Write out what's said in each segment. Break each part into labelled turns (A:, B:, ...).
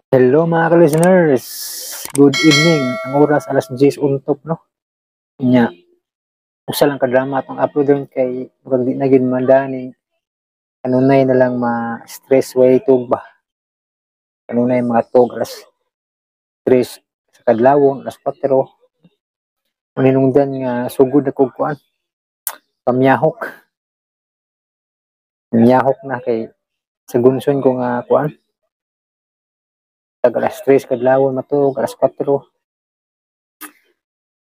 A: Hello, mga ka-listeners! Good evening. Ang oras alas 10 untop, no? Nya, usa lang ka drama atong upload ron kay murag di na gyud madani, kanunay na lang ma-stress way tug ba. Kanunay mga tug alas 3 sa kadlawon, alas 4. Maninungdan nga sugod na kog kuan. Pamyahok. Miyahok na kay sa gunson ko nga kuan. Tag alas 3 kadlawon matug, alas 4.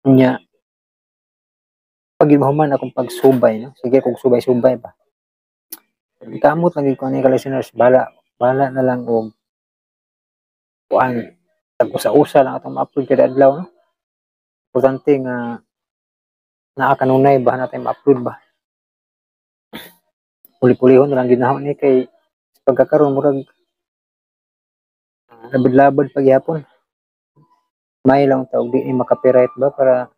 A: Nya, pag mahuman akong pagsubay, no? Sige kog subay-subay ba. Kamot lang gyud ko ani, ka-listeners, bala bala na lang og kuan, tag usa-usa lang atong ma-upload kada adlaw, no? Importante nga naa kanunay ba natay ma-upload ba. Puli-pulihon na lang gyud nako ni kay pagkakaron murag labad-labad pagyapon. May lang ta og di ni ma-copyright ba para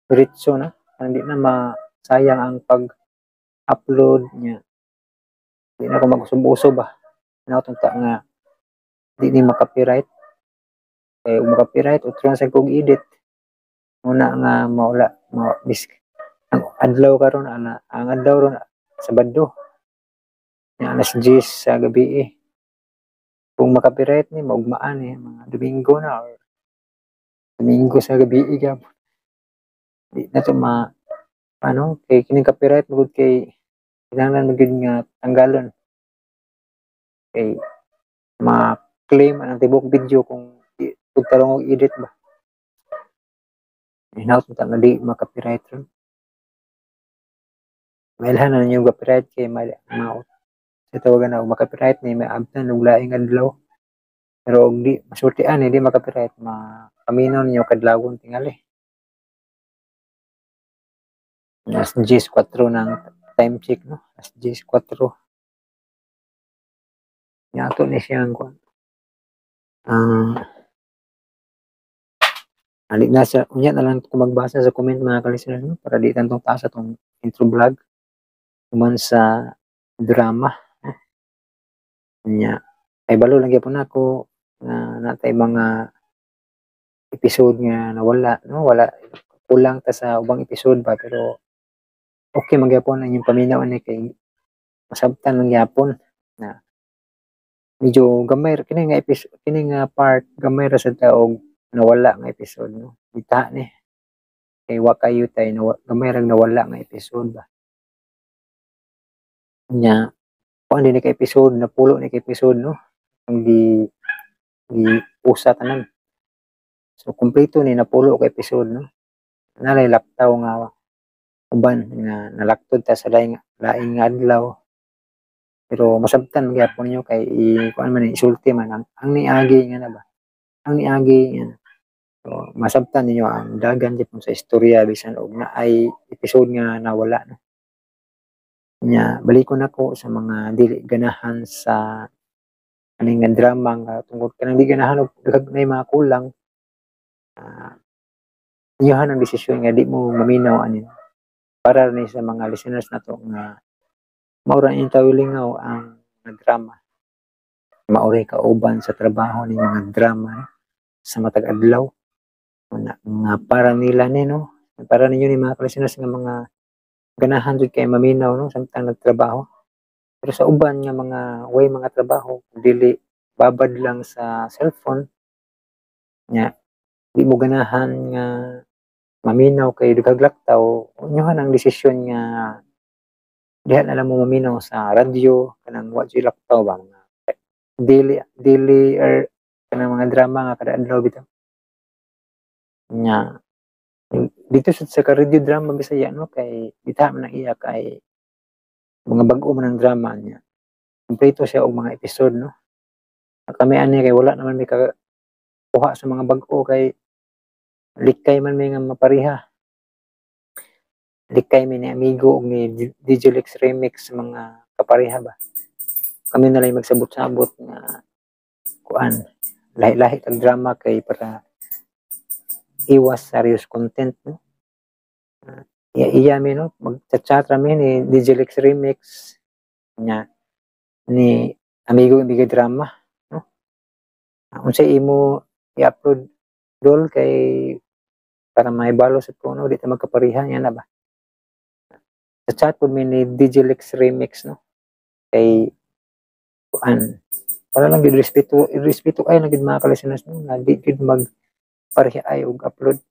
A: diretso na, hindi na masayang ang pag-upload niya. Di na ko mag-usob-usob ba. Hinaot ta nga di ni ma-copyright. Kay ug ma-copyright, utron sa kog edit. Muna nga maula ma bis ang adlaw karon ana, ang adlaw ron Sabado. Nya alas 10 sa gabi eh. Kung ma-copyright ni, maugmaan ni mga Domingo na or Domingo sa gabi gyapon. Di na to ma ano kay kining copyright magud kay kinahanglan man gyud nga tanggalon. Kay ma-claim ang tibuok video kung di ug tarong og edit ba. Hinaot ta nga di ma-copyright ron. Mailhan na ninyo copyright kay ma, ma sa tawagan na og ma-copyright ni maabtan og laing adlaw. Pero og di masultian ni di ma-copyright, mapaminaw ninyo kadlawon tingali. Alas 10:04 ng time check, no? Alas 10:04. Nya ato ni siyang kuan. Ang Ali na sa unya na lang ko magbasa sa comment, mga ka-listeners, no? Para di tantong taas atong intro vlog human sa drama, no? Nya ay balo lang gyapon nako nga natay mga episode nga nawala, no? Wala, kulang ta sa ubang episode ba, pero okay man gyapon ang inyong paminaw ani kay masabtan man gyapon na medyo gamay kini nga episode, kini nga part, gamay ra sad ta og nawala nga episode, no? Bita ni kay wa kayo tay nawa, gamay rag nawala nga episode ba. Nya kuan din ni ka episode, napulo ni ka episode, no? Ang gi gi usa tanan, so kumpleto ni napulo ka episode, no? Nalay laktaw nga uban nga nalaktod ta sa laing laing nga adlaw, pero masabtan man gyapon ninyo kay i kuan man ni, isulti man ang niagi nga na ba, ang niagi nga. So masabtan ninyo ang dagan gyapon sa istorya bisan og naay episode nga nawala, no? Nya balikon nako sa mga dili ganahan sa ani nga drama nga tungod kanang di ganahan og daghang nay mga kulang, inyohan ang desisyon nga di mo maminaw ani. Para ni sa mga listeners nato nga mao ra inyong tawlingaw ang mga drama, mao ray kauban sa trabaho ning mga drama, no? Sa matag adlaw una nga para nila ni, no? Para ninyo ni mga listeners nga mga ganahan jud kay maminaw, no, samtang nagtrabaho. Pero sa uban nga mga way mga trabaho, dili babad lang sa cellphone nya di mo ganahan nga maminaw kay daghang laktaw, inyohan ang desisyon nga diha na lang mo maminaw sa radyo, kanang wa jud laktaw ba, mga daily daily or kanang mga drama nga kada adlaw bitaw. Nya dito sa ka radio drama Bisaya, no, kay bitaha man ang iya kay mga bag-o man ang drama niya, kumpleto siya og mga episode, no? Kami ani kay wala naman mi ka kuha sa mga bag-o kay likay man mi nga mapareha. Likay mi ni Amigo ug ni DJ Lex Remix sa mga kapareha ba. Kami na lang magsabot-sabot nga kuan, lahi-lahi tag drama kay para iwas serious content, no? Iya iya mi, no, magchat-chat ra mi ni DJ Lex Remix nya ni Amigo Amiga Drama, no? Unsay imo i-upload dol kay para mahibalo sa kuno di ta magkapariha niya na ba. Sa chat pud mi ni DJ Lex Remix, no, kay kuan para lang gid respeto, respeto ay lang gid mga ka-listeners, no, nga di gid mag pareha ay og upload.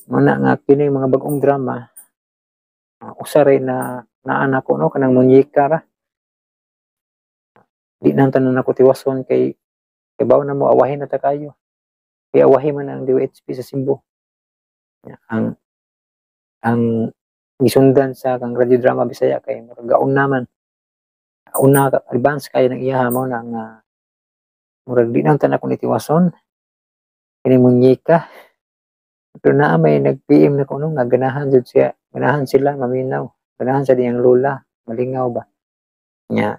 A: Muna nga kini mga bag-ong drama, usa ray na naa nako, no, kanang Munyeka ra. Di na tanan nako tiwason kay bawo na mo awahin na ta kayo. Kay awahi man ang DOHP sa Cebu. Ang gisundan sa kang radio drama Bisaya kay murag gaon naman. Una advance kayo ng iyaha mo na nga murag di na tanan ko nitiwason. Kini Munyeka. Pero naa may nag-PM na kuno nga ganahan jud siya, ganahan sila maminaw, ganahan sa diyang lola, malingaw ba. Nya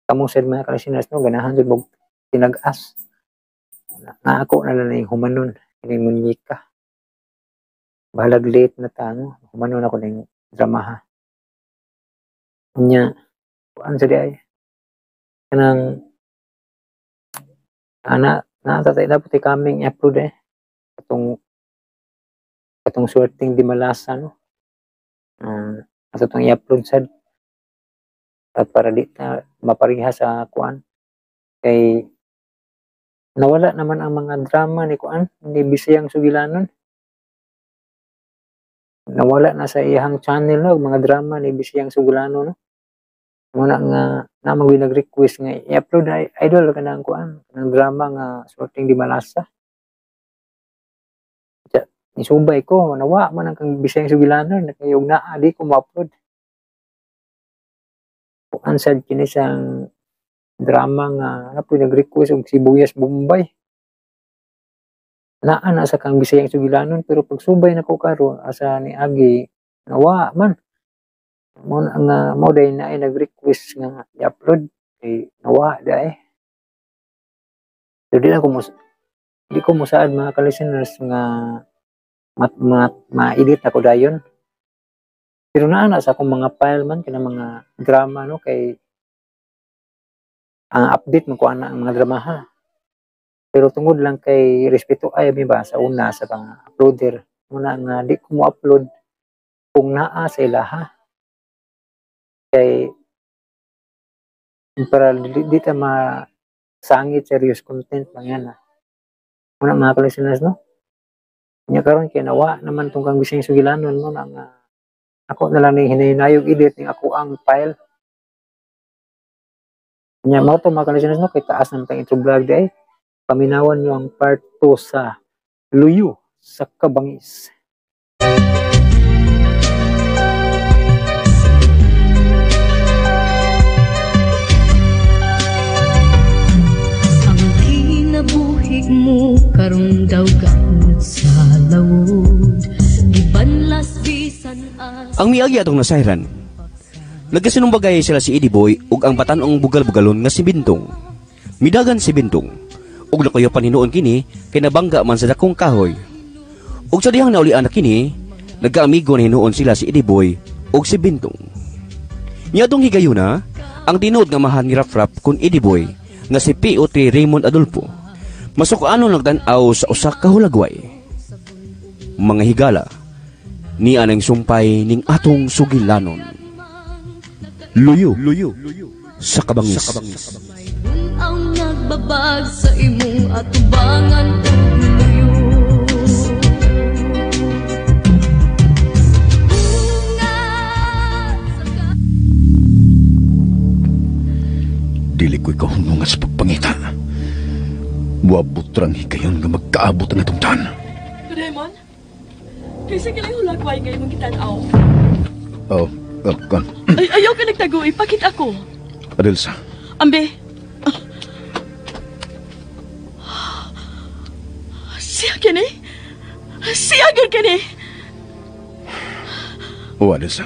A: kamo sad mga ka-listeners, no, ganahan jud mo tinag-as. Na ako na lang yung humanon kini Munyeka. Bahalag late na ta, no, humanon ako ning dramaha. Nya kuan sa di ay kanang ana na tatay dapat kaming i-upload katong Swerteng di Malasa, no. Ato tong i-upload sad at para di ta mapariha sa kuan kay nawala naman ang mga drama ni kuan ni Bisayang Sugilanon. Nawala na sa iyang channel, no, mga drama ni Bisayang Sugilanon, no. Muna nga namang nag-request nga i-upload na idol kanang kuan kanang drama nga Swerteng di Malasa. Nisubay ko nawa man ang kang Bisayang Sugilanon kay og naa di ko ma-upload. Kuan sad kini siyang drama nga napoy nag-request og Sibuyas Bombay. Naa na sa kang Bisayang Sugilanon pero pagsubay nako karon asa ni agi nawa man. Mo na nga mo day na ay nag-request nga i-upload kay nawa day. So, di ko musaad mga ka-listeners nga ma-edit ako dayon. Pero naa na sa akong mga file man kanang mga drama, no, kay ang update man ko ana ang mga dramaha. Pero tungod lang kay respeto ay mi ba sa una sa mga uploader, muna nga di ko mo-upload kung naa sa ilaha. Kay para di ta masangit serious content lang yan, ah. Muna mga ka-listeners, no. Nya karon kay nawa naman tong kang Bisayang Sugilanon mo na nga ako na lang ni hinahinayog edit ning ako ang file. Nya mao to mga ka-listeners, no, kay taas naman tang intro vlog day. Paminawan nyo ang part 2 sa Luyo sa Kabangis.
B: Ang kinabuhi mo karon daw gaud sa lawod, gibanlas bisan as
C: Ang miagi atong nasayran. Nagkasinumbagay sila si Eddie Boy ug ang batan-ong bugal-bugalon nga si Bintong. Midagan si Bintong ug nakayopan hinuon kini kay nabangga man sa dakong kahoy. Ug sa dihang naulian na kini, nagkaamigo na hinuon sila si Eddie Boy ug si Bintong. Niadtong higayuna, ang tinuod nga mahan ni Rap-Rap kun Eddie Boy nga si POT Raymond Adolfo. Masukaano nagtan-aw sa usa ka hulagway. Mga higala, ni anang sumpay ning atong sugilanon. Luyo, luyo, sa Kabangis.
B: Ang nagbabag sa imong atubangan ug luyo.
D: Dili ko'y kahunungan sa pagpangita. Wabot rang higayon nga magkaabot ang atong tan.
E: Raymond, kinsa kilay hulagway nga imong gitan-aw?
D: Oh, kan.
E: Ay, ayaw ka nagtago, ipakita ako.
D: Adelsa.
E: Ambe. Siya kini? Siya gyud kini?
D: O, Adelsa.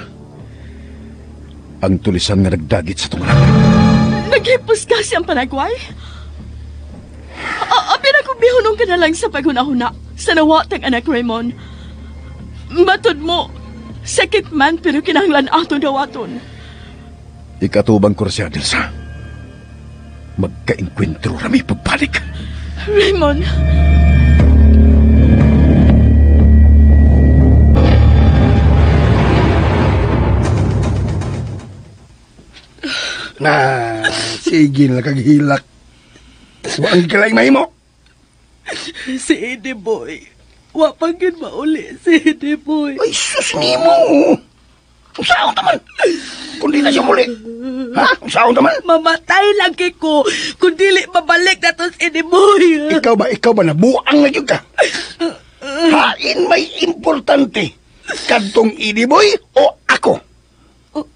D: Ang tulisan nga nagdagit sa tungalan.
E: Naghipos ka siyang panagway? Abi na kung bihunong ka na lang sa paghuna-huna sa nawatang anak Raymond. Matod mo, sakit man pero kinahanglan ato dawaton.
D: Ikatubang ko siya, Adelsa. Magkainkwentro rami pagbalik.
E: Raymond.
D: Na, sige na kaghilak. Wa ang kalaing mahimo.
E: Si Eddie Boy. Wa pa gyud mauli si Eddie Boy.
D: Ay, sus nimo. Unsaon ta man? Kung di na siya muli. Ha? Unsaon ta man?
E: Mamatay lang kay ko kung dili mabalik na to si Eddie Boy.
D: Ikaw ba nabuang na gyud ka? Hain may importante. Kadtong Eddie Boy o ako? Oh,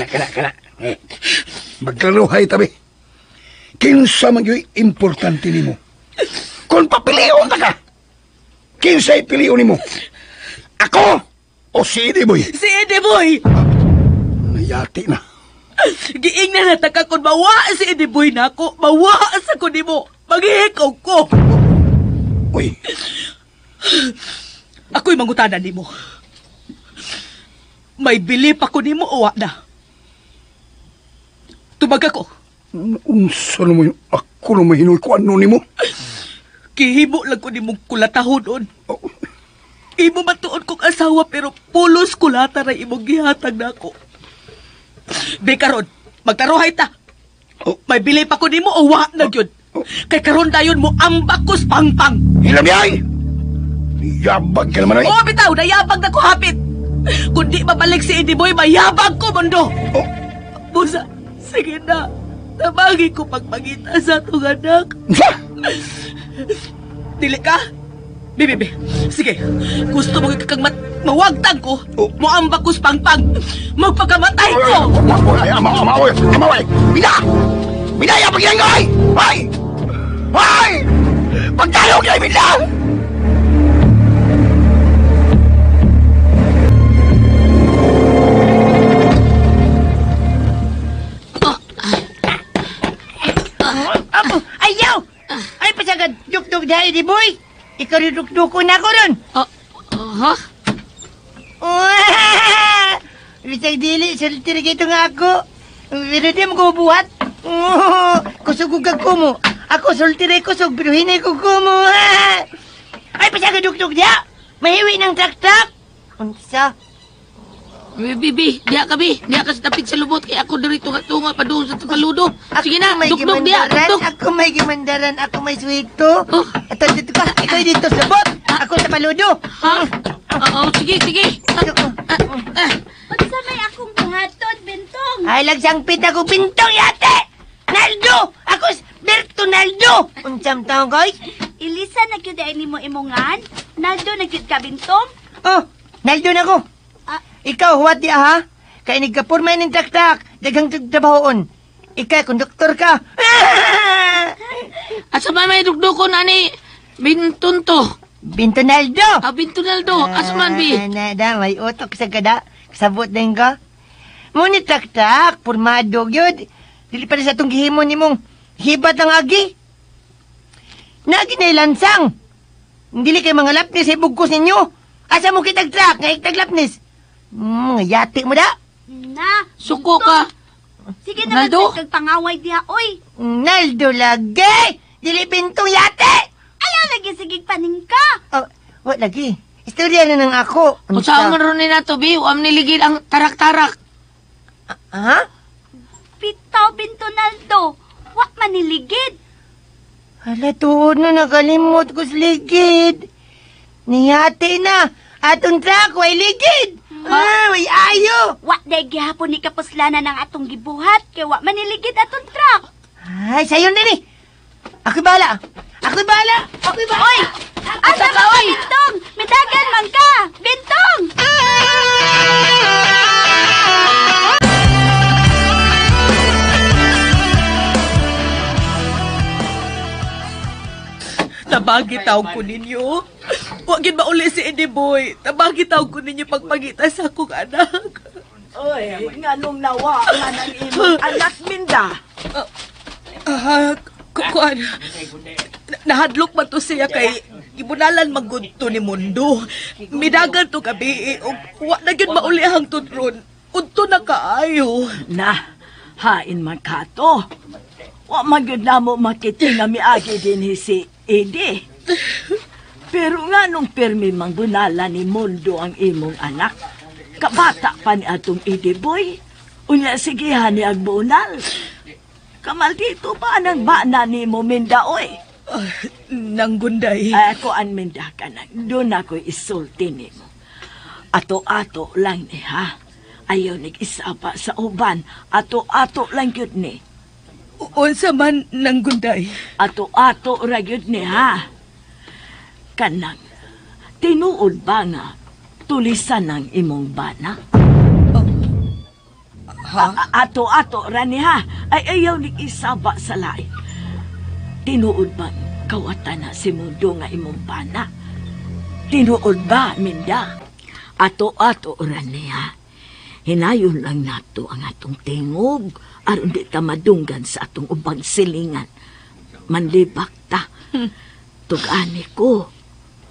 D: kana. Magklaruhay tabi. Kinsa man gyud importante nimo? Kung papilion ta ka, kinsa'y pilion nimo? Ako o si Eddie Boy?
E: Si Eddie Boy!
D: Nayati na.
E: Giingnan na ta ka kung mawa si Eddie Boy nako, mawa sa ko nimo. Maghihikaw ko.
D: Uy.
E: Ako'y mangutana nimo. May bilip ako nimo o wa na? Tubag ako.
D: Unsa na mo yung ako na mahinuy ko ano nimo?
E: Kihimo lang ko nimong kulatahon on.
D: Oh.
E: Imo matuon kong asawa pero pulos kulata ra imong gihatag nako. Be karon, magtarohay ta.
D: Oh.
E: May bilip ako nimo o wa na gyud.
D: Oh.
E: Kay karon dayon mo ambak ko sa pangpang.
D: Hilam yay! Yabag ka naman ay.
E: Oo, bitaw, nayabag na ko hapit. Kung di mabalik si Eddie Boy, mayabag ko mundo.
D: Oh.
E: Busa, sige na. Tabagi ko pagpangita sa atong anak.
D: Unsa?
E: Dili ka? Bibi, sige. Gusto mo kang mawagtag ko.
D: Oh.
E: Moambak ko sa pangpang. Magpakamatay ko.
D: Ay, ama, oy, ama, oy. Bida! Bida, ya, pagyan ka, ay! Ay! Ay! Pagtalo kay Bida!
F: Apo, ayaw! Ay, pasagad, dukduk dahil di boy! Ikaw rin dukduk na ako ron!
G: Ha?
F: Bisag dili, sulti rin ito nga ako. Pero di mo ko buhat. Kusog kag kumo. Ako sulti rin kusog, pero hinay ko kumo. Ay, pasagad, dukduk diya! Mahiwi ng trak-trak! Unsa?
G: Bibi, diya ka, bi. Diya ka sa tapig sa lubot. Kaya ako diri tunga-tunga pa doon sa paludo. Sige na, dukduk diya, dukduk.
F: Ako may gimandaran, ako may swito.
G: Oh.
F: Ato, dito ka. Ikaw dito sa bot. Ako sa paludo.
G: Ha? Oo, sige, sige.
H: Unsa may akong buhaton, Bintong?
F: Ay, lagsangpit ako Bintong yate! Naldo! Ako Berto Naldo! Unsam taong koy?
H: Elisa na gyud ay nimo imongan? Naldo na gyud ka, Bintong?
F: Oh, Naldo na ko. Ikaw, huwat di ha? Kaya nagkapurma ng traktak, daghang trabahoon. Ikaw, konduktor ka.
G: Asa ba may dukdukon, ani? Bintunto.
F: Bintonaldo.
G: Ah, Bintonaldo. Asa man, bi?
F: Nada, may utok sa kada. Kasabot din ka. Ngunit traktak, purmado gyud. Dili pa rin sa itong gihimo ni mong hibat ang agi. Nagi na ilansang. Dili kay mga lapnis ay bugkos ninyo. Asa mo kitag trak, nga itag lapnis. Yati mo da.
H: Na,
G: suko ka.
H: Sige na,
G: Naldo.
H: Kag pangaway diha, oy.
F: Naldo lagi. Dili bintong yate.
H: Ayaw lagi sige paningka.
F: Oh, wa lagi. Istorya na nang ako.
G: Unsa man ron ni nato, bi? Uam niligid ang tarak-tarak.
F: Ha?
H: Bitaw, Bintonaldo. Wa maniligid.
F: Hala, tuod na nakalimot ko sa ligid. Niyate na. Atong truck, way ligid. Ah, way ayo.
H: Wa day gihapon ni kapuslanan ang atong gibuhat kay wa maniligid atong truck.
F: Ay, sayon na ni. Ako'y bahala. Ako'y bahala. Ako'y bahala.
H: Oy! Asa ka, oy! Bintong! Midagan man ka! Bintong!
E: Tabagi tawag ko ninyo. Wa gid mauli si Eddie Boy. Tabagi tawag ko ninyo pagpangita sa akong anak.
I: Oy, nganong nawa nga nang imong anak minda.
E: Kuan. Nahadlok man to siya kay gibunalan man gud to ni mundo. Midagan to gabi og wa na gyud mauli hangtod ron. Udto na kaayo.
I: Na, hain man ka to. Wa man gyud namo makita nga miagi dinhi si Eddie. Pero nga nung pirmi mang bunala ni Mundo ang imong anak, kabata pa ni atong Eddie boy. Unya sigihan ni agbunal. Kamaldito pa nang bana ni mo Minda, oy.
E: Nanggunday.
I: Ay, ako an Minda ka na. Doon ako isulti nimo. Ato-ato lang ni ha. Ayaw nag-isaba sa uban. Ato-ato lang yun ni.
E: Unsa man nanggunday.
I: Ato-ato ra gyud ni ha. Kanang tinuod ba nga tulisan ang imong bana?
E: Ha?
I: Ato-ato ra ni ha. Ay ayaw ni isaba sa lain. Tinuod ba kawatan na si Mundo nga imong bana? Tinuod ba, Minda? Ato-ato ra ni ha. Hinayon lang nato ang atong tingog aron di ta madunggan sa atong ubang silingan. Manlibak ta. Tug-ani ko,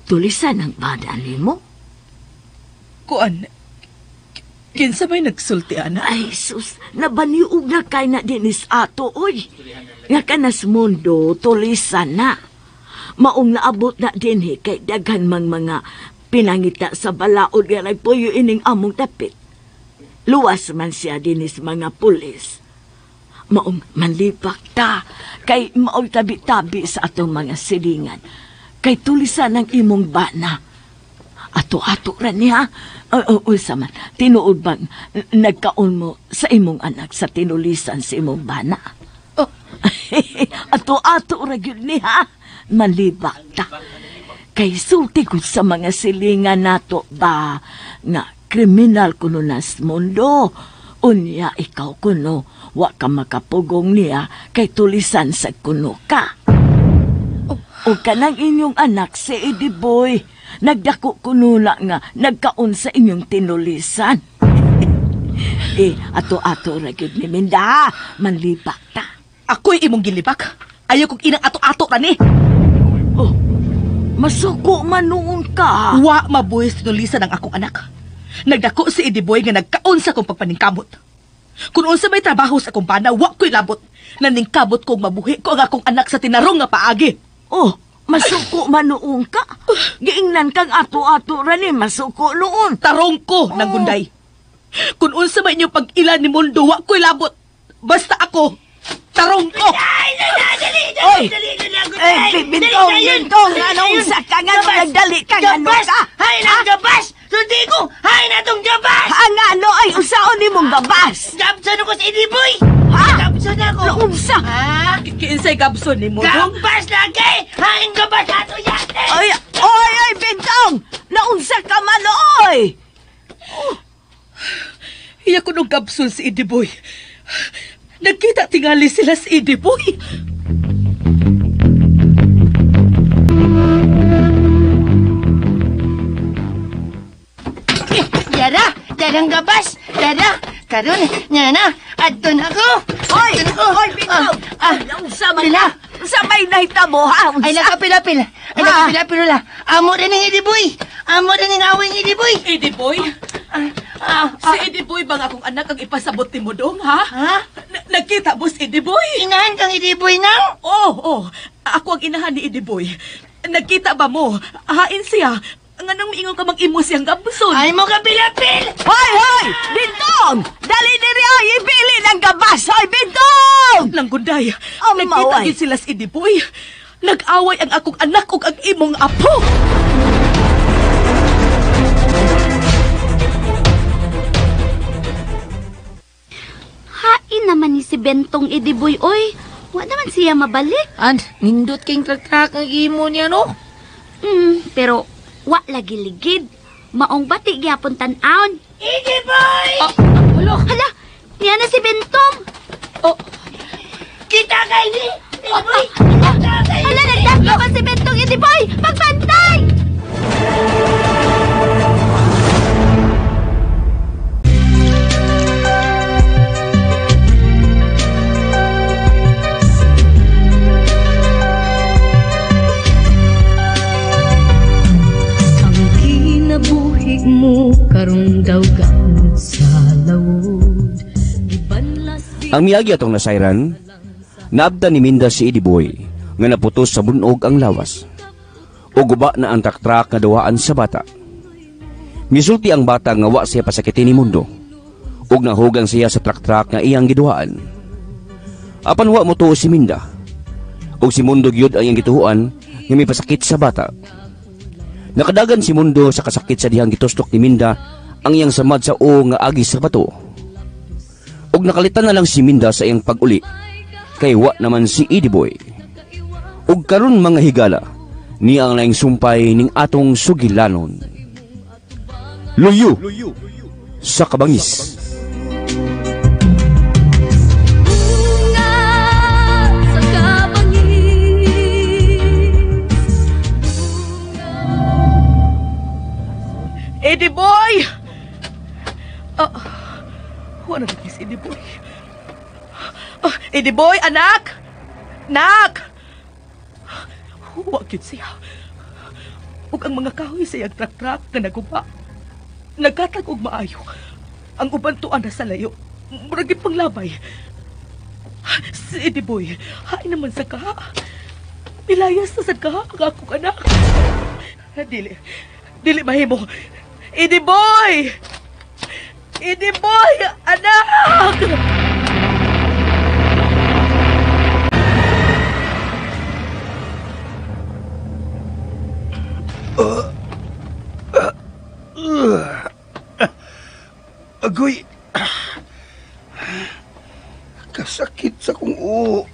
I: tulisan ang bana nimo.
E: Kuan, kinsa may nagsulti, ana?
I: Ay, sus, nabaniog na kay na dinis ato, oy. Nga kanas mundo, tulisan na. Maong naabot na dinhi kay daghan mang mga pinangita sa balaod nga nagpuyo ining among dapit. Luwas man siya dinis mga pulis. Maong manlipak ta, kay maong tabi-tabi sa atong mga silingan. Kay tulisan ang imong bana. Ato-ato ra niya. Unsa man, tinuod bang nagkaon mo sa imong anak sa tinulisan sa imong bana?
E: Oh.
I: Ato-ato ra gyud niya. Manlibak ta. Kay sulti ko sa mga silingan nato ba nga kriminal kuno nas mundo. Unya ikaw kuno, wa ka makapugong niya kay tulisan sa kuno ka.
E: Oh.
I: O kanang inyong anak si Eddie Boy, nagdako kuno na nga nagkaon sa inyong tinulisan. Eh, ato-ato ra gyud ni Minda, manlibak ta.
E: Ako'y imong gilibak. Ayaw kong inang ato-ato ra ni.
I: Oh, masuko man noon ka.
E: Wa mabuhis tinulisan ang akong anak. Nagdako si Eddie Boy nga nagkaon sa akong pagpaningkamot. Kung unsa may trabaho sa akong bana, wa ko'y labot. Naningkamot kong mabuhi ko ang akong anak sa tinarong nga paagi.
I: Oh, masuko man noon ka. Giingnan kang ato-ato ra ni, masuko noon.
E: Tarong ko, nanggunday. Kung unsa may inyong pag-ila ni Mundo, wa ko'y labot. Basta ako, tarong ko.
I: Oy! Eh, Bintong, Bintong, anong sa ka nga nagdali ka nga ano ka?
F: Hay na gabas! Sundi ko! Hay na tong gabas!
I: Ang ano ay usaon ni mong gabas?
F: Gabson ako sa Eddie Boy!
I: Ha?
F: Gabson ako!
I: Naunsa?
F: Ha?
E: Kinsay gabson ni mo, Dong?
F: Gabas lagi! Hain gabas ato yate!
I: Ay, oy, ay, Bintong! Naunsa ka man, oy!
E: Iya ko nung gabson si Eddie Boy. Nagkita tingali sila si Eddie Boy.
F: Dara! Darang gabas! Dara! Karon, nga na! Adto na ko!
I: Oy! Oy, Bintong! Naunsa man
F: Pila?
I: Sa may nahitabo, ha? Unsa?
F: Ay, nakapilapil! Ay, nakapilapil wala! Amo rin ang Eddie Boy! Amo rin ang awing Eddie Boy!
E: Eddie Boy? Si Eddie Boy bang akong anak ang ipasabot ni mo, Dong, ha?
F: Ha?
E: Nagkita mo si Eddie Boy?
F: Inahan kang Eddie Boy nang?
E: Oo, oh, oh. Ako ang inahan ni Eddie Boy. Nagkita ba mo? Hain siya. Nga nang miingon ka mag-imo siyang gabson.
F: Ay mo kapilapil!
I: Hoy, hoy! Bintong! Dali diri, oy! Ibili ng gabas! Hoy, Bintong!
E: Langgunday,
I: Ang
E: nagkita
I: maway.
E: gid sila si Eddie Boy. Nag-away ang akong anak ug ang imong apo.
H: Hain naman ni si Bentong Eddie Boy, oy. Wa naman siya mabalik.
G: An, nindot king trak-trak ang imo niya, no?
H: Pero wa lagi ligid. Maong bati gyapon tan-awon.
F: Eddie Boy!
G: Hala.
H: Hala, niya na si Bentong.
G: Oh,
F: Kita kay ni! Eddie Boy! Kita kay
H: Hala, nagdako pa si Bentong Eddie Boy. Pagbantay!
B: Ang kinabuhi mo karong daw gamot sa lawod. Gibanlas
C: Ang miyagi atong nasayran, Naabtan ni Minda si Eddie Boy nga naputos sa bunog ang lawas. Ug guba na ang traktrак nga duwaan sa bata. Misulti ang bata nga wa siya pasakitin ni Mundo. Ug nahugang siya sa traktrак nga iyang giduhaan. Apan wa motuo si Minda. Ug si Mundo gyud ang iyang gituhuan nga mipasakit sa bata. Nakadagan si Mundo sa kasakit sa dihang gitustok ni Minda ang iyang samad sa uo nga agi sa bato. Ug nakalitan na lang si Minda sa iyang pag-uli kay wa naman si Eddie Boy. Ug karon mga higala, niya ang laing sumpay ning atong sugilanon. Luyo sa kabangis.
E: Eddie Boy! Wala na si Eddie Boy. Eddie Boy, anak! Nak! Huwag yun siya. Ug ang mga kahoy sa iyang trak-trak na naguba. Nagkatag og maayo. Ang uban tuan na sa layo. Murag panglabay. Si Eddie Boy, hain naman sa kaha. Nilayas na sa kaha ang akong anak. Dili. Dili mahimo. Eddie Boy! Eddie Boy! Anak!
D: Agoy! Kasakit sa kong uo.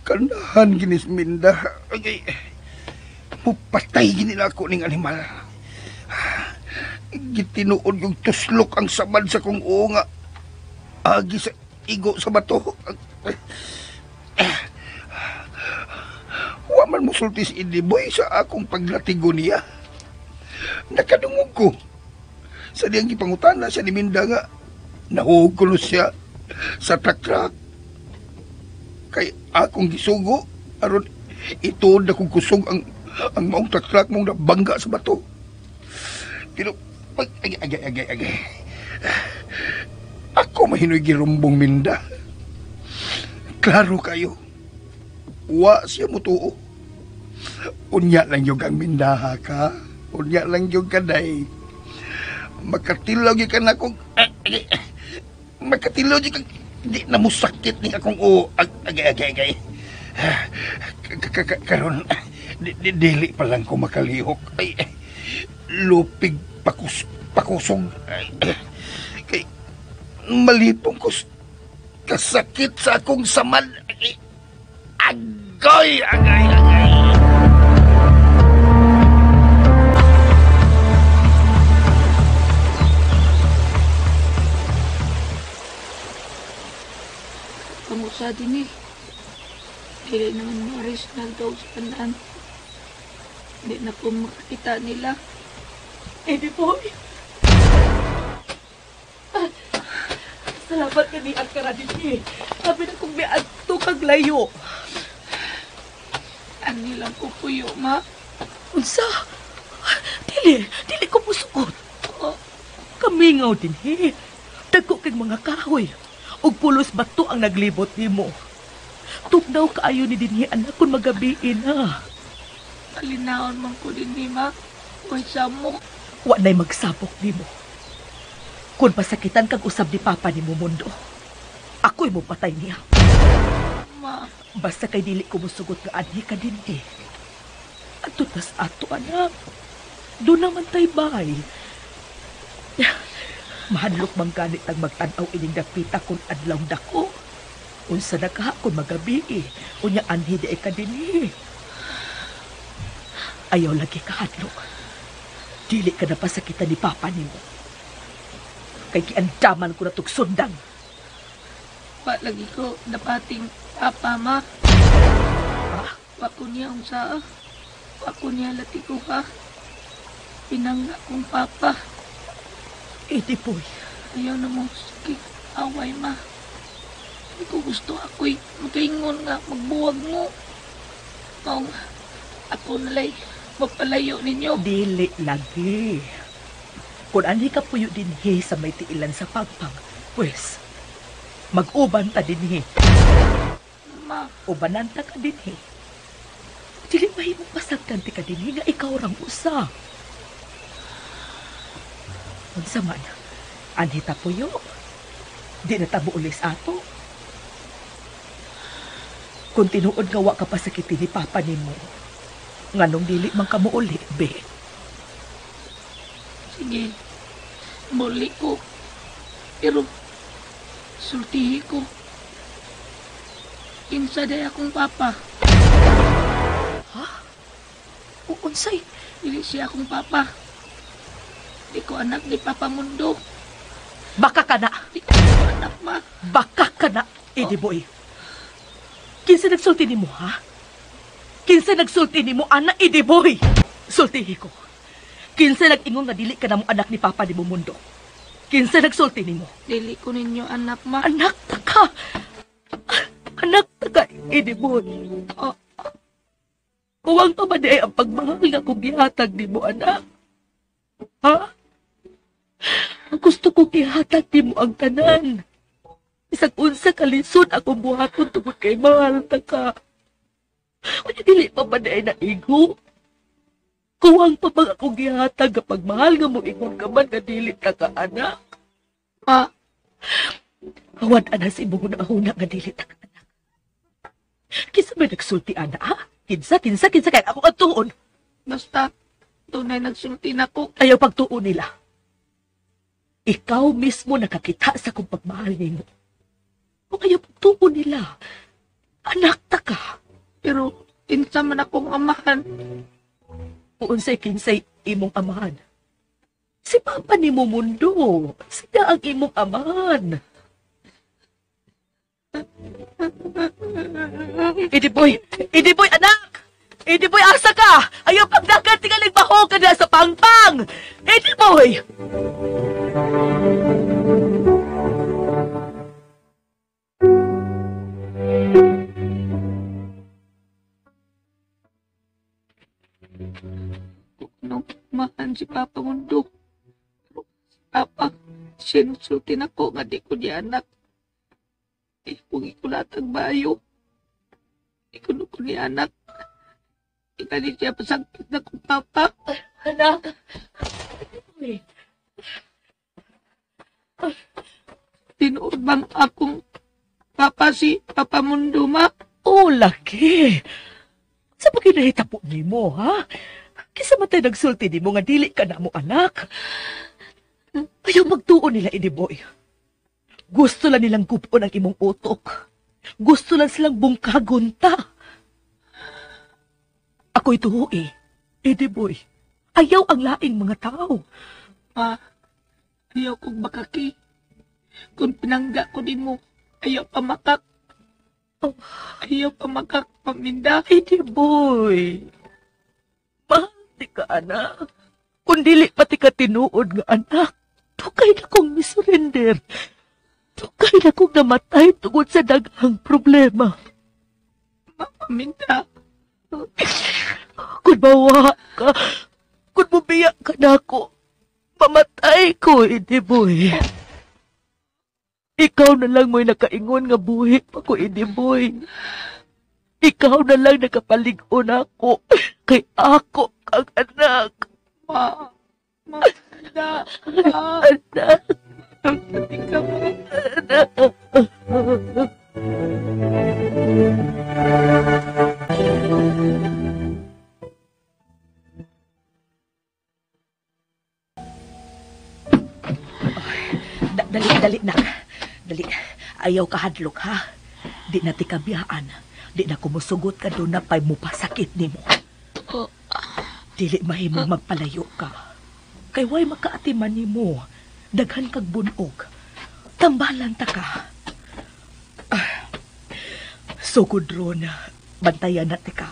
D: Kanahan ginis Minda. Agay! Mupatay ginila ako ning animal. Gitinuod yung tuslok ang samad sa kong uo nga agi sa igo sa bato. Wa man musulti si Eddie Boy sa akong paglatigo niya. Nakadungog ko. Sa diyang gipangutana siya ni Minda nga nahuog ko siya sa trakrak. Kay akong gisugo aron ituod na kong kusog ang maong trakrak mong nabangga sa bato. Pero, agay, agay, agay, agay. Ako mahinoy girumbong Minda. Klaro kayo. Wa siya mutuo. Unya lang yung ang Minda ka. Unya lang yung kaday. Makatilaw yung ka na kung... Makatilaw yung ka... Di na mo sakit ni akong o. Agay, agay, agay. Karon... Dili pa lang ko makalihok. Ay, lupig pakusog. Ay, kay malipong ko kasakit sa akong samad. Ay, agoy, agay, agay.
G: Kamusta din eh. Dili naman mo original daw sa tanan. Hindi na po makakita nila.
E: Eddie Boy! Salamat ka ni Angkara din eh. Sabi na kung may adto kag layo.
G: Ani lang ko puyo, ma.
E: Unsa? Dili, dili ko musugot. Oh, kamingaw din eh. Dagko kag mga kahoy. Ug pulos bato ang naglibot nimo. Tugnaw kaayo ni dinhi anak kung magabiin na.
G: Alinaon man ko din ni ma. Uy, samok.
E: Wa na'y magsabok nimo. Kung pasakitan kag usab ni Papa ni Mundo, ako'y mupatay niya.
G: Ma.
E: Basta kay dili ko musugot nga anhi ka din eh. Adto tas ato anak. Doon naman tay bay. Mahadlok man ganit ang magtan-aw ining dapita kung adlaw dako. Unsa na ka kung magabi eh. Unya anhi di ka din eh. Ayaw lagi kahadlok. Dili ka na pasakitan ni Papa nimo. Kay giandaman ko na tug sundang.
G: Wa lagi ko napating Papa, ma. Ha? Wa ko niya unsa. Wa ko niya latigo ha. Pinangga kong Papa.
E: Eddie Boy.
G: Ayaw na mo sige away, ma. Hindi ko gusto ako'y makaingon nga magbuwag mo. Maong ako nalay mapalayo ninyo.
E: Dili lagi. Kung ani ka puyo dinhi sa may tiilan sa pagpag, pues, Mag-uban ta dinhi.
G: Ma.
E: Ubanan ta ka dinhi. Dili mahimong pasagdan ti ka dinhi nga ikaw rang usa. Unsa man, anhi ta puyo. Di na ta muulis ato. Kung tinuod nga wa ka pasakitin ni Papa nimo, nganong dili man ka muuli, be?
G: Sige, muli ko. Pero, sultihi ko. Kinsa day akong papa.
E: Ha? Unsay?
G: Dili siya akong papa. Di ko anak ni Papa Mundo.
E: Baka ka na.
G: Di ko anak, ma.
E: Baka ka na, Eddie Boy. Kinsa nagsulti nimo, ha? Kinsa nagsulti nimo, anak Eddie Boy? Sultihi ko. Kinsa nag-ingon nga dili ka na mo anak ni Papa nimo Mundo? Kinsa nagsulti nimo?
G: Dili ko ninyo anak, ma.
E: Anak ta ka. Anak ta ka, Eddie Boy.
G: Oh.
E: Kuwang pa ba di ay ang pagmahal nga kong gihatag nimo, anak? Ha? Gusto kong ihatag nimo ang tanan. Isang unsa kalisod akong buhaton tungod kay mahal ta ka. Unya dili pa ba di ay naigo? Kuwang pa bang akong gihatag kapag mahal nga mo ingon ka man nga dili ta ka, anak?
G: Ma.
E: Hawad ana sa imong hunahuna nga dili ta ka, anak. Kinsa may nagsulti, ana, ha? Kinsa, kinsa, kinsa kay ako ang tuon.
G: Basta, tunay nagsulti na ko.
E: Ayaw pagtuon nila. Ikaw mismo nakakita sa kong pagmahal nimo. Kung ayaw pagtuon nila, anak ta ka.
G: Pero, kinsa man akong amahan.
E: Unsay kinsay imong amahan. Si Papa nimo Mundo, siya ang imong amahan. Eddie Boy! Eddie Boy, anak! Eddie Boy, asa ka? Ayaw pagdagan, tingaling baho ka na sa pangpang! Eddie Boy!
G: Nung mahan si Papa Mundo. Pero si Papa, sinusultin ako nga di ko di anak. Eh, kung ikulatag bayo, ikuno ko ni anak. Ikali siya pasagpit na kong Papa.
E: Anak!
G: Tinuod bang akong Papa si Papa Mundo, ma?
E: Oh, laki! Sa pag-inahita po nimo, ha? Kisa man tayo nagsulti nimo nga dili ka na mo, anak. Ayaw magtuon nila, Eddie Boy. Gusto lang nilang gupon ang imong utok. Gusto lang silang bungkagon ta. Ako'y tuhi, Eddie Boy. Ayaw ang laing mga tao.
G: Ma, ayaw kong makaki. Kung pinangga ko din mo, ayaw pa makak.
E: Oh.
G: Ayaw pa makak, paminda.
E: Eddie Boy, mahal ti ka, anak. Kung dili pa ti ka tinuod nga anak, tukay na kong misurrender. Tukay na kong namatay tungod sa daghang problema.
G: Paminda.
E: Kung mawa ka, kung mubiya ka na ako, mamatay ko, Eddie Boy. Ikaw na lang mo'y nakaingon nga buhi pa ko, Eddie Boy. Ikaw na lang nakapalig-on ako, kay ako kang anak.
G: Ma, ma, na, ma.
E: Anak.
G: Pati ka, ma.
E: Anak. Dali, dali, nak. Dali. Ayaw ka hadlok, ha? Di na ti kabiyaan. Di na kumusugot ka doon na pa'y mupasakit nimo. Dili mahimong magpalayo ka. Kay way makaatiman nimo. Daghan kag bunog. Tambalan ta ka. Sugod ron, bantayan na ti ka.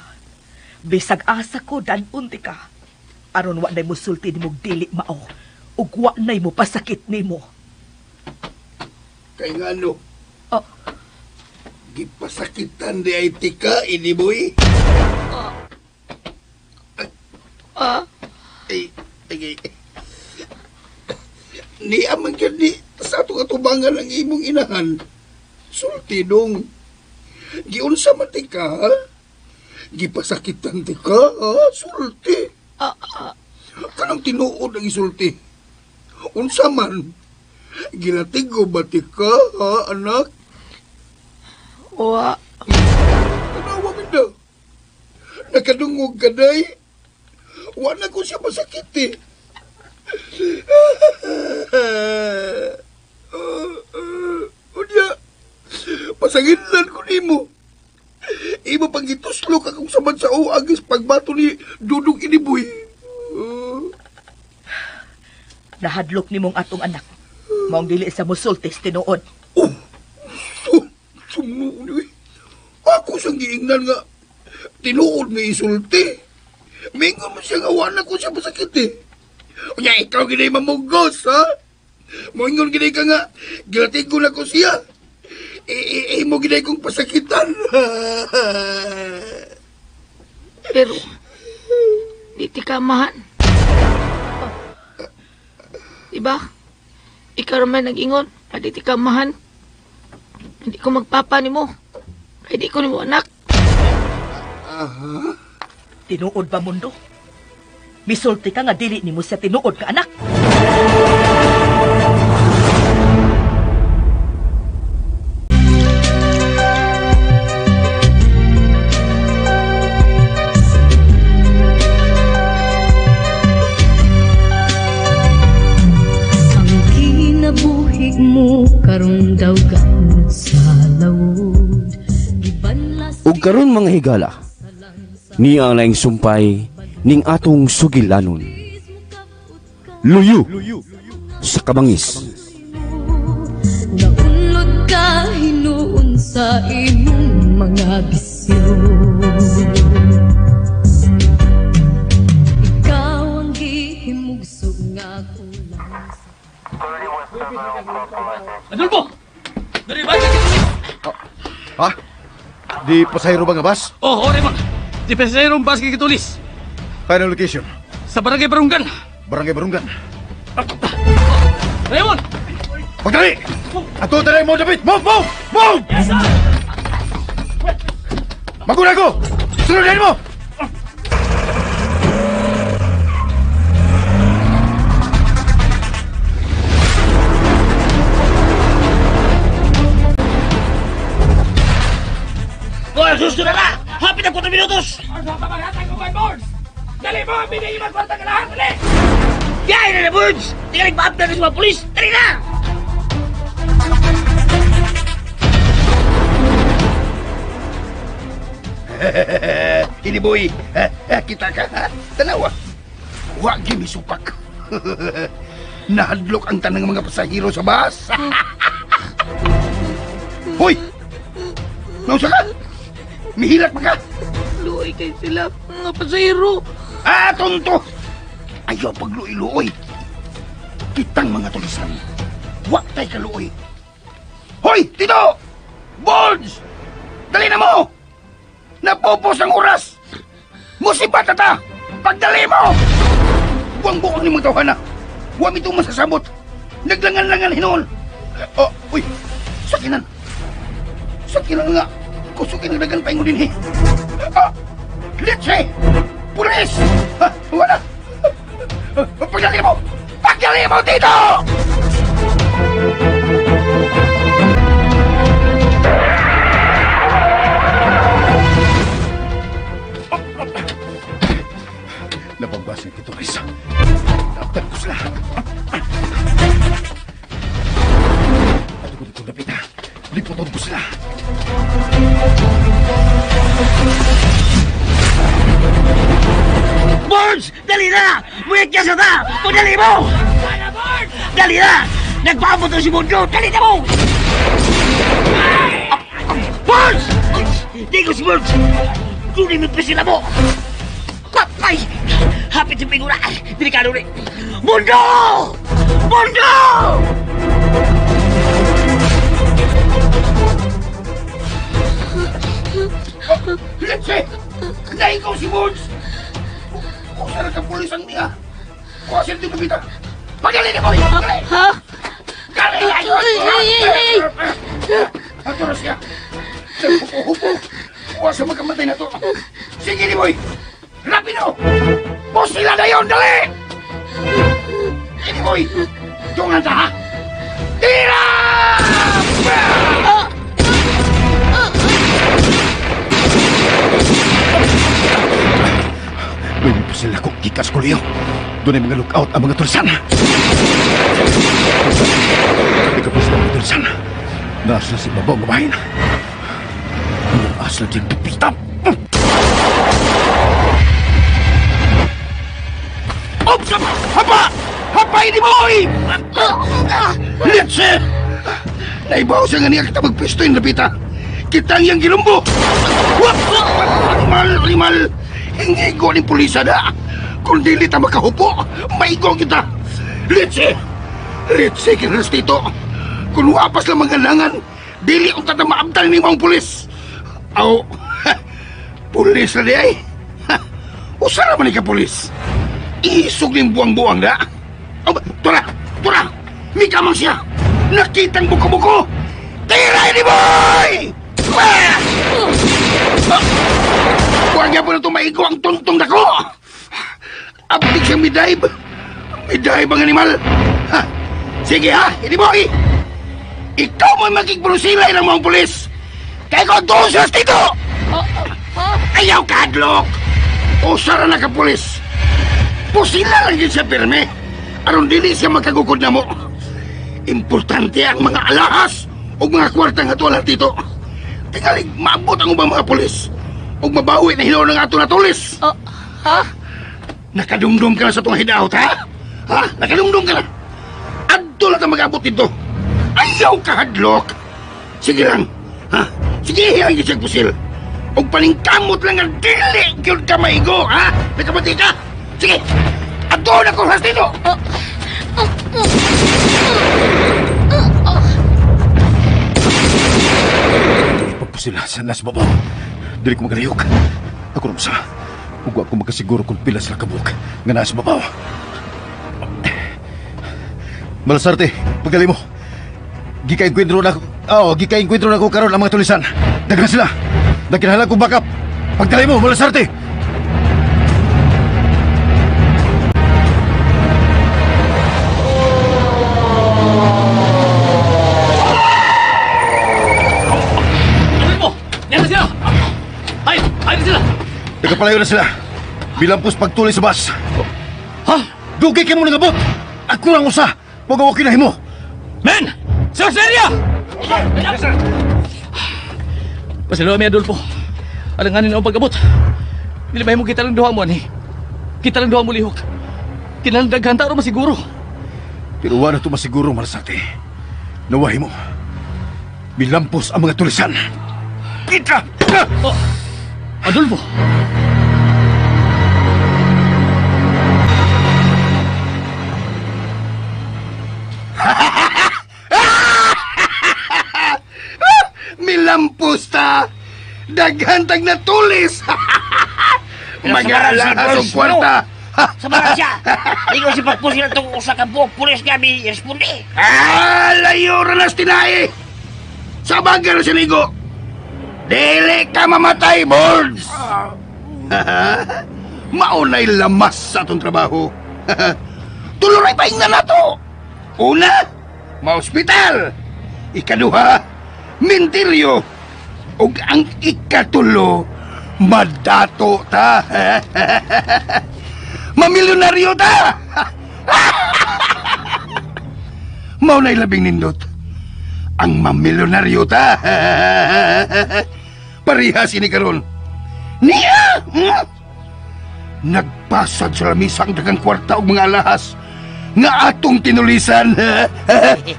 E: Bisag asa ko, danon ti ka. Aron wa na'y musulti nimo dili mao. Ug wa na'y mupasakit nimo.
D: Kay ngano?
E: Oh.
D: Gipasakitan di ay tika, Eddie Boy. Ay, ay, ay. Niya man gyud ni sa atong atubangan ang imong inahan. Sulti dong. Giunsa man ti ka, ha? Gipasakitan ti ka, ha? Sulti. Kanang tinuod ang isulti. Unsa man? Gilatigo ba ti ka, ha, anak?
G: Wa.
D: Tanawa minda. Nakadungog ka, day. Wa na ko siya masakit, eh. Unya, pasanginlan ko nimo. Imo pang gituslok akong samad sa uagis pagbato ni Dudong Iniboy.
E: Nahadlok nimong atong anak. Maong dili sa musultis tinuod.
D: Oh, sumuo ni. Ako siyang giingnan nga tinuod nga isulti. Mingon mo siya nga wala ko siya masakit eh. Unya, ikaw ginay mamugos, ha? Moingon ginay ka nga, gilatigo na ko siya. Imo ginay kong pasakitan.
G: Pero, di ti kamahan. Diba? Ikaw naman nag-ingon, di ti kamahan. Hindi ko magpapa ni mo. Kaya di ko ni mo anak.
D: Aha.
E: Tinuod ba mundo? Misulti ka nga dili ni mo sa tinuod ka anak.
B: Ang kinabuhi mo karon daw gamot sa lawod. Gibanlas
C: Ug karon mga higala, niya ang laing sumpay ning atong sugilanon. Luyo sa kabangis.
B: Naunlod ka hinuon sa imong mga bisyo. Ikaw ang gihimugsog nga kulang sa
J: Adolfo! Dali ba?
K: Ha? Di pasahero ba nga bus?
J: Oh, Raymond. Di pasahero ang bus kikitulis.
K: Final location?
J: Sa Barangay Barungan.
K: Barangay Barungan.
J: Raymond!
K: Pagdali! Ato tayo mo, David! Move! Move! Move!
J: Yes, sir!
K: Maguna ko! Sunod mo!
J: Hoy, susto na ka! Hapit ang 4 minutos! Dali mo! Binigay magkwarta ka lahat! Dali! Yay na na, birds! Tingaling pa-update sa mga pulis! Dali na!
D: Ini boy, kita ka, ha? Tanawa. Wa gimi supak. Nahadlok ang tanang mga pasahero sa bus. Hoy! Nausa ka? Mihilak pa ka?
G: Luoy kay sila, mga pasahero.
D: Ah, tonto! Ayaw pagluoy-luoy. Kitang mga tulisan. Wa tay kaluoy. Hoy, Tito! Bolds! Dali na mo! Napupos ang oras! Musibat na ta! Pagdali mo! Buang buong ni mga tawhana. Huwag itong masasabot. Naglangan-langan hinoon. Oh, uy! Sakinan! Sakinan nga! Kusukin ang dagan paingon din eh. Ah! Litse! Pulis! Ah, wala! Pagdali mo! Pagdali mo dito!
K: Napagbas ng kitulis. Naptan ko sila. At ko dito napita. Liputon ko sila.
F: Birds! Dali na! Muyat ka sa ta! Pagdali mo! Dali na! Nagpaabot na si Mundo! Dali na mo! Birds! Di ko si Birds! Kunin mo sila mo! Patay! Hapit sa pingura! Delikado rin! Mundo! Mundo!
D: Let's! Naikaw si Birds! Kusa na ka pulis ang niya! Kuha sila dito kita! Pagdali na mo! Dali!
G: Ha?
D: Dali!
G: Ay, ay, ay, ay!
D: Ato na siya. Sa hupo-hupo. Huwag sa magkamatay na to. Sige ni boy. Rapido! Pusila na yun! Dali! Sige boy. Tungan ta ha! Tira!
K: May pusila ko gikas ko liyo. Doon ay mga lookout ang mga tulisan. Nagkapos na mga tulisan. Nasa si babaw mabahin. Asla diyang dupita.
D: Oops! Hapa! Hapa ini boy! Let's! Naibaw siya nga niya kita magpisto yung dupita. Kitang yang gilumbo! Animal! Animal! Hingigo ni pulisa na! Kung dili ta makahupo, maigo kita! Let's! Let's! Kinalas dito! Kung wapas lang mga langan, dili ang tata maabdan ni mga pulis! Aw! Pulis na di ay! Usa naman ni ka pulis! Isog ning buwang-buwang na! Oh, tura! Tura! Mikamang siya! Nakitang buko-buko! Tira ini boy! Huwag niya po na tumaigo ang tuntong dako! Abdik siyang midive! Midive ang animal! Ha? Sige ha, ini boy! Ikaw mo'y magigpulusilay ng mga pulis! Kaya ko doon siya dito! Ayaw kadlok! Usara na ka pulis! Pusila lang yun siya pirme! Aron dili siya magkagukod na mo! Importante ang mga alahas o mga kwarta nga tuwalat dito! Tingalig maabot ang ubang mga pulis! O mabawi na hinoon ng ato na tulis!
G: Ha?
D: Nakadumdum ka na sa itong hidaot, ha? Ha? Nakadumdum ka na! Adto lang na mag-abot dito! Ayaw kahadlok! Sige lang! Ha? Sige, hilang yun siyang pusil! O paningkamot lang ang dili yun ka maigo, ha? Nakabati ka? Sige! Adto na kong has dito!
K: Ipagpusila sa nas babaw. Dili ko magalihok. Ako naman sa. Ug ako makasiguro kung pila sila kabuok nga nasa babaw. Malasarte, pagdali mo. Gika-enkwentro na ako. Gika-enkwentro na ako karon ang mga tulisan. Daghan sila. Nagkinahanglan kong backup. Pagdali mo, Malasarte. Nagkapalayo na sila. Bilampos pagtuloy sa bus. Ha? Dugay kayo mo nangabot! Ako lang usa! Huwag ako kinahin mo!
J: Men! Sir, serya! Yes, sir! Pasalamat mi Adolfo. Alanganin ang pag-abot. Dili ba mo kita lang duha mo, ani? Kita lang duha mo lihok. Kinandaghan ta ro masiguro.
K: Pero wala to masiguro, Malasarte. Nawahi mo. Bilampos ang mga tulisan. Kita!
J: Oh, Adolfo!
D: Milampos ta! Daghan tag natulis! Mag-aalahas og kwarta!
J: Sa mga siya! Ikaw si pagpusil itong usa ka buok pulis kami, responde!
D: Ah! Layo ranas tinae! Sa bagay na sinigo! Dili ka mamatay, Boards! Maunay lamas sa atong trabaho. Tuloy paingnan na to! Una, ma-ospital! Ikaduha, mintilyo! Ug ang ikatulo, madato ta! Mamilyonaryo ta! Maunay labing nindot. Ang mamilyonaryo ta! Parehas ini karon. Niya! Nagpasad sa lamisa ang daghang kwarta og mga alahas nga atong tinulisan.
J: Sige,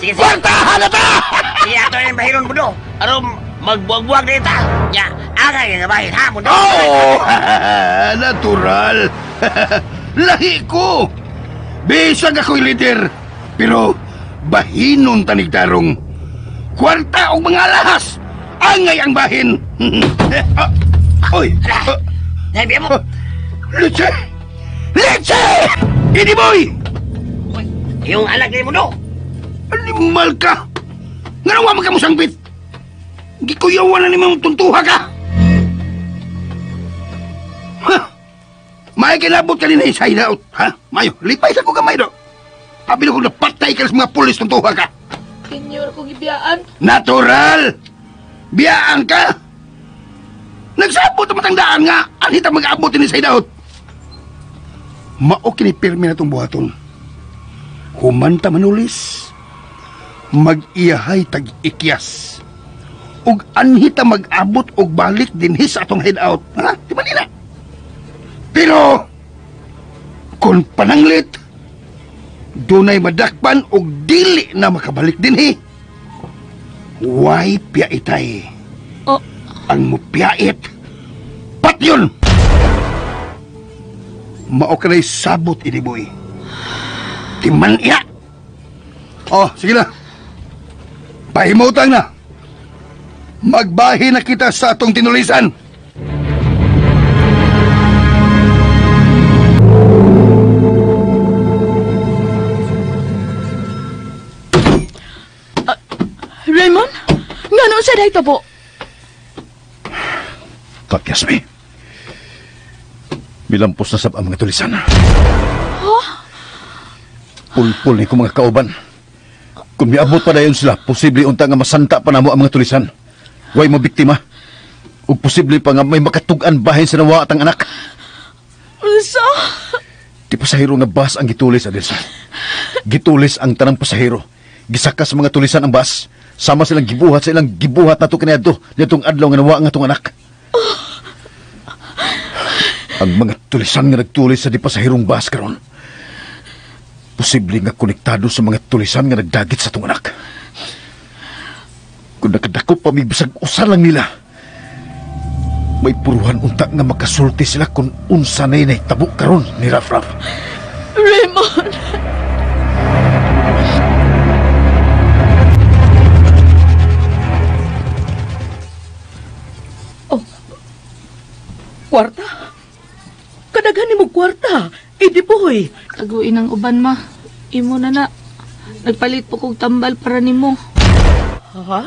J: sige.
D: Kwartahan na ta!
J: Sige, ato yung bahiron mo do. Aron magbuwag-buwag na ita. Ya, angay nga bahin, ha, mundo?
D: Oh! Natural! Lahi ko! Bisag ako'y leader, pero bahinon tanig tarong. Kwarta og mga alahas! Angay ang bahin! Oy!
J: Nabiya mo!
D: Leche! Leche! Ini boy!
J: Yung anak ni Mundo!
D: Animal ka! Nga wa man ka mo sangpit. Gikuyawan na ni mong tuntuha ka. Ha? May kinabot ka din na inside out. Ha? Mayo, lipay sa ko kamay do. Abi na kong napatay ka sa mga pulis tuntuha ka.
G: Kinyo na kong ibiyaan.
D: Natural! Biyaan ka! Nagsabot ang matangdaan nga, anita mag-abot ni inside out. Mao kini pirmi na itong buhaton. Humanta manulis, mag-iyahay tag-ikyas. Ug anhita mag-abot og balik dinhi sa atong hideout. Ha? Di ba nila? Pero, kung pananglit, dunay madakpan og dili na makabalik dinhi. Way piyaitay.
G: Oh.
D: Ang mupiyait, patyon! Mao ka na'y sabot, Ediboy. Timan iya! Oh, sige na. Pahimutang na. Magbahi na kita sa atong tinulisan.
E: Raymond? Nga noon sa dahi tabo?
K: Pakyas mi. Milampos na sab ang mga tulisan.
E: Huh?
K: Pulpul ni ko mga kauban. Kung miabot pa dayon sila, posible unta nga masanta pa namo ang mga tulisan. Way mo biktima. Ug posible pa nga may makatug-an bahin sa nawa atang anak.
E: Unsa?
K: Di pasahero nga bus ang gitulis, Adelsa. Gitulis ang tanang pasahero. Gisaka sa mga tulisan ang bus. Sama silang gibuhat sa ilang gibuhat nato kaniadto niadtong adlaw nga nawa ang atong anak. Ang mga tulisan nga nagtulis sa di pasahirong bus karon, posible nga konektado sa mga tulisan nga nagdagit sa atong anak. Kung nakadakop pa mi bisag usa lang nila, may puruhan unta nga makasulti sila kung unsa nay nahitabo karon ni Raf Raf.
E: Raymond! Oh, kwarta? Kadaghan nimo kwarta. Ediboy.
G: Taguin ang uban, ma. Imo na na. Nagpalit po kog tambal para nimo.
E: Ha?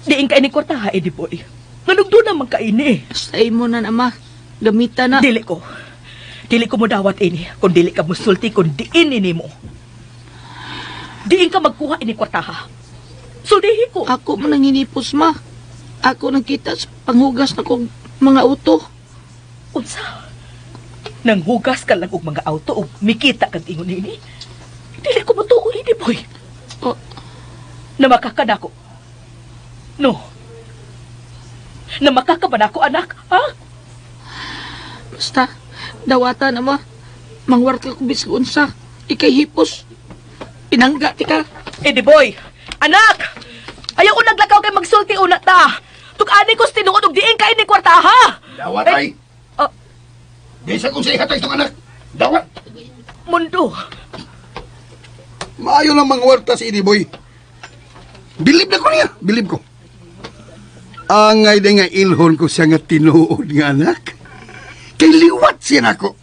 E: Diin ka ini kwarta ha, Ediboy. Nganong doon naman ka ini?
G: Sa imo na na, ma. Gamita na.
E: Dili ko. Dili ko mo dawat ini. Kung dili ka musulti, kung diin ini mo. Diin ka magkuha ini kwarta ha. Sultihi ko.
G: Ako mo nang hinipos, ma. Ako nang kita sa panghugas na kong mga auto.
E: Unsa? Nanghugas ka lang og mga auto og mikita kag ingon ini. Dili ko motuo ini, boy.
G: Oh.
E: Namakaka nako. No. Namakaka ba nako, anak? Ha?
G: Basta, dawata na ma. Mangwarta ko bisag unsa. Ikay hipos. Pinangga ti ka.
E: Ediboy! Anak! Ayaw ko naglakaw kay magsulti una ta. Tuk-ani ko sa tinuod og diin ka ini kwarta, ha?
D: Dawat ay. Di sa kung sa ihatag itong anak. Dawat.
E: Mundo.
D: Maayo lang mangwarta si Ediboy. Bilib na ko niya. Bilib ko. Angay na nga ilhon ko siya nga tinuod nga anak. Kay liwat siya nako.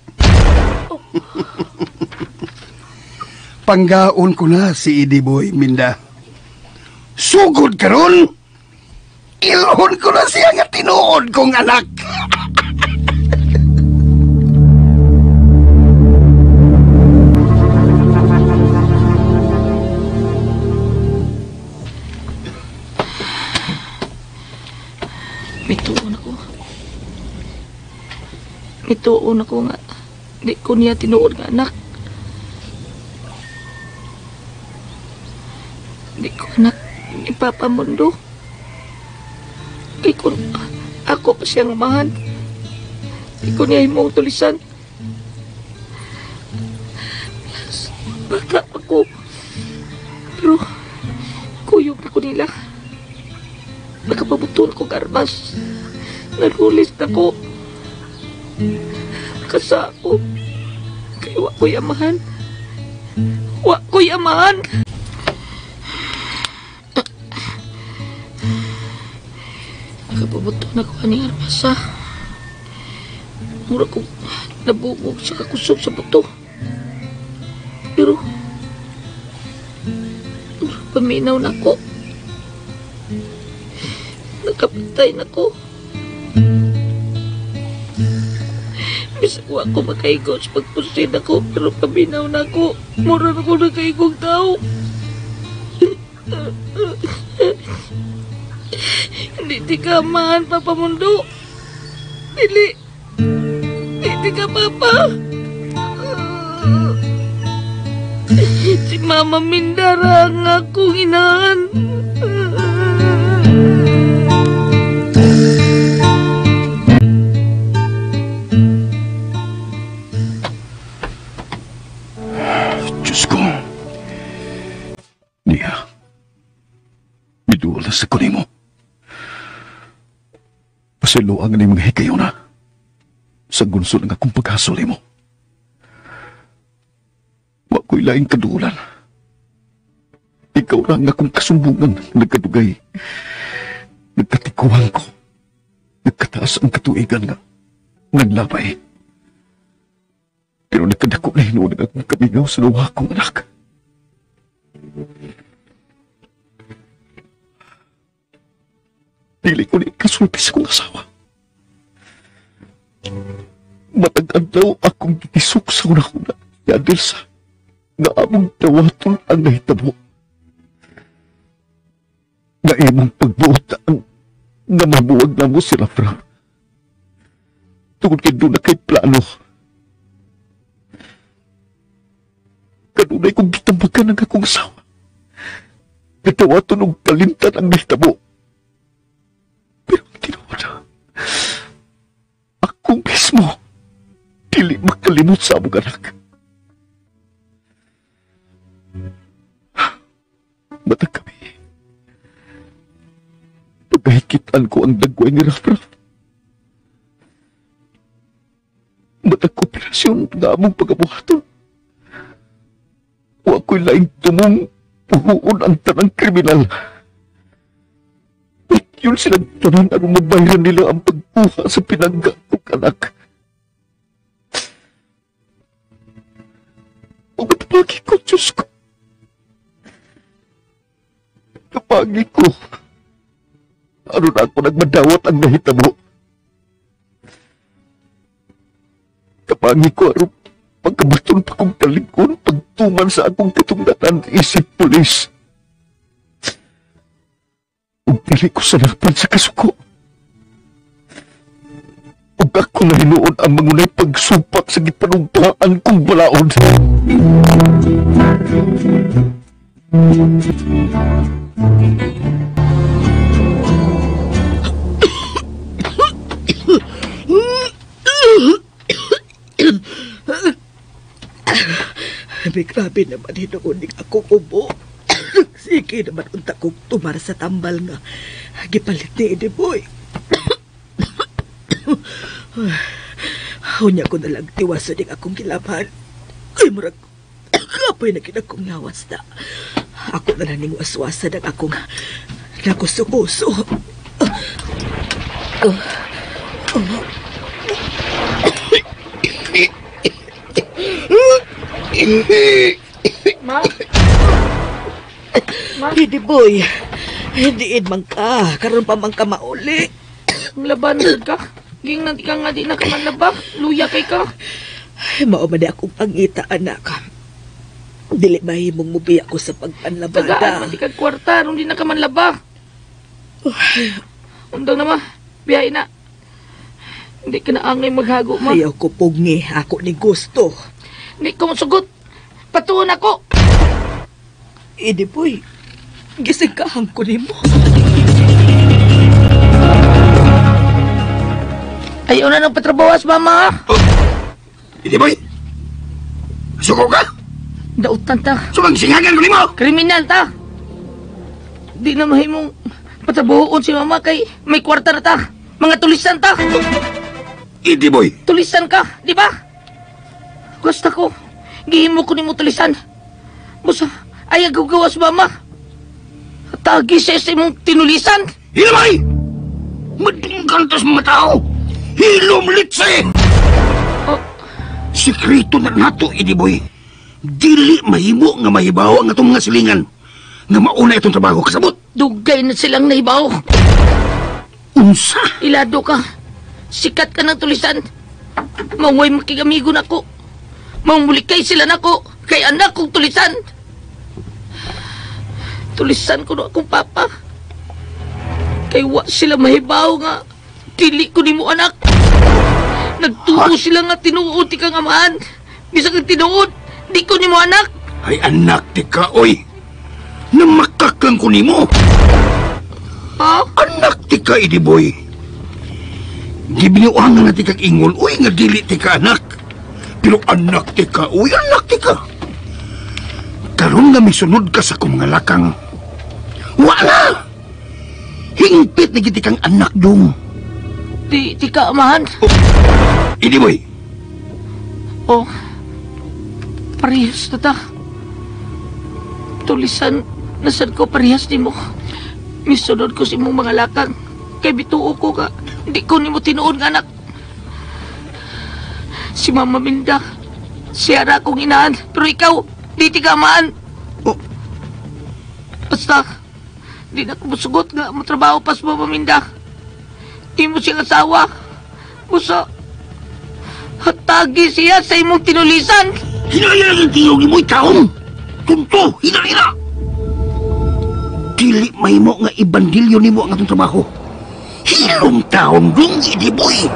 D: Panggaon ko na si Ediboy, Minda. Sugod karon, ilhon ko na siya nga tinuod kong anak.
G: Mituon ako. Mituon ako nga. Di ko niya tinuod nga anak. Di ko anak ni Papa Mundo. Kay kun ako pa siyang amahan. Di ko niya himong tulisan. Bata pa ko. Pero kuyog na ko nila. Nakapabuton ko garbas. Narulis na ko. Kasa ako. Kay wa ko'y amahan. Wa ko'y amahan. Nakapabuton ako aning arbasa. Mura ko nabugog sa kakusog sa buto. Pero paminaw na ko. Nakapatay na ko. Bisag wa ko makaigo sa pagpusin ako, pero paminaw na ako. Mura na ko nakaigong tao. Hindi ti ka man, Papa Mundo. Dili. Hindi ka, Papa. Si Mama Mindara ang akong inahan.
K: Diyos ko. Niya. Midulas ako nimo. Pasiluang ni mga hikayo na. Sa gunso ng akong paghasol nimo. Wa ko'y laing kadulan. Ikaw lang akong kasumbungan. Nagkadugay. Nagkatikuhan ko. Nagkataas ang katuigan nga. Naglabay. Pero nagkadako na hinuon ang akong kamingaw sa luha kong anak. Dili ko ni kasulti sa kong asawa. Matag-adlaw akong gitisok sa una-una. Yadelsa, nga among dawaton ang nahitabo. Nga imong pagbuot ang nga mabuwag na mo sila, Fra. Tungod kay doon na kay plano. Kanunay kong gitambagan ang akong asawa. Gatawaton og kalimtan ang nahitabo. Pero ang tinuod, ako mismo, dili makalimot sa among anak. Matag kami. Pagkahikitaan ko ang dagway ni Raf-Raf. Matag kooperasyon nga among pagabuhaton. Wa ko'y laing tumong puhuon ang tanang kriminal. Yun silang tanan anong mabayaran nila ang pagkuha sa pinangga kong anak. Pagkatapagi ko, Diyos ko. Kapagi ko. Ano na ako nagmadawat ang nahitabo. Kapagi ko, ano, pagkabaton pa kong talikon, pagtuman sa akong katungdatan, isip pulis. Ug dili ko sanapan sa kasuko. Ug ako na hinuon ang mangunay pagsupak sa gipanumpaan kong balaod.
E: Grabe naman hinuon ning akong ubo. Sige naman unta kong tumara sa tambal nga gipalit ni Eddie Boy. Unya ko nalang tiwaso ning akong gilaban. Ay murag kapoy na gid akong lawas na. Ako na lang ning waswasan ang akong nakuso-kuso.
G: Ma? Ma?
E: Hindi, boy. Hindi man ka. Karon pa man ka mauli.
G: Laban ka. Gingnan ka nga di na ka manlaba. Luya kay ka.
E: Ay, mao man di akong pangita, anak. Dili mahimong mubiya ko sa pagpanlabada.
G: Tagaan man di ka kwarta. Ron di na ka manlaba. Undang na ma. Biyahe na. Hindi ka na angay maghago, ma.
E: Ayaw ko pugni. Ako ni gusto.
G: Hindi ko masugot. Patuon ako.
E: Idi, boy. Gisingkahan ko nimo.
G: Ayaw na ng patrabawas, mama.
D: Idi, boy. Suko ka?
G: Dautan ta.
D: Sumang singhagan ko nimo.
G: Kriminal ta. Di na mahimong patrabahoon si mama kay may kwarta na ta. Mga tulisan ta.
D: Idi, boy.
G: Tulisan ka, di ba? Gusto ko. Gihimo ko nimo tulisan. Busa, ay agagawas mama. Tagi sa imong tinulisan.
D: Hilmay! Madunggan tas mga tao. Hilom litse!
G: Oh.
D: Sikreto na nato, Idi boy. Dili mahimo nga mahibaw ang atong mga silingan. Nga mauna itong trabaho kasabot.
G: Dugay na silang nahibaw.
D: Unsa?
G: Ilado ka. Sikat ka ng tulisan. Maungoy makigamigo na ko. Maumulikay sila nako kay anak kong tulisan. Tulisan ko na akong papa. Kay wa sila mahibaw nga dili ko nimo anak. Nagtuo sila nga tinuod ti kang amahan. Bisag ang tinuod, di ko nimo anak.
D: Ay anak ti ka, oy. Namakakang ko nimo.
G: Ha?
D: Anak ti ka, Eddie Boy. Gibinuangan na ti kag ingon, oy, nga dili ti ka anak. Pero anak ti ka, oy, anak ti ka. Karon nga misunod ka sa akong mga lakang. Wala! Hingpit na giti kang anak dong.
G: Di ka amahan.
D: Oh, Eddie Boy.
G: Oh, parehas na ta. Tulisan, nasad ko parehas ni mo. Misunod ko sa imong mga lakang. Kay bituo ko ka, di ko nimo tinuod nga anak. Si Mama Minda, siya ra akong inahan. Pero ikaw, di ti ka amaan.
D: Oh.
G: Basta, di na ko musugot nga matrabaho pas Mama Minda. Di mo siyang asawa. Busa, hatagi siya sa imong tinulisan.
D: Hinaya ang tiyog ni mo'y taong. Tunto, hinaya! Dili may mo nga ibandilyo nimo ang atong trabaho. Hilong taon dong, Eddie Boy!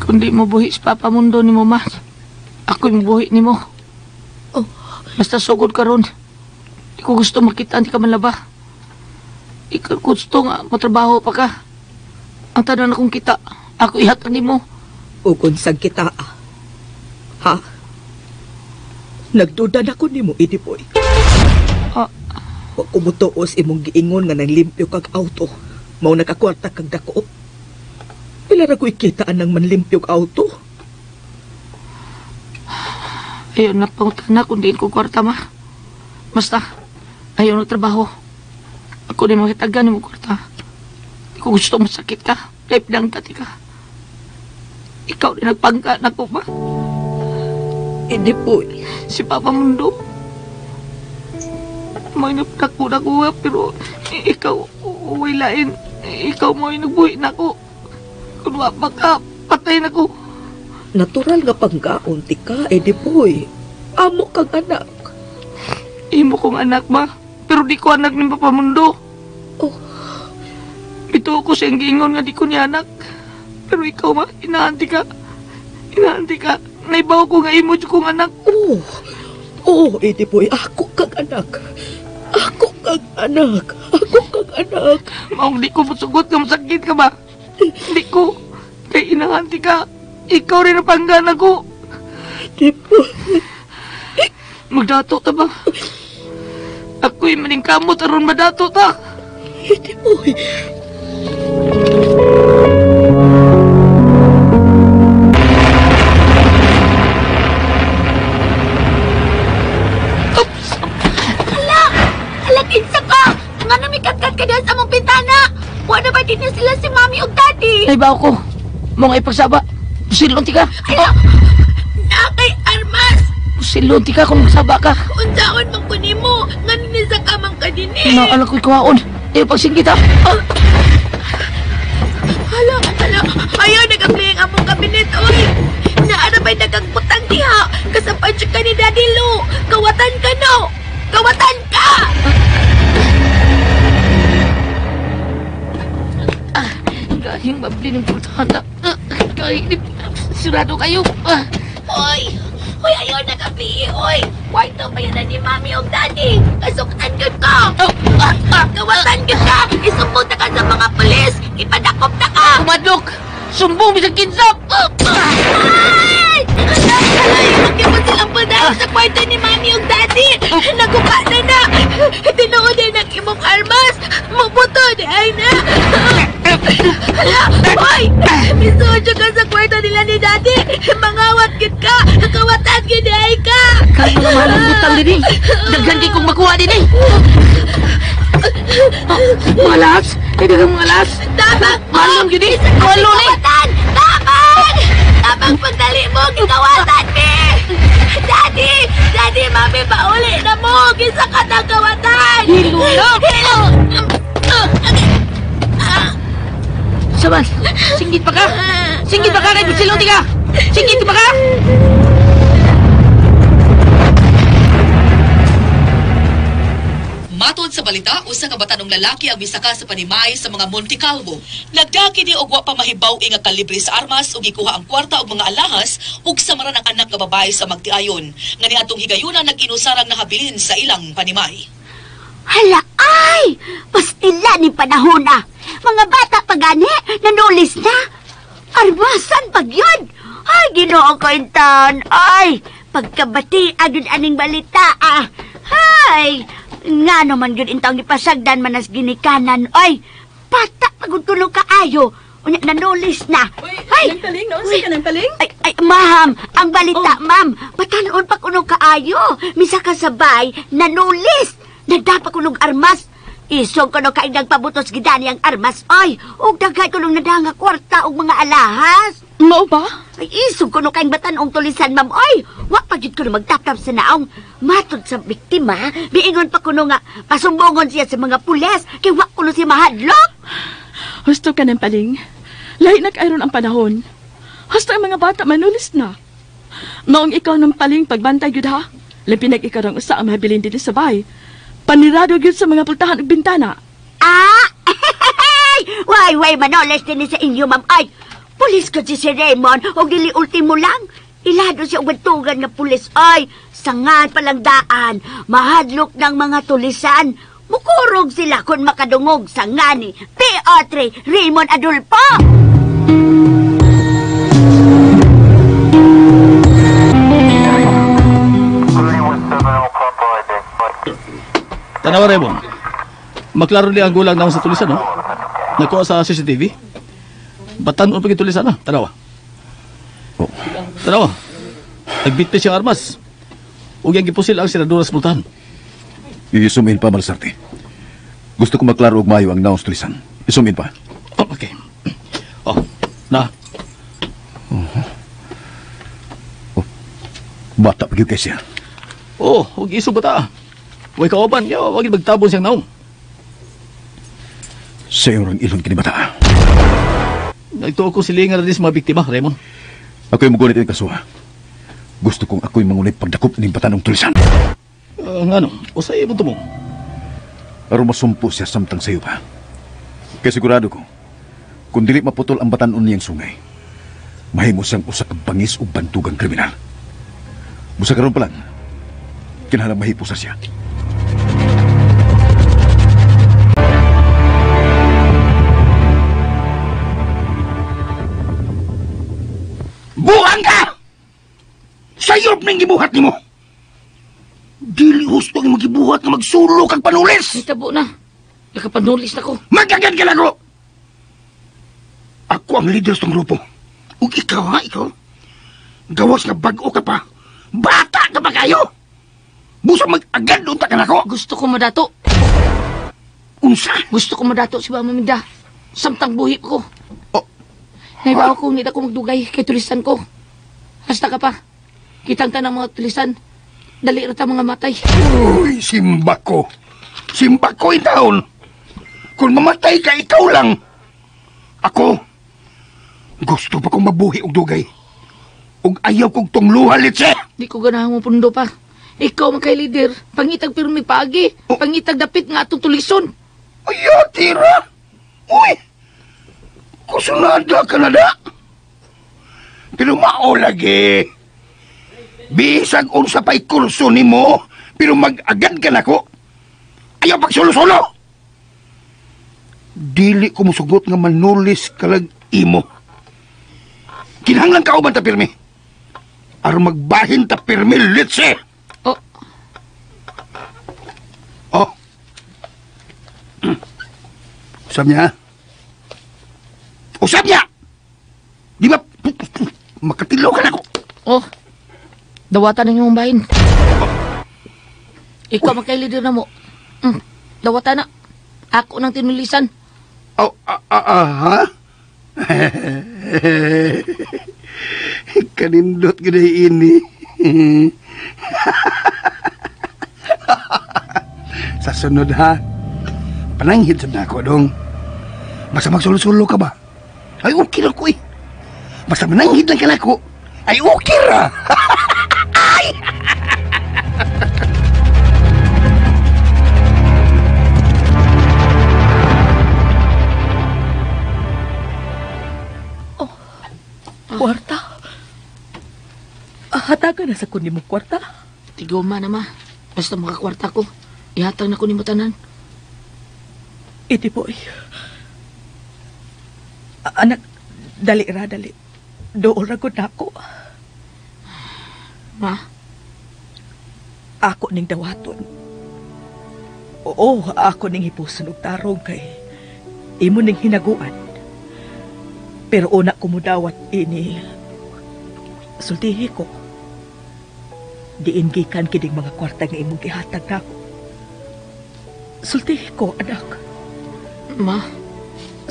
G: Kung di mo buhi si Papa Mundo ni mo, ma, ako'y mabuhi ni mo.
E: Oh.
G: Basta sugod ka ron. Di ko gusto makita, di ka manlaba. Di ko gusto nga matrabaho pa ka. Ang tanan akong kita, ako ihatag ni mo.
E: Ukon sang kita, ha? Nagduda na ko nimo, Eddie Boy.
G: Ah.
E: Wa ko motuos imong giingon nga nanglimpyo kag auto. Mao nakakwarta kag dako. Pila ra ko ikitaan ng manlimpyo og auto.
G: Ayaw na pangutana kung diin ko kwarta, ma. Basta, ayaw na trabaho. Ako din makitagan mo kwarta. Di ko gusto masakit ka. Kaya pinangkati ka. Ikaw din nagpangka na ko ba?
E: Eddie Boy.
G: Si Papa Mundo. May nagdako na ko, pero ikaw, uwi lain. Ikaw mo ay nagbuhi na ko. Kung wa pa ka, patay na ko.
E: Natural nga panggaon ti ka, Eddie Boy. Amo kang anak.
G: Imo kong anak, ma. Pero di ko anak ni Papa Mundo.
E: Oh.
G: Bito ko siyang giingon nga di ko niya anak. Pero ikaw, ma, inaanti ka. Inaanti ka. Naibaw ko nga imo kong anak.
E: Oh, oh, Eddie Boy, ako kang anak. Ako kang anak. Ako kang anak.
G: Maong di ko masugot nga masakit ka ba? Di ko. Kay inaanti ka. Ikaw rin ang panggan ako.
E: Eddie Boy.
G: Magdato ta ba? Ako'y maningkamot aron madato ta.
E: Eddie Boy.
H: Hala! Hala, kinsa ka! Nga namikatkat ka dyan sa mong pintana! Wala ba din na sila si Mami ug Daddy?
G: Naibaw ko. Mga ipagsaba. Silon ti ka.
H: Ay, na kay Armas!
G: Silon ti ka kung magsaba ka.
H: Unsaon man ko nimo? Nga ninisa ka man ka din eh.
G: Naalala ko'y kuhaon. Iyo pagsingkit ha. Oh.
H: Hala, hala. Ayaw, nag-apply ang among kabinet, oy. Naara ba'y nagkagbutang diha? Kasapan siya ka ni Daddy Lu. Kawatan ka, no? Kawatan ka!
G: Gahing mabli ng pultahan na. Gahing sirado kayo.
H: Hoy! Hoy, ayaw nag-apply, oy. Kwarto pa yun na ni Mami o Daddy. Kasuktan yun ka. Kawatan yun ka. Isumbong na ka sa mga pulis. Ipadakop na ka.
G: Kumadlok! Sumbong bisag kinsap!
H: Ay! Ay! Magkipot silang pultahan sa kwarto ni Mami o Daddy. Nagupa na na. Tinuod din ang imong armas. Mabuto di ay na. Hala! Hoy! Misuod ka sa kwarto nila ni Daddy. Mangawat gid ka. Kawatan gid ay ka.
G: Kaya mga mahalang butang din eh. Daghan kay kong makuha din eh. Mga las! Ay, daghang mga las!
H: Tabang!
G: Malong yun eh! Malong eh!
H: Kawatan! Tabang! Tabang pagdali mo! Gikawatan me! Daddy! Daddy! Mami, pauli na mo! Gisa ka ng kawatan!
G: Hilulok!
H: Hilulok!
G: Saman, singgit pa ka! Singgit pa ka! Kay Butsiloti ka! Singgit pa ka!
E: Matod sa balita, usa ka batanong lalaki ang misaka sa panimay sa mga Monte Calvo. Nagdakini og wa pa mahibaw nga kalibre sa armas ug gikuha ang kwarta og mga alahas ug samaran ang anak nga babae sa magtiayon. Nga niadtong higayuna nag-inusarang nahabilin sa ilang panimay.
I: Hala ay! Pastila ni panahon na. Mga bata pa gani, nanulis na. Armasan pag yun. Ay, Ginoo ko intaon. Ay, pagkabati agad aning balita ah. Ay, nga naman yun intaong ipasagdan manas ginikanan. Ay, bata pagod tulong kaayo. Unya, nanulis na. Ay,
E: Nang paling, naunsa ka nang paling?
I: Ay, ay, ma'am, ang balita, ma'am. Batanon pa kuno kaayo. Misa kasabay, nanulis. Nagdapa kunog armas. Isog kuno kay nagpabutos gidani ang armas. Ay, ug daghay kuno nadanga kwarta og mga alahas.
E: Mao ba?
I: Ay, isog kuno kay batanong tulisan, ma'am. Ay, wa pa jud kuno magtaptap sa naong. Matod sa biktima, miingon pa kuno nga pasumbongon siya sa mga pulis kay wa kuno siya mahadlok.
E: Husto ka ng paling. Lahi na kayron ang panahon. Husto ang mga bata manulis na. Maong ikaw ng paling pagbantay gyud ha. Labi nag ikaw ang usa ang mahabilin dinhi sa bay. Panirado gyud sa mga pultahan ug bintana.
I: Ah! Way, way, manoles din sa inyo, ma'am. Ay, pulis ko si Sir Raymond, o dili ultimo lang. Ilado siya og bantugan nga pulis. Ay, sangan palang daan. Mahadlok ng mga tulisan. Mukurog sila kung makadungog sa ngani. PO3, Raymond Adolfo!
J: Tanawa, Raymond. Maklaro niya ang gulang naon sa tulisan, no? Nakuha sa CCTV. Batan-on pa tulisan, na. Tanawa.
K: Oh.
J: Tanawa. Nagbitbit siyang armas. Ug yang gipusil ang siradura sa pultahan.
K: I-zoom in pa, Malasarte. Gusto ko maklaro og maayo ang naong sa tulisan. I-zoom in pa.
J: Oh, okay. Oh, na.
K: Oh, bata pa gyud kay siya.
J: Oh, ug isog bata. Way kauban, ya, wag magtabon siyang naong.
K: Sayo ang ilon kini bata.
J: Nagtuo ko silingan na din sa mga biktima, Raymond.
K: Ako'y mugunit ang kasuha. Gusto kong ako'y mangunit pagdakop ning batanong tulisan.
J: Ngano, usay mo tumong.
K: Aron masumpo siya samtang sayo pa. Kaya sigurado ko, kung dili maputol ang batanon niyang sungay, mahimo siyang usa ka bangis o bantugang kriminal. Busa karon pa lang, kinahanglan mahipusa siya.
D: Buang ka! Sayop ning gibuhat nimo. Dili husto ang imong gibuhat nga magsulo kag panulis.
G: Itabo na. Nakapanulis na ko.
D: Magagad ka lang ko. Ako ang leader sa grupo. Ug ikaw ha, ikaw. Gawas nga bag-o ka pa. Bata ka pa kayo. Busa mag-agad unta ka nako.
G: Gusto ko madato.
D: Unsa?
G: Gusto ko madato si Mama Minda. Samtang buhi ko.
D: Oh.
G: Naibaw ko, hindi ako magdugay kay tulisan ko. Hasta ka pa. Kitang tanang mga tulisan. Dali ra ta mga matay.
D: Uy, simba ko. Simba ko in taon. Kung mamatay ka, ikaw lang. Ako, gusto pa kong mabuhi og dugay. Og ayaw kong tungluha, litse.
G: Di ko ganahan mo pundo pa. Ikaw man kay leader. Pangitag pirmi paagi.
D: Oh.
G: Pangitag dapit nga atong tulison.
D: Ayaw, tira. Uy, kusunada ka na da. Pero mao lagi. Bisag unsa pa'y kurso nimo, pero mag-agad ka nako. Ayaw pagsulo-sulo. Dili ko musugot nga manulis kalag imo. Kinahanglan ka uban ta pirmi. Aron magbahin ta pirmi, litse.
G: Oh.
D: Oh. Usap niya, ha? Usap niya! Di ba? Makatilaw ka na ako.
G: Oh. Dawatan ang imong bahin. Ikaw man kay leader na mo. Dawatan na. Ako nang tinulisan.
D: Oh, ha? Kanindot gid ini. Sa sunod ha. Pananghid sad na ako dong. Basta magsulo-sulo ka ba? Ay okay ra ko eh. Basta mananghid lang ka nako. Ay okay ra. Ay!
E: Oh, kwarta. Hatagan na sa kundi mo kwarta.
G: Tigoma na ma. Basta makakwarta ko. Ihatag na ko ni mo tanan.
E: Iti boy. Anak, dali ra, dali. Dool ra gud nako.
G: Ma?
E: Ako ning dawaton. Oo, ako ning hipuson og tarong kay imo ning hinaguan. Pero una ko mudawat ini. Sultihi ko. Diin gikan kining mga kwarta nga imong gihatag nako. Sultihi ko, anak.
G: Ma?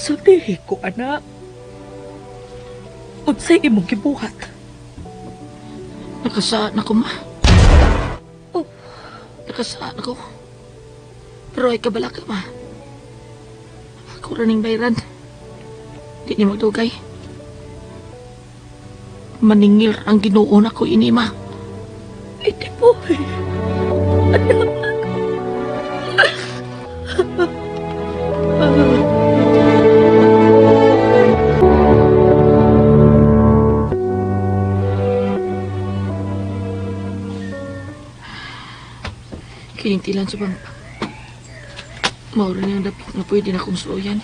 E: Sultihi ko, anak. Unsay imong gibuhat?
G: Nakasaan ako, ma.
E: Oh.
G: Nakasaan ako. Pero ay kabala ka, ma. Ako raning bayran. Di niya magdugay. Maningil ang Ginoo nako ini, ma.
E: Iti boy. Anak.
G: Kinintilan sa bangka. Maura niyang dapit nga pwede na kong suluyan.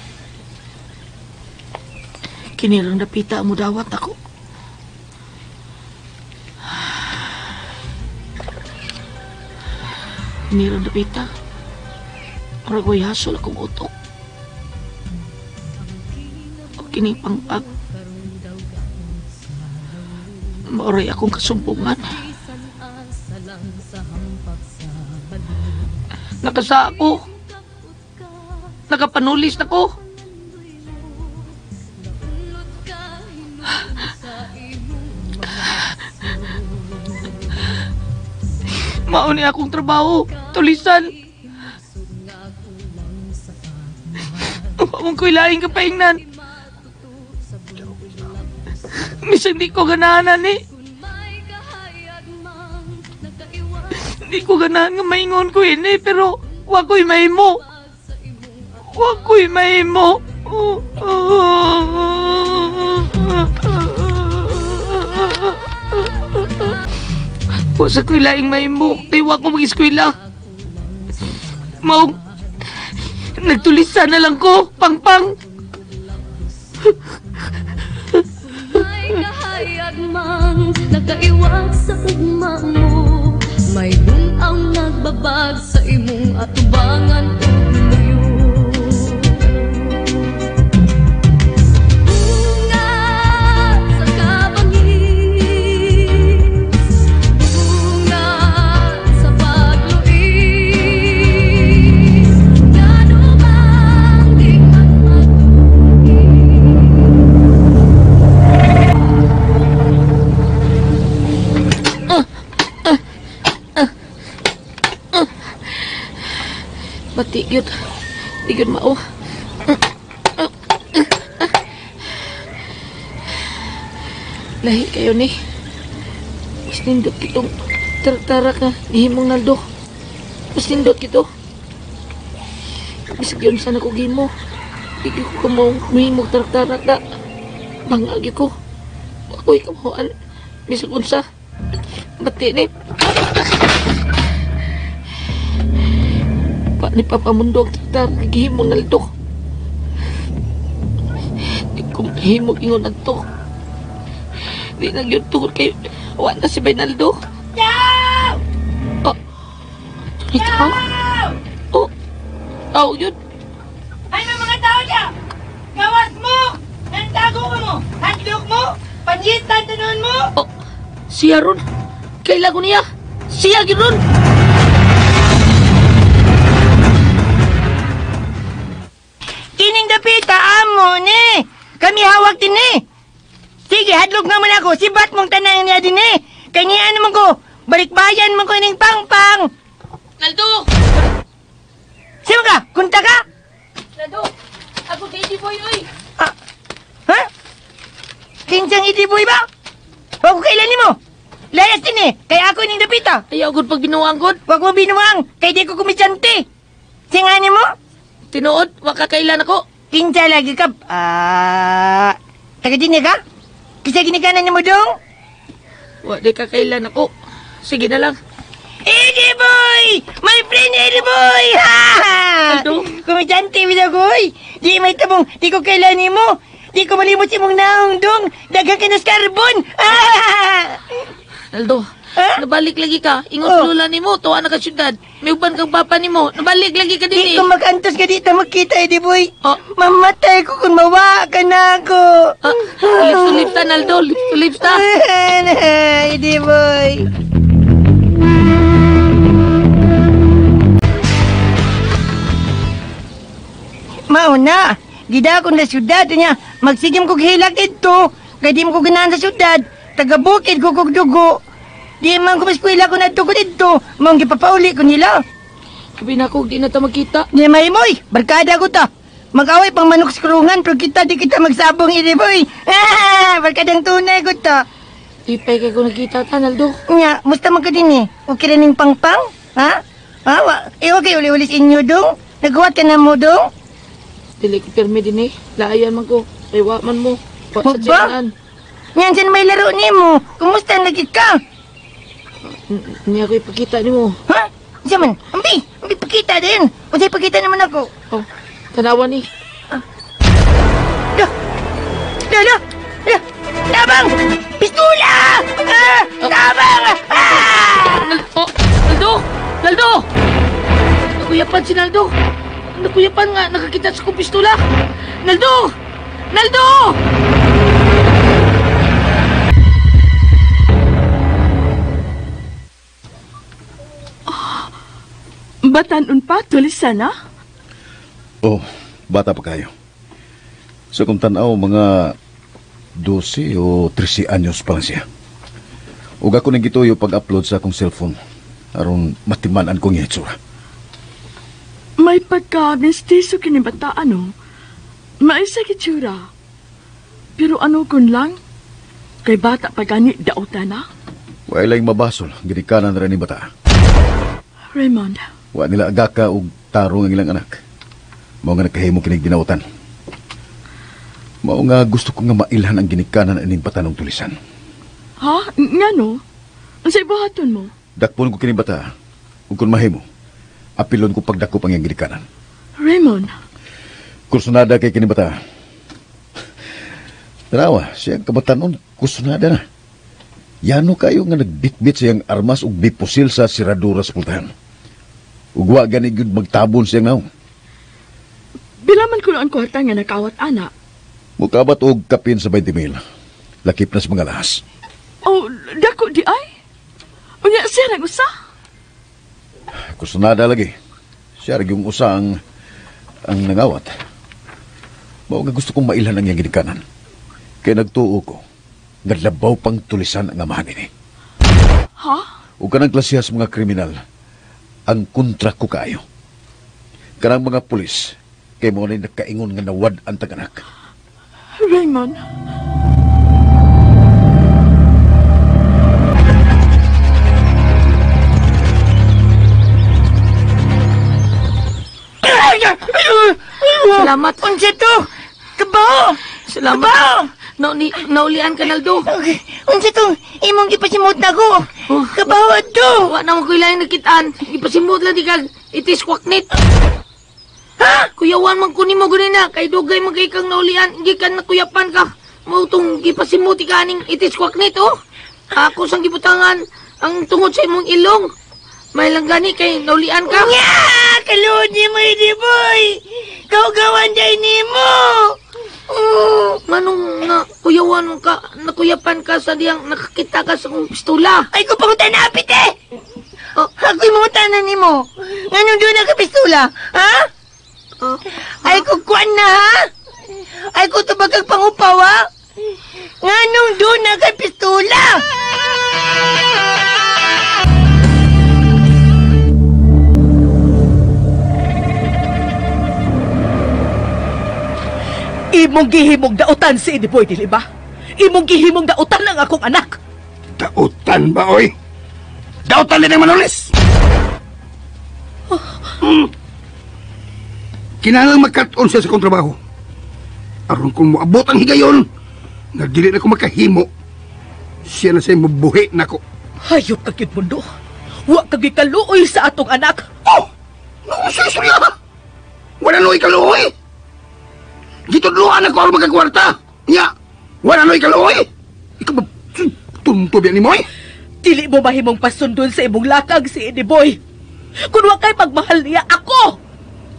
G: Kinirang dapita mo dawat ako. Kinirang dapita. Murag way hasol akong utok. O kining pangpang. Mauray akong kasumbungan. Nakasa ako. Nakapanulis na ko. Mauni akong trabaho. Tulisan. Huwag ko'y laing kapaingnan. Minsan di ko ganahan eh. Hindi ko ganahan nga maingon ko ini, pero wag ko'y mahimo. Wag ko'y mahimo. Wa sa ko'y laing mahimo, kay wag ko mag-eskwela. Maong, nagtulisan na lang ko, pangpang.
B: May kahayag mang nakaiwag sa ugma mo. May ang nagbabag sa imong atubangan ug luyo. Bunga sa kabangis, bunga sa pagluis, ngano bang di man matuig?
G: Pati yun. Di yun mao. Lahi kayo ni. Mas nindot kitong tarak-tarak na nihimong naldo. Mas nindot kito. Bisag yun sana ko gimo. Di ko kamo muhimog tarak-tarak na. Bangagi ko. Ako'y kamuhan. Bisag unsa. Bati ni. Pa ni Papa Mundo ang tarak-tarak gihimong naldo. Di ko mahimog ingon adto. Di na gyud tungod kay wa na si Baynaldo. Oh. Tunay tao. Oh. Tao yun.
F: Ay, may mga tao niya! Gawas mo! Nantago ka mo! Hadlok mo! Panyitan tanon mo!
G: Oh. Siya ron. Kailan ko niya. Siya gyud ron.
F: Kining dapita amo ni! Kami hawak din ni! Sige, hadlok nga man ako. Sibat mong tanan niya din eh. Kaya niya naman ko. Balikbayan man ko ining pangpang.
G: Naldo!
F: Kinsang Eddie Boy ba? Wa ko kailan nimo. Layas din eh, kay ako ning dapita.
G: Ayaw gud pag binuang gud.
F: Wa ko binuang, kay di ko komedyante. Singa nimo?
G: Tinuod, wa ka kailan ako.
F: Kinsa lagi ka? Taga dinhi ka? Kinsa ginikanan nimo dong?
G: Wa di ka kailan ako. Sige na lang.
F: Eddie Boy! My friend Eddie Boy! Ha!
G: Aldo?
F: Komedyante bitaw ko, oy. Di may tabong, di ko kailan nimo. Di ko malimot si mong naong dong. Daghan ka na carbon. Ah!
G: Aldo,
F: Ha?
G: nabalik lagi ka. Ingon
F: Oh.
G: lula nimo, tuwa na ka syudad. May uban kang papa nimo. Nabalik lagi ka
F: Di
G: dinhi.
F: ko magantos ka dito magkita, Eddie Boy.
G: Oh.
F: Mamatay ko kung mawa ka na ako.
G: Lips to lips ta, Naldo. Lips to lips ta.
F: Eddie Boy. Mauna, gida akong na syudad niya. Magsigim kog hilak dito. Kay di mo ko ganahan sa syudad. Taga-bukid ko kog dugo. Di man ko maskwela ko na ko dito. Maong gipapauli ko nila.
G: Sabi na ko, di na ta magkita.
F: Di mahimoy, barkada ko ta. Mag-away pang manok sa kurungan, pero kita di kita magsabong, Eddie Boy. Ah, barkadang tunay ko ta.
G: Tipay kay ko nagkita ta, Naldo.
F: Nya, musta man ka din eh. Okay rin ning pangpang? Ha? Ha? Eh, okay, uli-uli sa inyo dong. Nagawa ka na mo dong.
G: Dili ko pirmi din eh. Laayan man ko. Kay wa man mo. Wa sa
F: Wag ba?
G: tiyan.
F: Nyan, saan may laro ni mo? Kumusta lagi ka?
G: Niya ko ipakita nimo.
F: Ha? Unsa man? Ambi, ambi pakita din. Unsay pakita naman ako?
G: Oh, tanawa ni.
F: Da! Da, da! Da! Tabang! Pistula! Ah! Tabang! Ah!
G: Oh, Naldo! Naldo! Nakuyapan si Naldo! Nakuyapan nga, nakakita sa kong pistula! Naldo! Naldo!
I: Batanon pa, tulisan na?
K: Oh, bata pa kayo. Sa kung tanaw, mga 12 o 13 anyos pa lang siya. Ug ako nang gituyo pag-upload sa akong cellphone aron matiman-an kong itsura.
I: May pagka-mistiso kini bata, ano? Maisa kitsura. Pero ano kun lang? Kay bata pa gani dauta na?
K: Wa ilay mabasol, ginikanan ra ni bata.
I: Raymond,
K: Wa nila agaka og tarong ang ilang anak. Mao nga nakahimo kinig dinautan. Mao nga gusto ko nga mailhan ang ginikanan aning bata ng tulisan.
I: ha? Ngano? Unsay buhaton mo?
K: Dakpon ko kini bata ug kun mahimo, apilon ko pagdakop ang iyang ginikanan.
I: Raymond,
K: Kursunada kay kini bata. Tanawa, siyang kabatanon, kursunada na. Yano kayo nga nagbitbit siyang armas ug bipusil sa siradura sa pultahan. Ug wa gani gyud magtabon siyang naong.
I: bila man kuno ang kwarta nga nakawat ana.
K: Mukabat og kapin sa 20 mil. Lakip na sa mga lahas.
I: Oh, dako di ay. Unya siya nang usa.
K: Kursunada lagi. Siya ra yung usa ang nangawat. Mao nga gusto kong mailhan ang iyang ginikanan. Kay nagtuo ko, nga labaw pang tulisan ang amahan ini.
I: Ha?
K: Ug kanang klasiha sa mga kriminal, ang kontra ko kaayo. Kanang mga pulis, kay mo ni nakaingon nga nawad ang taganak.
I: Raymond,
G: Salamat.
F: Unsa to? Kabaw!
G: Salamat.
F: Kabaw!
G: Naulian ka, Naldo.
F: Okay. Unsa to? Imong gipasimot na ko.
G: Oh.
F: Kabaw adto.
G: Wa na mo ko ilang nakitaan. Ipasimot lang di kag itis kwaknit.
F: Ha?
G: Kuyawan man ko nimo ganina kay dugay man kay kang naulian, gikan na kuyapan ka. Mao tong gipasimot ka aning itis kwaknit oh. Ako sang gibutangan ang tungod sa imong ilong. May lang gani kay naulian ka.
F: Nya! Kaluod ni mo, Eddie Boy! Kaugawan day nimo!
G: Oh, manong na kuyawan ka, nakuyapan ka sa diyang nakakita ka sa kong pistola.
F: Ay ko pangutan na apit eh!
G: Oh.
F: Ako'y mangutanan nimo. Nganong doon ka pistola? Ha?
G: Oh.
F: Ay ko kuan na ha? Ay ko tubag kag pangupaw ha? Nganong doon na kay pistola?
E: Imong gihimog dautan si Eddie Boy, dili ba? Imong gihimong dautan ang akong anak.
D: Dautan ba, oy? Dautan din ang manulis! Kinahanglan magkat-on siya sa akong trabaho. Aron kung moabot ang higayon, nga dili na ko makahimo, siya na siya'y mabuhi na ko.
E: Hayop ka gyud, Mundo. Wa ka gyud kaluoy sa atong anak.
D: Oh! Noong sa istorya! Wala no'y kaluoy! Gitudloan ako aron magkakwarta! Nya! Wala no'y kaluoy! Ikaw ba, tunto biya ni mo eh?
E: Dili mo mahimong pasundon sa imong lakag si Eddie Boy. Kung wa kay pagmahal niya, ako!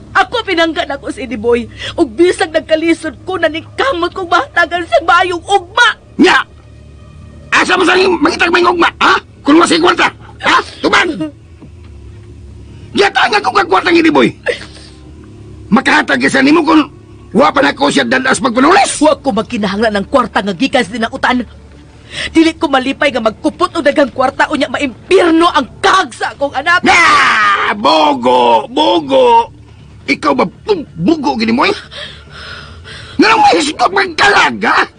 E: Ako pinangga nako si Eddie Boy. Ug bisag nagkalisod ko, naningkamot kong mahatagan sa maayong ugma.
D: Nya! Asa mo sang mangitag may ugma, ha? Kung wa say kwarta, ha? Tuban! Giatang ako kag kwarta ng Eddie Boy. Makahatag sa nimo kung wa pa nako siya dadas pagpanulis.
E: Wa ko magkinahanglan ng kwarta nga gikan sa dinautan. Dili ko malipay nga magkupot og daghang kwarta unya maimpirno ang kag sa akong anak.
D: Na! Bogo! Bogo! Ikaw ba bugo gini mo eh? Nganong maghisgot magkalag, ha?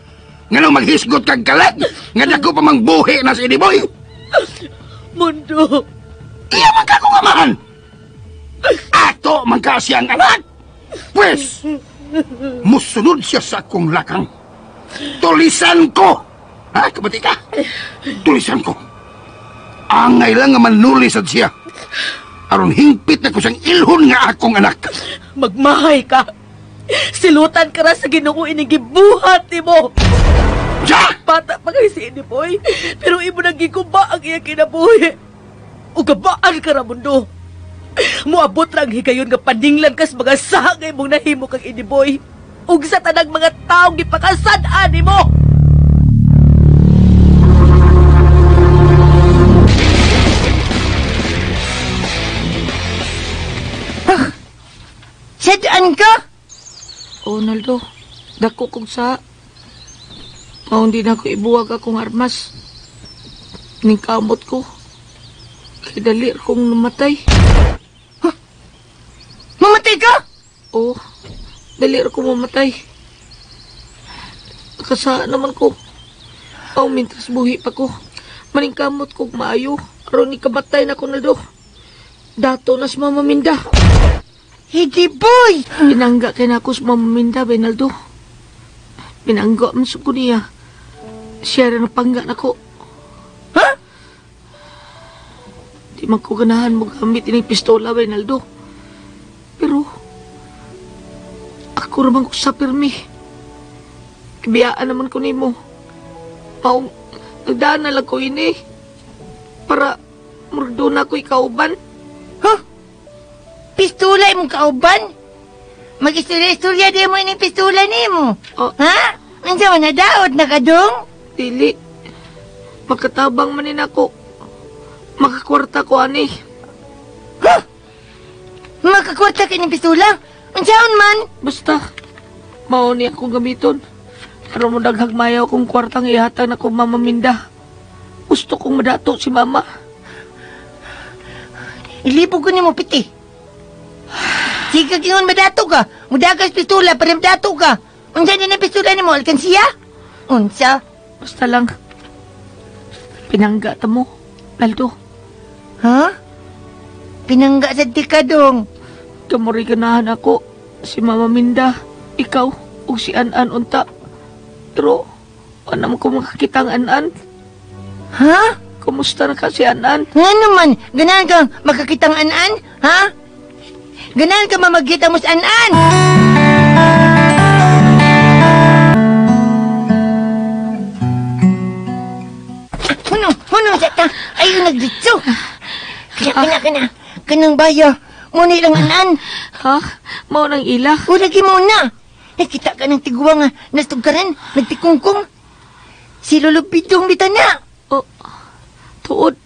D: Nganong maghisgot kag kalag? Nga dako pa mang buhi na si Eddie Boy?
E: Mundo!
D: Iya man ka kong amahan! Ato man ka siyang anak! Pwes, musunod siya sa akong lakang. Tulisan ko! Ha? Kabati ka? Tulisan ko. Angay lang nga manulisad siya. Aron hingpit na ko siyang ilhon nga akong anak.
E: Magmahay ka. Silutan ka ra sa Ginoo ining gibuhat nimo.
D: Ja!
E: Bata pa kay si Eddie Boy, pero imo nang giguba ang iyang kinabuhi. Ug gabaan ka ra, Mundo. Moabot ra ang higayon nga paninglan kas mga saha nga imong nahimo kang Eddie Boy. Ug sa tanang mga taong gipakasad-an nimo.
F: Sadaan ka?
G: Oh, Naldo, dako kong sa. Maong di na ko ibuwag akong armas. Ningkamot ko. Kay dali akong namatay.
F: Huh? Mamatay ka?
G: Oo, dali akong mamatay. Nakasaan naman ko. Aw, mintras buhi pa ko. Maningkamot kog maayo. Aron ikabatay na ko, Naldo. Dato na si Mama Minda.
F: Hindi, boy!
G: Pinangga kay na ako sa Mama Minda, Benaldo. Pinangga man sa ko niya. Siya rin ang pangga na ko.
F: Ha?
G: Di man ko ganahan mo gamit ining pistola, Benaldo. Pero, ako naman ko sa pirmi. Ibiyaan naman ko nimo. Maong, nagdaan na lang ko ini. Para, murdo na ko ikauban.
F: Huh? Pistola imong kauban? Mag-istorya-istorya di mo ining pistola nimo.
G: Oh.
F: Ha? Unsa man nadaot na kadong?
G: Dili. Makatabang man ako. Makakwarta ko ani.
F: Huh? Makakwarta ka ining pistola? Unsaon man?
G: Basta, mao ni akong gamiton. Aron mo daghang mayaw kong kwartang ihatag na kong Mama Minda. Gusto kong madato si Mama.
F: Ilibog ko nimo piti. Sige kingon madato ka. Mudagas pistola para madato ka. Unsa din ang pistola nimo alkansiya? Unsa?
G: Basta lang. Pinangga ta mo, Naldo.
F: Ha? Pinangga sa tikadong.
G: Kamuri ganahan ako. Si Mama Minda, ikaw, ug si An-An unta. Pero, wala man ko makakita ang An-An.
F: Ha?
G: Kumusta na ka si An-An?
F: Nga naman, ganahan kang makakitang An-An? Ha? Ganahan ka mamagkita mo sa An-An! Hunong, hunong sa ta! Ayun, nagditso! Kaya, kaya, kaya, kanang baya, muna ilang An-An.
G: Ha? Mao nang ila?
F: O, lagi mo na! Nakita ka ng tiguang nga, nastugkaran, nagtikungkong. Si Lolo Bidong bitana.
G: O, tuod,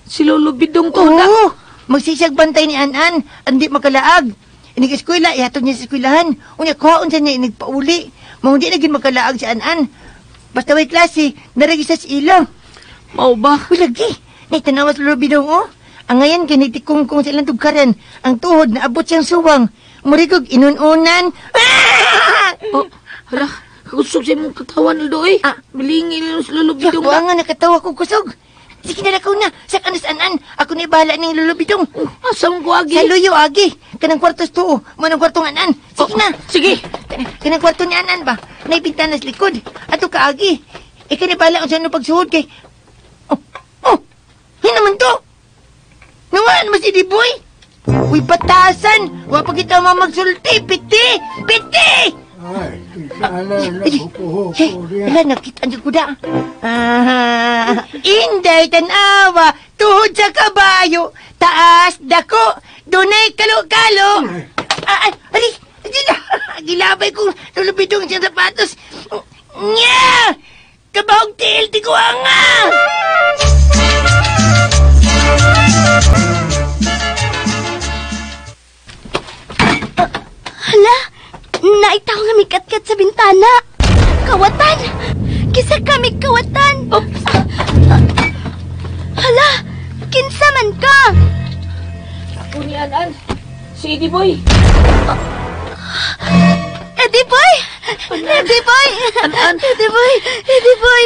G: si Lolo Bidong to na.
F: Oo, magsisag bantay ni An-An, andi makalaag. Inig eskwela, ihatod niya sa eskwelahan. Unya, kuhaon siya niya, inigpauli. Mao hindi na gid makalaag si An-An. Basta way klase, naragi sa ilang.
G: Mao ba?
F: Uy, lagi. Naitanawa sa Lolo Bidong, oh. Ang ngayon, kay nagtikungkong sa ilang tugkaran. Ang tuhod, naabot siyang suwang. Murigog, inununan. Ah!
G: Oh, hala, Kakusog sa imong katawan, Aldo, eh. Ah. Bilingin lang sa Lolo Bidong.
F: Wa nga nakatawa kong kusog. Sige na ako na. Sa kanas-anan, ako na bahala ning Lolo Bidong.
G: Asa mo ko, Agi?
F: Sa luyo, Agi. Kanang kwarto sa tuo. Manang kwartong anan. Sige na.
G: Sige.
F: Kanang kwarto ni anan ba? Naipintana sa likod. Ato ka, Agi. Ikaw na bahala kung saan pagsuhod kay... Oh, oh! Hindi naman to! Nawaan mo si Diboy! Uy, batasan! Wa pa kita mamagsulti! Piti! Piti!
D: Ay, sana naghupo-hupo
F: riya. Wala, nakita niyo ko da. Inday, tanawa, tuhod sa kabayo, taas, dako, dunay kalo-kalo. Ay, ali, gilabay kong lulubidong siyang sapatos. Nya! Kabahog tiil, di ko anga!
H: Hala, naitaw nga mikat-kat sa bintana. Kawatan! Kisa kami kawatan! Oops! Hala, kinsa man ka?
G: Ako ni Anan, si Eddie Boy.
H: Eddie Boy! Eddie Boy!
G: Anan!
H: Eddie Boy! Eddie Boy!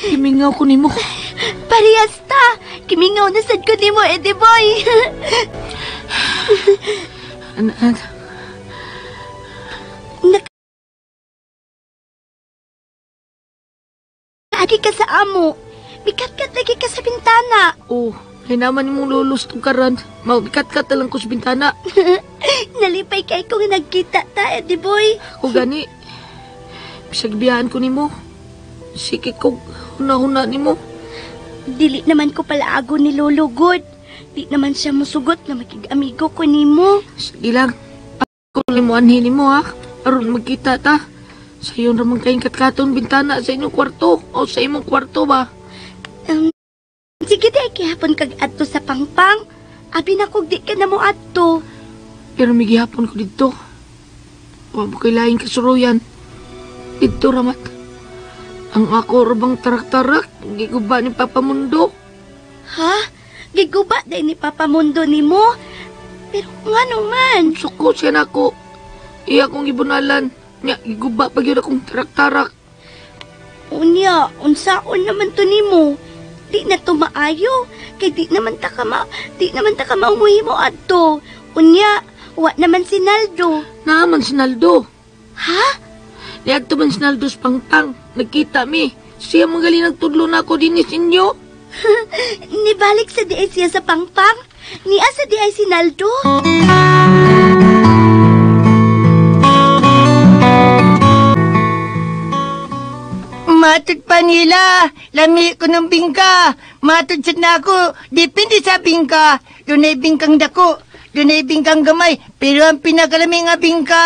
G: Kimingaw ko nimo.
H: Parehas ta! Kimingaw na sad ko nimo, Eddie Boy!
G: Anan!
H: Nakaagi ka sa amo. Mikat-kat lagi ka sa bintana.
G: Oh, kay naman imong lulos tong karan. Magkat-kat lang ko sa bintana.
H: Nalipay kay ko nga nagkita ta, Eddie Boy.
G: Ako gani. Bisag biyahan ko nimo. Sige ko, huna-huna nimo.
H: Dili naman ko palaago ni Lolo God. Di naman siya musugot na makig-amigo ko nimo.
G: Sige lang. Ako lang mo anhin nimo ha. Aron magkita ta. Sayon ramang kayong katkaton bintana sa inyong kwarto o sa imong kwarto ba?
H: Sige di, gihapon kag adto sa pangpang. Abi na kog di ka na mo adto.
G: Pero may gihapon ko dito. Wa mo kay laing kasuruyan. Dito ramat. Ang ako rabang tarak-tarak, giguba ni Papa Mundo.
H: Ha? Giguba day ni Papa Mundo nimo? Pero ngano man?
G: Suko siya nako. Iya akong gibunalan. Nya, giguba pa gyud akong tarak-tarak.
H: Unya, unsaon naman to nimo? Di na to maayo. Kay di naman ta ka maumuhi mo adto. Unya, wa naman si Naldo.
G: Naaman si Naldo.
H: Ha?
G: Niadto man si Naldo sa pangpang. Nagkita mi. Siya magaling nagtudlo na ako din sa inyo.
H: Nibalik sa di ay siya sa pangpang? Niya sa di ay si Naldo?
F: Matod pa nila, lami ko ng bingka. Matod sad na ako, depende sa bingka. Dunay bingkang dako, dunay bingkang gamay, pero ang pinakalami nga bingka.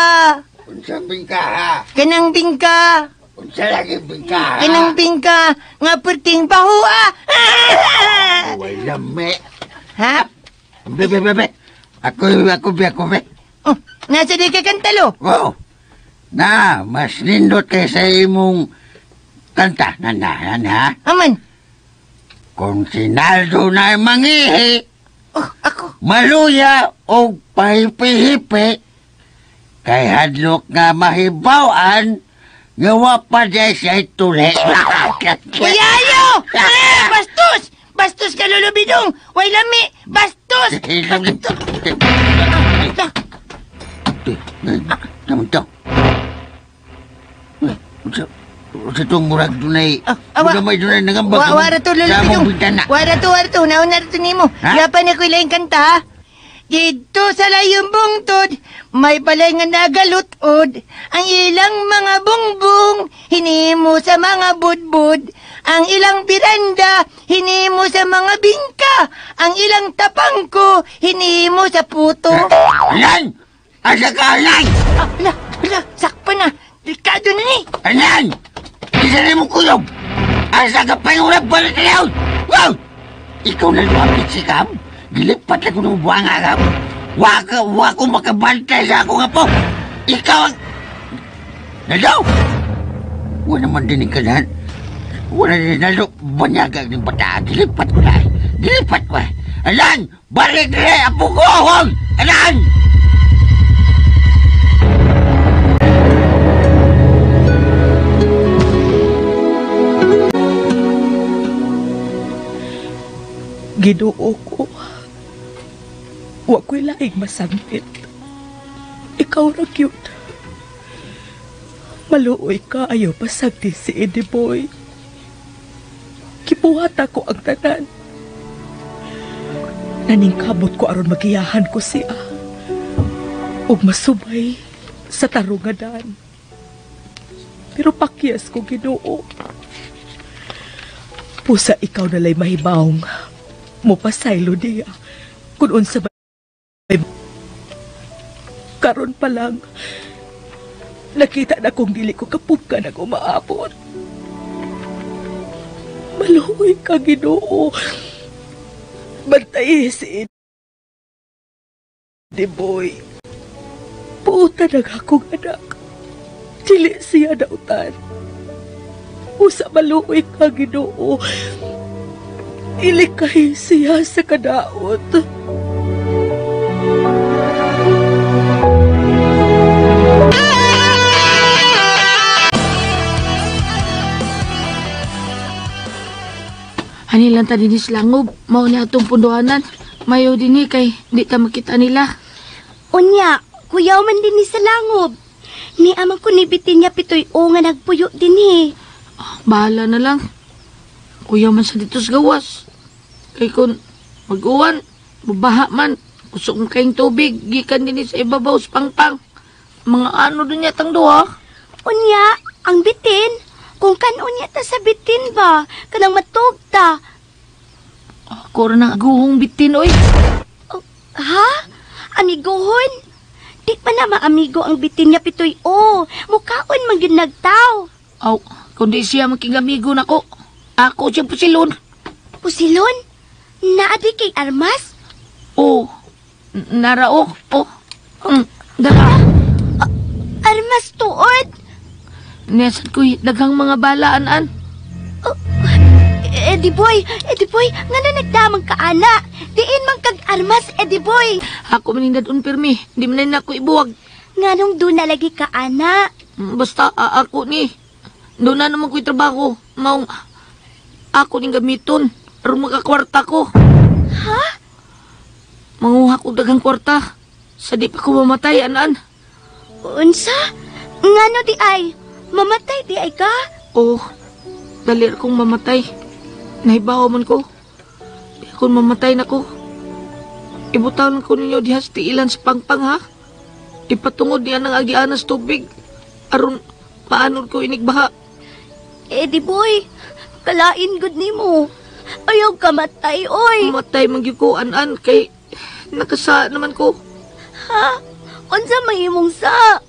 D: Unsa bingka ha?
F: Kanang bingka.
D: Unsa lagi bingka ha?
F: Kanang bingka, nga perting baho ah.
D: Way lami.
F: Ha?
D: Bebe, bebe. Ako, be.
F: Oh, nasa di ka kantalo?
D: Oh. Na, mas nindot kay sa imong kanta na na, ha?
F: Aman.
D: Kung si Naldo na mangihi,
F: oh, ako.
D: Maluya o pahipi-hipi, kay hadlok nga mahibawan, nga wa pa di siya tuli.
F: Kuyayo! Ah, bastos! Bastos ka, Lolo Bidong! Way lami! Bastos!
D: Naman to. Sa itong murag dunay, murag may dunay nangambag.
F: Wara to, Lolo Bidong. Wara to. Nauna to nimo. Lapan na ko ilang kanta, ha? Dito sa layong bungtod, may balay nga nagalutod. Ang ilang mga bungbong, hinimo sa mga budbud. Ang ilang biranda, hinimo sa mga bingka. Ang ilang tapangko, hinimo sa puto.
D: Ayan! Asa ka, ayan!
F: Ah, ala, ala, sakpa na. Delikado na ni.
D: Ayan! Isa na mo kuyob! Asa ka pa yung balik na yun! Wow! Ikaw na lumapit si Kam? Gilipat ako ng buwang agam. Wa ko makabantay sa ako nga po. Ikaw ang... Naldo! Wala naman din ka na. Wala din, Naldo. Banyaga ng bata. Gilipat ko na. Gilipat ko. Alan! Balik na! Apo ko! Alan!
E: Ginoo ko. Wa ko'y laing masangpit. Ikaw ra gyud. Maluoy ka, ayaw pasagdi si Eddie Boy. Gibuhat ako ang tanan. Naningkamot ko aron magiyahan ko siya. Ug masubay sa tarungadan. Pero pakyas ko, Ginoo. Pusa ikaw nalay mahibawng mopasaylo niya kung unsa ba karon pa lang nakita na kong dili ko kapugka nag umaabot. Maluoy ka, Ginoo. Bantay si Eddie Boy. Puta nag akong anak. Dili siya dautan. Usa maluoy ka, Ginoo. Ilikay siya sa kadaot.
G: Ani lang ta dinhi sa langob, mao ni atong punduhanan. Mayo dinhi kay di ta makita nila.
L: Unya, kuyaw man dinhi sa langob. Ni amang ko ni bitin niya pitoy o nga nagpuyo dinhi.
G: Bahala na lang. Kuyaw man sa dito sa gawas. Kay kun mag-uwan, mabaha man, kusog man kayong tubig, gikan dinhi sa ibabaw sa pangpang. Mga ano dun niya tang duha.
L: Unya, ang bitin. Kung kanunya ta sa bitin ba, kanang matug ta.
G: Ako ra nang aguhong bitin, oy.
L: Oh, ha? Amiguhon? Di pa na maamigo ang bitin niya pitoy, oh. Mukaon man gyud nagtaw.
G: Aw, kundi siya makigamigo nako. Ako siya pusilon.
L: Pusilon? Naa di kay armas?
G: Oh, narao. Oh, dara.
L: Armas tuod?
G: Nesad ko'y daghang mga balaan-an.
L: Oh, Eddie Boy, Eddie Boy, nga na nagdamang kaana. Diin man kag armas, Eddie Boy.
G: Ako manindad-un pirmi, di man na ako ibuwag.
L: Nganong doon na lagi kaana?
G: Basta ako ni. Doon na naman ko'y trabaho. Maong ako ning gamiton. Aron makakwarta ko.
L: Ha?
G: Manguha ko daghang kwarta. Sa di pa ko mamatay, an-an.
L: Unsa? Ngano di ay? Mamatay di ay ka?
G: Oo. Dali akong mamatay. Nahibaw man ko. Di akong mamatay na ko. Ibutaw lang ko ninyo diha sa tiilan sa pangpang, ha? Ipatungod niya ng agianas tubig. Aron paanod ko inigbaha.
L: Eddie Boy, kalain gud nimo. Ayaw ka matay, oy.
G: Matay man gyud ko, an-an, kay nakasa naman ko.
L: Ha? Unsa may imong sa?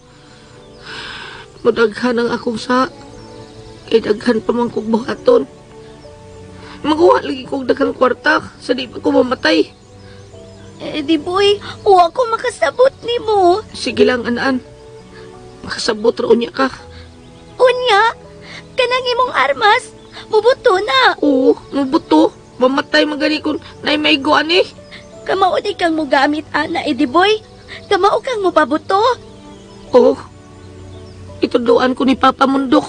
G: Madaghan ang akong sa. Kay daghan pa man kog buhaton. Maguha lagi kog daghang kwarta sa di pa ko mamatay.
L: Eddie Boy, wa ko makasabot nimo.
G: Sige lang, an-an. Makasabot ra unya ka.
L: Unya? Kanang imong armas, mubuto na.
G: Oo, mubuto. Mamatay man gani kun naay maigo ani.
L: Kamao di kang mugamit ana, Eddie Boy. Kamao kang mupabuto.
G: Oo. Ituduan ko ni Papa Mundo.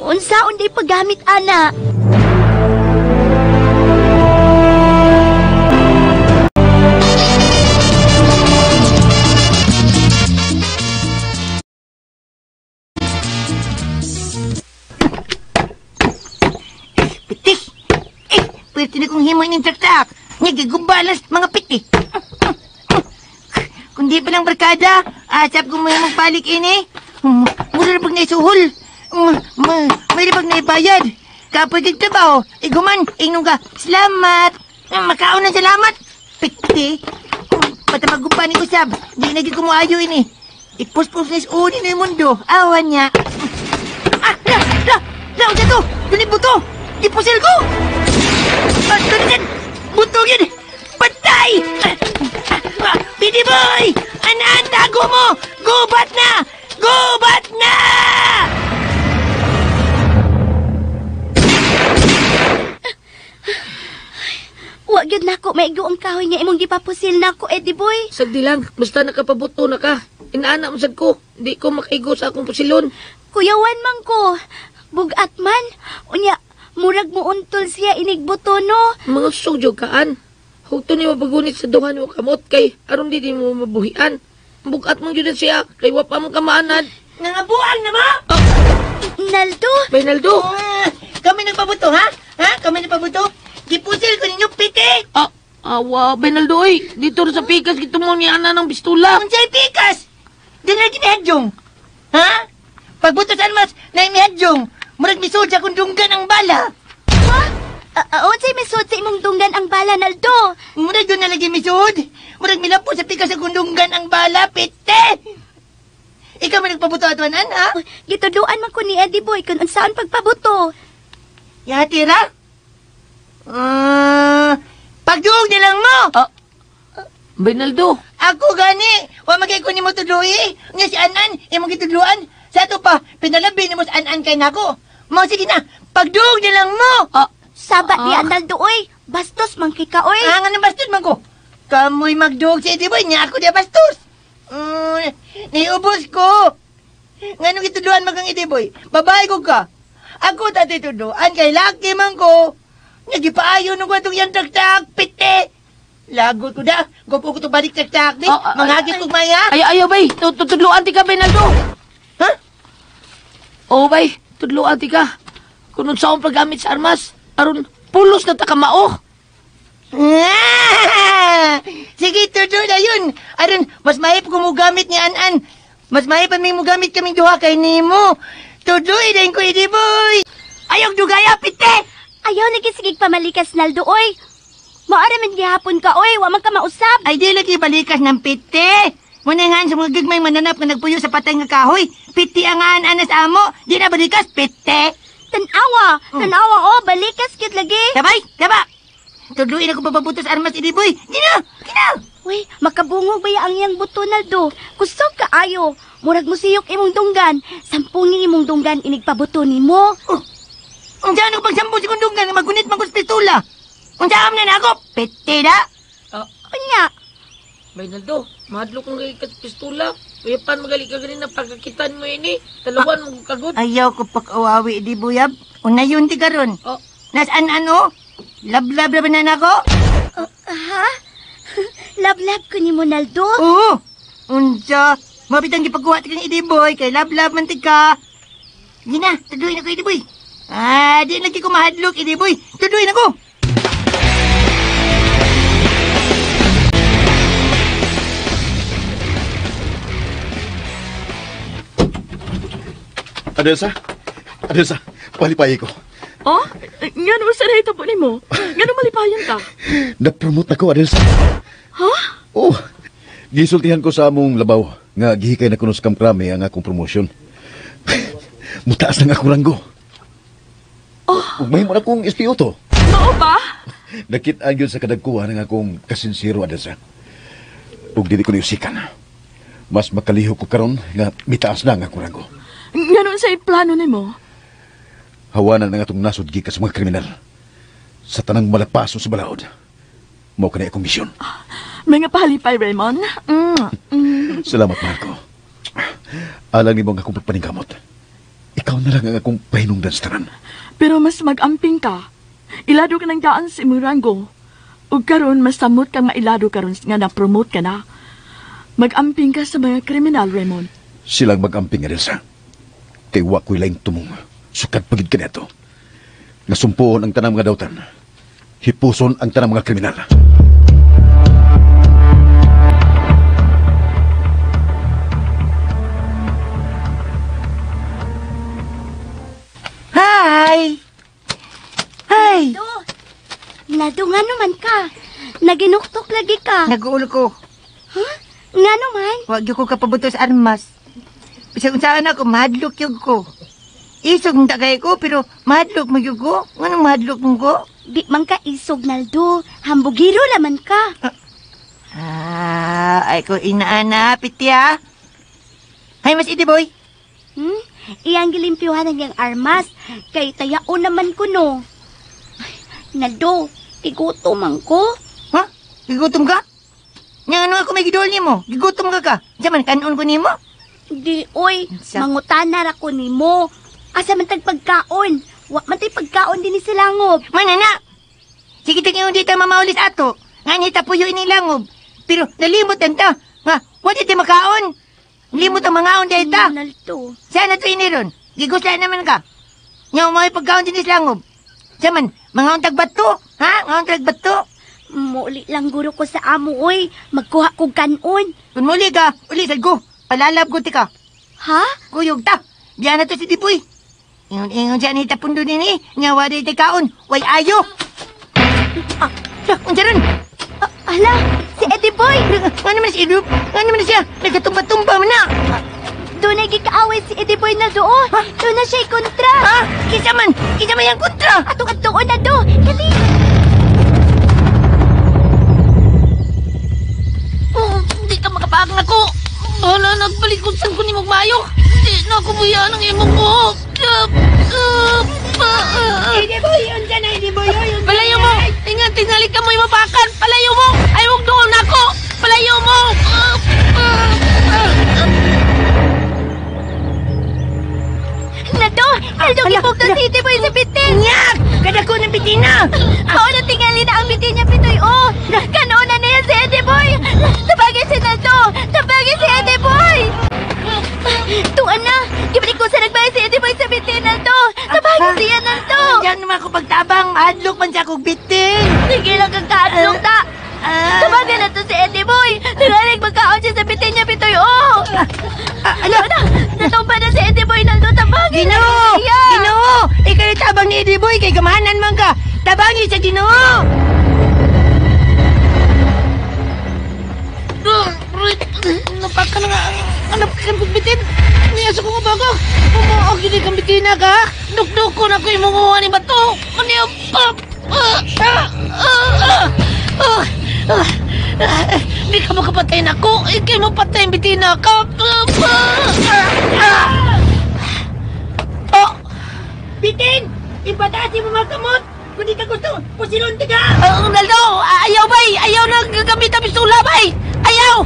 L: Unsaon di paggamit ana?
F: Piti! Eh, pwede na kong himoy ng traktak. Nagigubalas mga piti. Kung di pa lang barkada, asap kong may magpalik ini. Mura na pag naisuhol. May pag naibayad. Kapag nagtrabaho, iguman, ingnon ka, salamat. Makaon ng salamat. Piti. Patamagupan ni usab. Di na kumuayo ini. Ipuspos na isunin na yung mundo. Awan niya. Ah, la, la, la, unsa to? Dili buto. Ipusil ko. Ah, dali, buto yun. Patay! Pidi Boy! Anaan tago mo? Gubat na! Gubat na!
L: Wa gyud nako maigo ang kahoy nga imong gipapusil nako, Eddie Boy.
G: Sagdi lang, basta nakapabuto na ka. Inaana mo sad ko, di ko makaigo sa akong pusilon.
L: Kuyawan man ko. Bugat man. Unya, Murag muuntol siya inigbuto no.
G: Mga sugyo kaan. Hugto ni mapagunit sa duha nimo kamot kay aron di mo mabuhian. Bukat mong jud siya kay wa pa mo kamaanad.
F: Nangabuang na mo!
L: Naldo!
G: Bay Naldo!
F: Kami nagpabuto, ha? Ha? Kami nagpabuto? Gipusil ko ninyo, piti!
G: Ah, awa, Bay Naldo, oy. Dito sa pikas, gito mo ni Ana ng pistula.
F: Unsay pikas? Di na ginihadjong. Ha? Pagbuto sa almas, na imihadjong. Murag misud sa kong dunggan ang bala.
L: Ha? Unsay misud sa imong dunggan ang bala, Naldo?
F: Murag doon na lagi misud. Murag milapo sa pikas sa kong dunggan ang bala, piti! Ikaw man nagpabuto atuanan, ha?
L: Gituduan man ko ni Eddie Boy kung unsaan pagpabuto.
F: Yatira? Pagduog nilang mo!
G: Bay Naldo!
F: Ako gani! Wa magay ko nimo tudloi. Nga si Anan, imong gitudluan. Sa ato pa, pinalabi nimo sa Anan kay nako. Mao sige na, pagduog nilang mo!
L: Saba di Naldo, oy. Bastos man kay ka, oy.
F: Ah, nga nang bastos man ko. Kamoy magduog si Eddie Boy, nya ako di bastos. Niubos ko. Nga nung gitudluan magang Eddie Boy, babae ko ka. Ako tatay tudluan kay laki man ko. Nagipaayo nung kwentong yan taktak, pite. Lagot ko da. Gopo ko itong balik taktak di. Manghagis kong maya.
G: Ayaw, ayaw, bay. Tutudluan ti ka, Bay Naldo.
F: Ha?
G: Oo, bay. Tudluan ti ka. Kung unsa akong paggamit sa armas, aron pulos na ta kamao.
F: Sige, tudlo na yun. Aron, mas mahip ko mugamit ni An-An. Mas mahip pa mugamit kaming duha kay nimo. Tudlo, idahin ko, Eddie Boy. Ayaw dugaya, pite!
L: Ayaw nagisigig pamalikas, Naldo, oy. Maara man gihapon ka, oy. Wa man ka mausab.
F: Ay, di lagi balikas ng pite. Muna nga sa mga gigmay mananap nga nagpuyo sa patay nga kahoy. Piti ang an-anas amo. Di na balikas, pite.
L: Tanawa, tanawa, oh. Balikas cute lagi.
F: Sabay, saba. Tudluin ako papabutos armas, Eddie Boy. Gina, gina.
L: Uy, makabungog ba ang iyang buto, Naldo? Kusog ka ayo. Murag musiyok imong dunggan. Sampungin imong dunggan inigpabuto nimo.
F: Oh, unsa ano pagsampung si kong dunggan magunit man ko sa pistula. Unsa am na nako? Pite da.
L: Unya.
G: Bay Naldo, mahadlok kong gay ka sa pistula. Uyapan magali ka ganin na pagkakitan mo ini. Talawan mo kagod.
F: Ayaw ko pag-awawi, Eddie Boyab. Una yun ti karon.
G: Oh.
F: Nasaan ano? Lab-lab na ba na nako?
L: Ha? Lab-lab ko ni Monaldo?
F: Oo. Unsa? Mabitang gipagkuha ti kang Eddie Boy kay lab-lab man ti ka. Gina, tuduin ako Eddie Boy. Ah, di lagi ko mahadlok Eddie Boy. Tuduin ako.
K: Adelsa? Adelsa, palipayi ko.
I: Oh? Nga naman sa rehita po nimo? Nga naman malipayan ka?
K: Na-promote ako, Adelsa.
I: Ha?
K: Oh, gisultihan ko sa among labaw nga gihikay na kuno sa kamkrame ang akong promotion. Mutaas na nga akong ranggo.
I: Oh.
K: Ug mahimo na akong SPO to.
I: Mao ba?
K: Nakit-an yun sa kadagkuhan ng akong kasinsiro, Adelsa. Ug dili ko niusikan. Mas makalihok ko karon nga mitaas na ang akong ranggo.
I: Nga naman sa plano nimo?
K: Hawanan ang atong nasod gikan sa mga kriminal. Sa tanang malapaso sa balaod. Mao kani akong misyon.
I: Mga pahalipay, Raymond.
K: Salamat, Marco. Alang nimo ang akong pagpaningkamot. Ikaw na lang ang akong pahinungdan sa tanan.
I: Pero mas mag-amping ka. Ilado ka ng daan sa imong ranggo. Ug karon mas samot kang mailado karon nga na-promote ka na. Mag-amping ka sa mga kriminal, Raymond.
K: Silang mag-amping, Adelsa. Kay wa ko'y laing tumong. Sukad pagid ka neto. Nasumpuon ang tanang mga dautan. Hipuson ang tanang mga kriminal.
F: Hi! Hi!
L: Naldo! Naldo, nga naman ka. Naginuktok lagi ka.
F: Nag-uulo ko.
L: Ha? Nga naman?
F: Wag ko kapabuto sa armas. Bisag unsaan ako, mahadlok yun ko. Isog ng tagay ko, pero mahadlok mo yun ko. Nganong mahadlok mo ko?
L: Di man ka isog, Naldo. Hambugiro laman ka.
F: Ay ko inaana, pitya. Hay, mas Eddie Boy.
L: Iyang gilimpyuhan ang iyang armas. Kay tayaon naman ko, no. Ay, Naldo, igutom man ko.
F: Ha? Gigutom ka? Nga ano ako may gidol nimo? Gigutom ka ka? Sa man, kanon ko nimo?
L: Di, oy.
F: Sa-
L: Mangutana ra ko nimo. Asa man tag pagkaon? Wa man tay pagkaon dinhi sa langob.
F: Manana. Sige tingin di ta mamaulis ato. Nga ni ta puyo ini langob. Pero nalimot ta. Nga wa di ta makaon. Limot ang mangaon dahil ta.
L: Naldo.
F: Saan na to iniron? Gigusla naman ka. Nga may pagkaon din sa langob. Sa man, mangaon tag bato. Ha? Mangaon tag bato.
L: Muli lang guro ko sa amo, oy. Magkuha kog kanon.
F: Kung muli ka, uli sad ko. Palalab ko ti ka.
L: Ha?
F: Kuyog ta. Biya na to si Dipoy. Ingon-ingon siya ni tapundo din eh. Nga wari ti kaon. Way ayo. Ah, unsa ron?
L: Ala, si Eddie Boy.
F: Nga naman si Eddie? Nga naman siya? Nagkatumba-tumba man na.
L: Doon ay gikaaway si Eddie Boy na doon. Doon na siya'y kontra.
F: Ha? Kisa man? Kisa man yung kontra?
L: Atong at na do. Dali.
G: Oh, hindi ka makapaang ako. Bahala, nagbalikod saan ko ni Magmayo. Hindi na ako buya ng imong buhok.
F: Eddie Boy, unsa na Eddie Boy?
G: Palayo mo! Ingat, tingali ka mo imapakan! Palayo mo! Ayaw doon ako! Palayo mo!
L: Nado! Naldo, gipugto si Eddie Boy sa bitin!
F: Nyak! Kada ko ng bitina!
L: Oo, natingali na ang bitin niya, Pitoy! Oh! Kanoon na niya si Eddie Boy! Tabagin si Naldo! Tabagin si Eddie Boy! Tuan na! Gibalik ko sa nagbayad si Eddie Boy sa bitin, Naldo! Tabagin siya, Naldo!
F: Diyan naman ako pagtabang, mahadlok man siya akong bitin!
L: Sige lang kang kahadlok ta! Tabagan na to si Eddie Boy! Tingaling magkaon siya sa bitin niya, Pitoy! Oh!
F: Ala!
L: Natumba na si Eddie Boy, Naldo! Tabagin na
F: Ginoo!
L: siya!
F: Ginoo! Ikaw yung tabang ni Eddie Boy, kay gamahanan man ka! Tabangi sa Ginoo!
G: Napaka na nga ang bitin. Niya sa kong bago. Bumuog yun kang bitina ka. Dukduk ko na ko imunguha ni bato. Ano Di ka makapatay na ako. Ikay mo patay ang bitina ka. Oh!
F: Bitin! Ipataasi mo mga kamot! Kung di ka gusto, pusilon ka!
G: Naldo! Ayaw bay! Ayaw na gagamit ang pistula bay! Ayaw!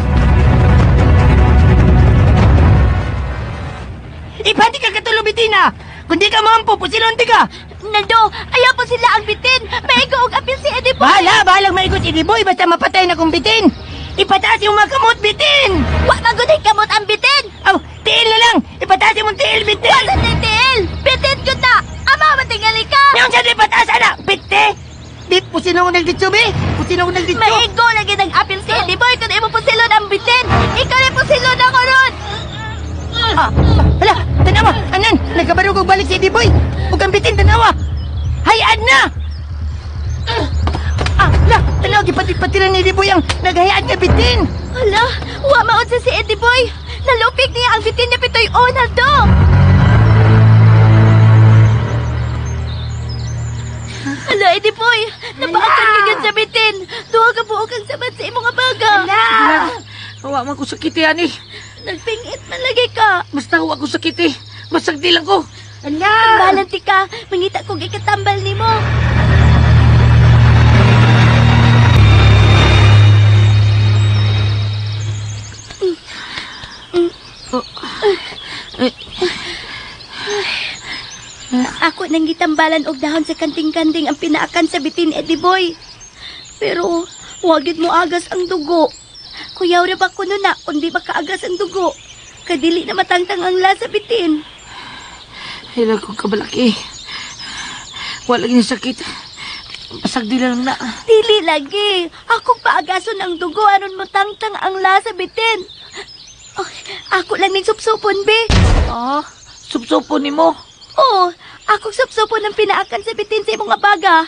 F: Ipati ka katulo, bitina! Kung di ka mampo, pusilon ka!
L: Naldo, ayaw po sila ang bitin! Maigo og apil si Eddie Boy!
F: Bahala! Bahalang maigo si Eddie Boy! Basta mapatay na kong bitin! Ipataas yung mga kamot, bitin!
L: Wa maguday kamot ang bitin!
F: Aw, tiil na lang! Ipataas yung tiil, bitin!
L: Wa sa tiil! Bitin ko na! Ama, matingali ka!
F: Ngayon siya ipataas, ana! Bite! Bit, pusilon ko nagditso, be! Pusilon ko nagditso!
L: Maigo lagi ng apil si Eddie Boy kung imo pusilon ang bitin! Ikaw na pusilon ako ron!
F: Ah, hala! Tanawa! Anan! Nagkabarog og balik si Eddie Boy! Ug ang bitin, tanawa! Hayaan na! Ah, hala! Tanawa, gipatid-patiran ni Eddie Boy ang naghayaan nga bitin!
L: Hala! Wa maod sa si Eddie Boy! Nalupig niya ang bitin niya, Pitoy Onaldo! Hala, Eddie Boy! Napaakan ka gyud sa bitin! Duha ka buok ang sabat sa imong abaga!
F: Hala!
G: Wa man ko sakit ani.
L: Nagpingit man lagi ka.
G: Basta wa ko sakit eh. Basag di lang ko.
F: Hala!
L: Tambalan ti ka. Mangita kog ikatambal nimo. Ako nang gitambalan og dahon sa kanting-kanting ang pinaakan sa bitin, Eddie Boy. Pero wagid mo agas ang dugo. Kuyaw ra ba kuno na kundi makaagas ang dugo. Kadili na matangtang ang lasa bitin.
G: Hila ko kabalaki. Wala gyud sakit. Basag di lang na.
L: Dili lagi. Ako paagason ang dugo aron motangtang ang lasa bitin. Oh, ako lang ning supsupon, be.
G: Ah, supsupon nimo?
L: Oo, ako supsupon ang pinaakan sa bitin sa imong abaga.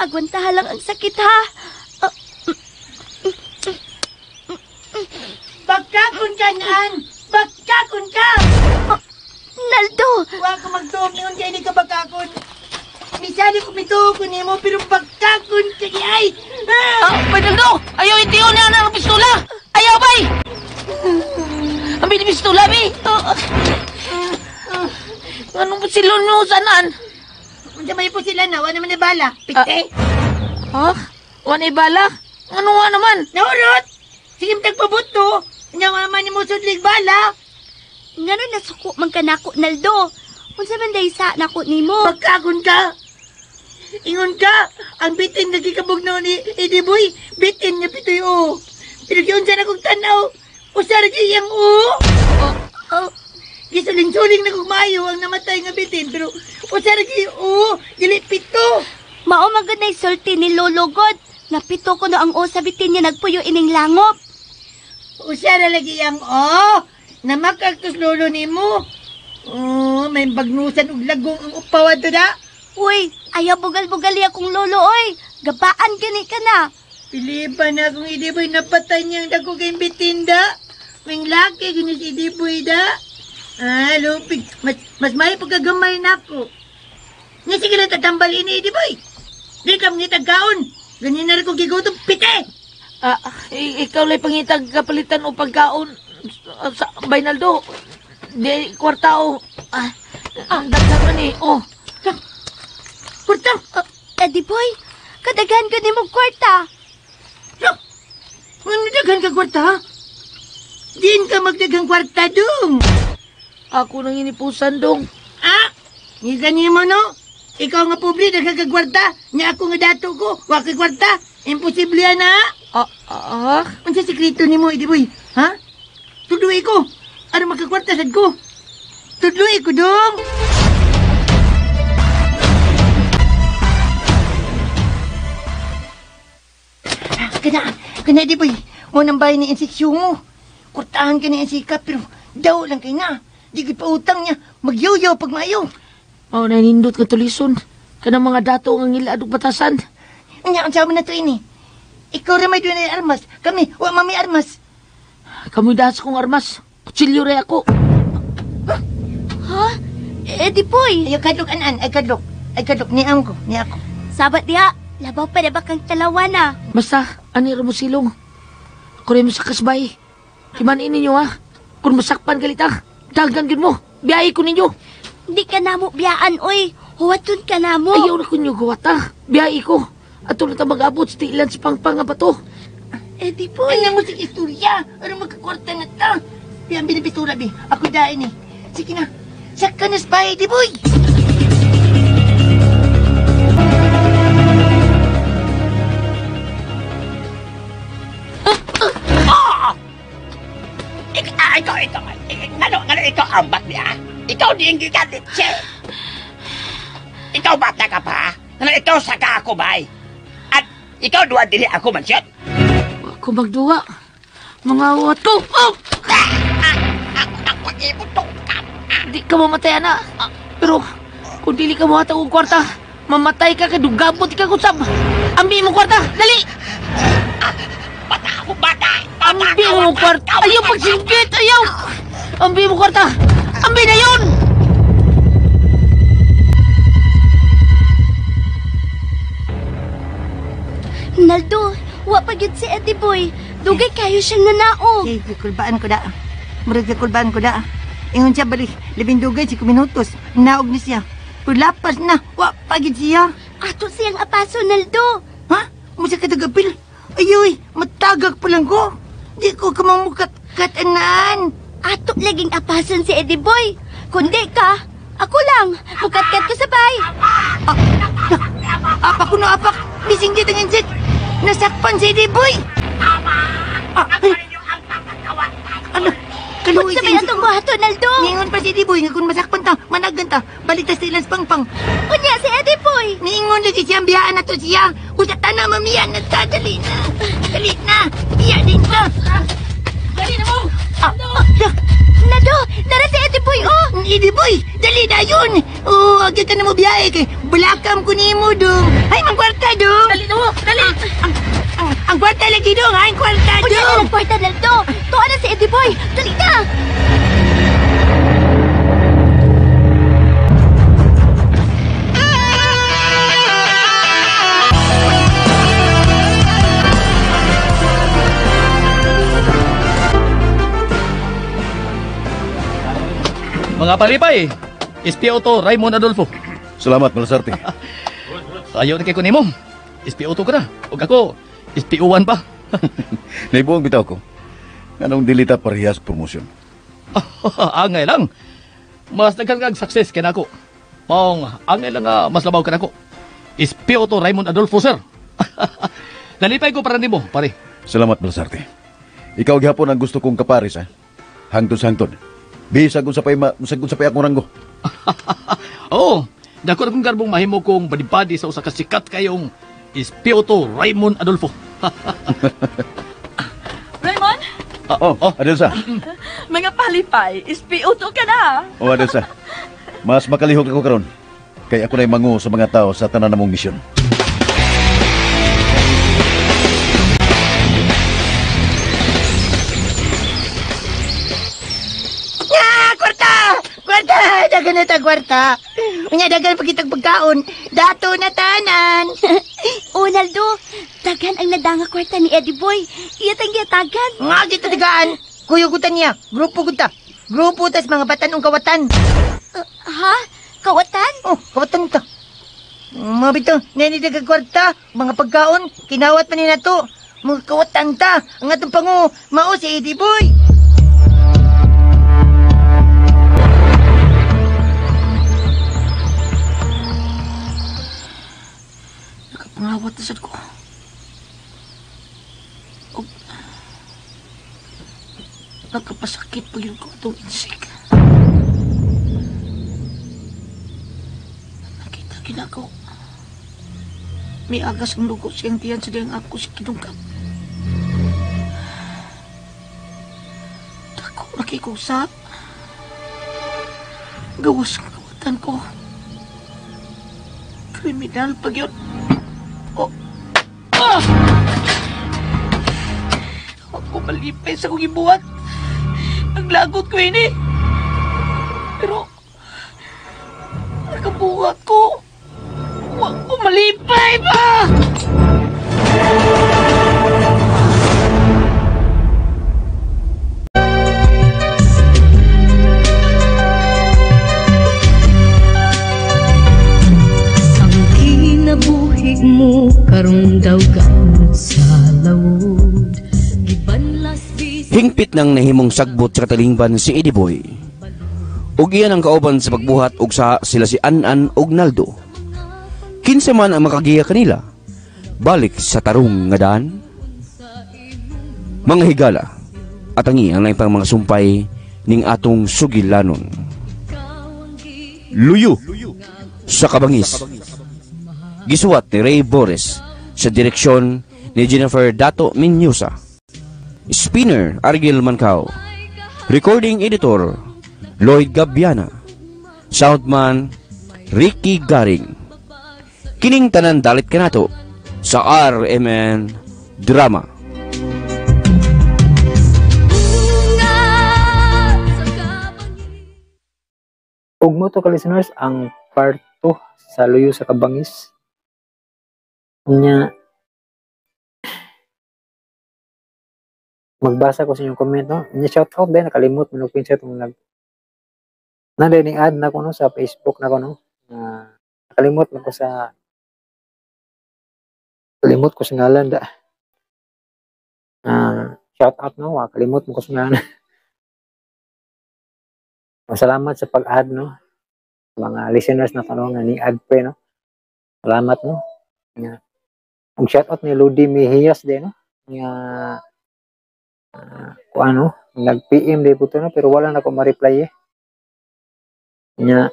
L: Agwantaha lang ang sakit, ha?
F: Bagkakon ka, Naan! Bagkakon ka!
L: Oh, Naldo!
F: Huwag ka magtuog niyon kaya hindi ka bagkakon. Misali ko mituog ko nimo, pero bagkakon ka di ay!
G: Ah, bay, Naldo! Ayaw itiyon na ang pistola! Ayaw, bay! Ang pistola, bay! Anong pusilon mo, sanan?
F: Unsa may pusilan na, wala naman ni bala. Pite?
G: Ha? Wala ni bala? Ano nga naman?
F: Naurot! Sige, tagpabuto. Nya wala man ni mo sudlig bala.
L: Ngano nasuko man kanako, Naldo? Unsa man day sa nako nimo?
F: Pagkagon ka. Ingon ka, ang bitin nga gikabugnaw ni Eddie Boy, bitin nga pitoy o. Pero giunsa na kong tanaw, usa ra gyud iyang o. Oh. Gisuling-suling na kong maayo ang namatay nga bitin, pero usa ra gyud o, dili pito.
L: Mao man gud nay sulti ni Lolo God. Napito ko no ang o sa bitin niya nagpuyo ining langop.
F: Usa ra lagi ang o. Namakagtos lolo nimo. Oh, may bagnusan og lagong ang upaw adto da.
L: Uy, ayaw bugal-bugali akong lolo oy. Gabaan gani ka na.
F: Pilipa na akong Eddie Boy, napatay niya ang dako kayong bitin da. May laki gini si Eddie Boy da. Ah, lupig. Mas may pagkagamay na ako. Nga sige lang tatambal ini Eddie Boy. Di ka mangitag kaon. Ganyan na rin kong gigutom, pite!
G: Ah, ikaw lay pangitag kapalitan o pagkaon sa Baynaldo. Di kwarta o. Ah, ang daghan man eh. Oh.
F: Kwarta?
L: Eddie Boy, kadaghan ko nimo kwarta.
F: Ano daghan ka kwarta? Diin ka magdaghang kwarta, dong.
G: Ako nang inipusan, dong.
F: Ah? Ni ganyan mo, no? Ikaw nga pobre, daghan ka kwarta. Nya ako nga dato ko, wa kay kwarta. Imposible yan, ha?
G: Ah, ah?
F: Unsa sekreto nimo, Eddie Boy? Ha? Tudloy ko. Ano makakwarta sad ko? Tudloy ko, dong. Kana, kana, Eddie Boy. Mo nang bahay ni inseksyon mo. Kurtahan ka ni insika, pero daw lang kay na. Di gid pa utang niya. Magyoyo pag maayo.
G: Mao na nindot ka tulison. Kanang mga dato ang ngila adug batasan.
F: Nya, ang sama na to ini. Ikaw ra may dunay armas. Kami, wa mami armas.
G: Kamoy dahas kong armas. Kutsilyo ra ako.
L: Ha? Eddie Boy.
F: Ayaw kadlok anan, ay kadlok. Ay kadlok ni am ko, ni ako.
L: Sabat diha, labaw pa na ba kang talawa na?
G: Basta, ani ra mo silong. Ako rin mo sa kasbay. Timanin ninyo ha. Kung masakpan galita, daghan gyud mo. Biyahe ko ninyo.
L: Di ka namo biyaan, oy. Huwaton ka namo.
G: Ayaw na kunyo guwata. Biyahe ko. Ato na ta mag-abot sa tiilan sa pangpang nga bato.
L: Eddie Boy.
F: Ay, mo sige istorya. Ano magkakwarta na ta? Bi, ang binipitura, bi. Ako dain eh. Sige na. Saka na sa Eddie Boy.
M: Ikaw, ikaw. Ngano, ikaw ambat niya? Ikaw di ang gikalitse. Ikaw bata ka pa? Ngano, ikaw saka ako, bay. At ikaw duwa dili ako man siya.
G: Ako magduwa. Mga wato. Oh! Di ka mamatay, ana. Pero kung dili ka muhatag og kwarta, mamatay ka kay dugabot ka kusab. Ambi mo kwarta, dali.
M: Bata ako, bata.
G: Ambi mo kwarta. Ayaw pagsinggit, ayaw. Ambi mo kwarta. Ambi na yun.
L: Naldo, wa pa gyud si Eddie Boy. Dugay kayo siyang nanaog.
F: Eh, gikulbaan ko da. Murag gikulbaan ko da. Ingon siya balik, labing dugay, 5 minutos. Naog ni siya. Pero lapas na, wa pa gyud siya.
L: Ato siyang apaso, Naldo.
F: Ha? Musa ka tagapil? Ayoy, matagak pa lang ko. Di ko kamamukat-katanan.
L: Ato laging apason si Eddie Boy. Kundi ka, ako lang. Mukat-kat ko sabay.
F: Apak ko na apak. Bising dito ng insect. Nasakpan si Eddie Boy. Ano? Kaluoy
L: Unsa may atong buhaton, Naldo?
F: Ningon pa si Eddie Boy nga kung masakpan ta, managan ta, balitas sa ilang pangpang.
L: Unya si Eddie Boy.
F: Niingon lagi siya, biyaan na to siya. Usa ta na, mamiya na ta, dali na. Dali na. Biya din ta.
G: Dali na mo.
L: Naldo, nara si Eddie Boy, oh.
F: Eddie Boy, dali na yun. Oh, agad ka na mo biyahe kay bulakam ko nimo dong. Ay, mang kwarta dong.
G: Dali na mo, dali.
F: Ang kwarta lagi dong, ha? Ang kwarta
L: Unya
F: dong.
L: na ang kwarta, Naldo. Tuwa na si Eddie Boy. Dali na.
J: Mga palipay, SPO2 Raymond Adolfo.
K: Salamat, Malasarte.
J: Ayaw na kay kunimo. SPO2 ka na. Ug ako, SPO1 pa.
K: Naibuang bitaw ko. Anong dilita parehas promosyon?
J: Angay lang. Mas daghan kag success kay nako. Maong ang ilang mas labaw kanako. SPO2 Raymond Adolfo, sir. Nalipay ko para nimo, pare.
K: Salamat, Balasarte. Ikaw gihapon ang gusto kong kapares, ha? Hangtod sa hangtod. Bisag unsa pay akong ranggo.
J: Oo, dako na kong garbong mahimo kong badibadi sa usa ka sikat kayong SPO2 Raymond Adolfo.
E: Raymond?
K: Oh, Adelsa.
E: Mga palipay, SPO2 ka na.
K: Oh, Adelsa. Mas makalihok ako karon. Kay ako na'y mangu sa mga tao sa tanan namong misyon.
F: Ah, kwarta! Kwarta! Dagan na ta, kwarta. Unya, dagan pagkitag pagkaon. Dato na tanan.
L: Naldo, dagan ang nadanga kwarta ni Eddie Boy. Iya tang giyatagan.
F: Nga, dito tagaan. Kuyugutan niya. Grupo guta. Grupo tas mga batanong kawatan.
L: Ha? Kawatan?
F: Oh, kawatan ta. Mga bitaw, nani daga kwarta, mga pagkaon, kinawat pa ni nato. Mga kawatan ta. Ang atong pangu, mao si Eddie Boy.
G: Nakapangawat na sad ko. Og nakapasakit pa yun ko atong insik. Nakita kinakaw. May agas ang dugo siyang tiyan sa diyang ako si kinungkap. Dako nakikusap. Gawas ang kawatan ko. Kriminal pag yun. Oh. Ah! Ako malipay sa kong ibuhat. Ang lagot ko ini. Pero, nakabuhat ko. Huwag ko malipay ba?
B: Ang kinabuhi mo karong daw gamot sa lawod.
C: Hingpit nang nahimong sagbot sa katalingban si Eddie Boy. Ug iyan ang kauban sa pagbuhat og sa sila si An-an ug Naldo. Kinsa man ang makagiya kanila, balik sa tarong nga daan. Mga higala, atangi ang laing pang mga sumpay ning atong sugilanon. Luyo sa Kabangis. Gisuwat ni Ray Boris sa direksyon ni Jennifer Dato Minyusa. Spinner Argel Mancao. Recording editor Lloyd Gabiana. Soundman Ricky Garing. Kining tanan dalit kanato sa RMN Drama.
A: Ug mo to ka listeners ang part 2 sa Luyo sa Kabangis. Unya magbasa ko sa inyong comment, no? Unya shout out din, nakalimot man og pinsa itong nag na din add na ko no sa Facebook na ko no. Nakalimot man ko sa kalimot ko sa ngalan da. Shout out no, kalimot mo ko sa ngalan. Salamat sa pag-add no. Mga listeners na tanong nga ni add pre no. Salamat no. Nga. Ug shout out ni Lodi Mejias din no. Nga kung ano, nag-PM din po to no, pero wala na ko ma-reply eh. Nga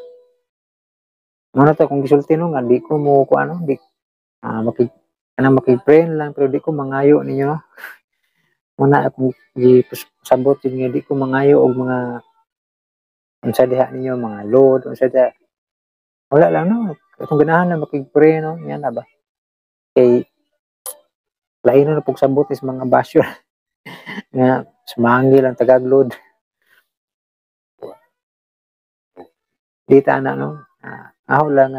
A: muna to kung gisulti no nga di ko mo ko ano, di makig-friend lang pero di ko mangayo ninyo no. Muna akong gisabot yun nga di ko mangayo og mga unsa diha ninyo mga load unsa diha. Wala lang no. Kung ganahan na makig-pray no, yan na ba. Kay lain na pagsabot is mga basher. Nga sumanggil ang tagag-load. Di ta na no. Aho lang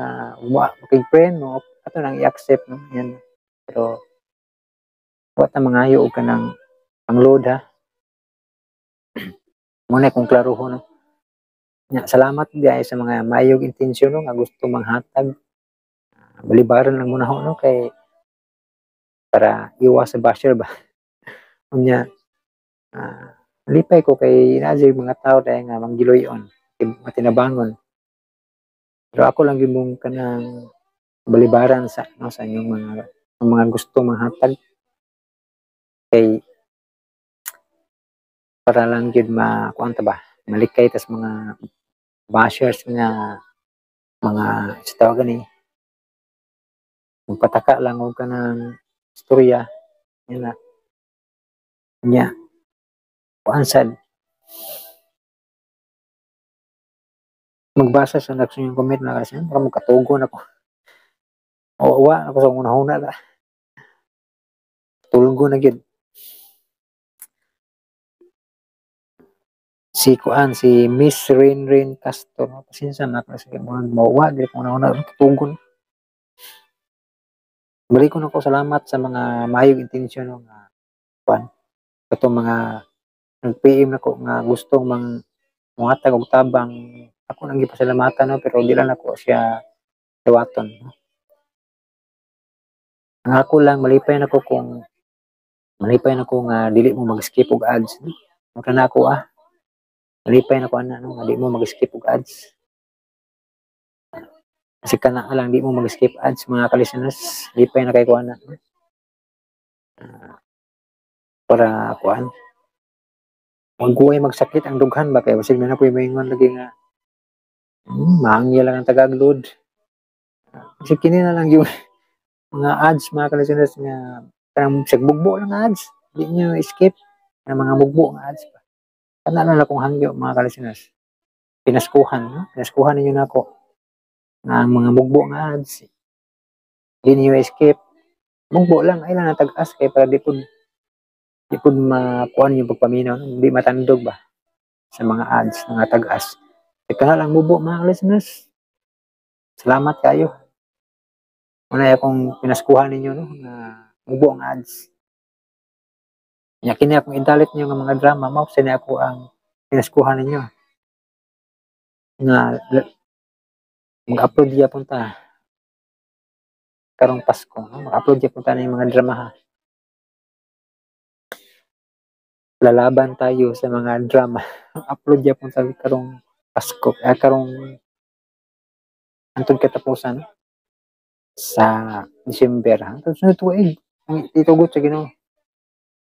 A: makig-pray mo ato nang i-accept no. Yan. Pero wa ta mangayo og kanang pang-load ha. Muna kung klaroho no. Ya, salamat diay sa mga mayog intensyon no nga gusto manghatag. Balibaran lang muna ho no kay para iwas sa basher ba. Unya lipay ko kay naa jud mga tao dahil nga manggiloy-on. matinabangon. Pero ako lang gyud mong kanang balibaran sa, no, sa inyong mga gusto manghatag kay para lang gyud makuan ta ba, malikay tas mga bashers nga mga sa tawag gani, magpataka lang og kanang istorya yan na nya kuan sad. Magbasa sa next yung comment na kasi para magkatugon ako. O wa ako sa una-una ta. Tulgo na gyud. Si kuan, si Miss Rain Rain Castro, no? Pasensya na kasi mga mawa gyud kung una-una tugon. Balik ko na ko salamat sa mga maayong intensyon, no, nga kuan katong mga nag-PM nako nga gustong mang muhatag og tabang. Ako nang gipasalamatan, no, pero di lang nako siya dawaton, no. Ang ako lang, malipay nako kung malipay nako nga dili mo mag-skip og ads, no. Mura na ako ah. Malipay nako ana, no, nga di mo mag-skip og ads. Kasi kana lang di mo mag-skip ads, mga ka-listeners, lipay na kay ko ana, no? Para kuan magguway magsakit ang dughan ba kay basig na na po'y maingon lagi nga maangya lang ang tagaglod. Kasi kini na lang yung mga ads, mga ka-listeners, nga kanang sagbugbo lang ads, di nyo skip ang mga mugbo nga ads pa. Kana na lang akong hangyo, mga ka-listeners. Pinaskuhan, no? Pinaskuhan ninyo nako nga ang mga mugbo nga ads di niyo skip. Mugbo lang ay lang natag-as kay para di pud makuan yung pagpaminaw, no? Di matandog ba sa mga ads nga tag-as. Ika na lang mubo, mga listeners. Salamat kayo. Una akong pinaskuhan ninyo, no, nga mubo ang ads. Nya kini akong idalit niyo nga mga drama, mao sa ako ang pinaskuhan ninyo. Nga mag-upload gyapon ta karong Pasko, no? Mag-upload gyapon ta ning mga drama ha. Lalaban tayo sa mga drama. Upload gyapon ta karong Pasko, karong antod katapusan sa December. Antod sunod tuig ang itugot sa Ginoo.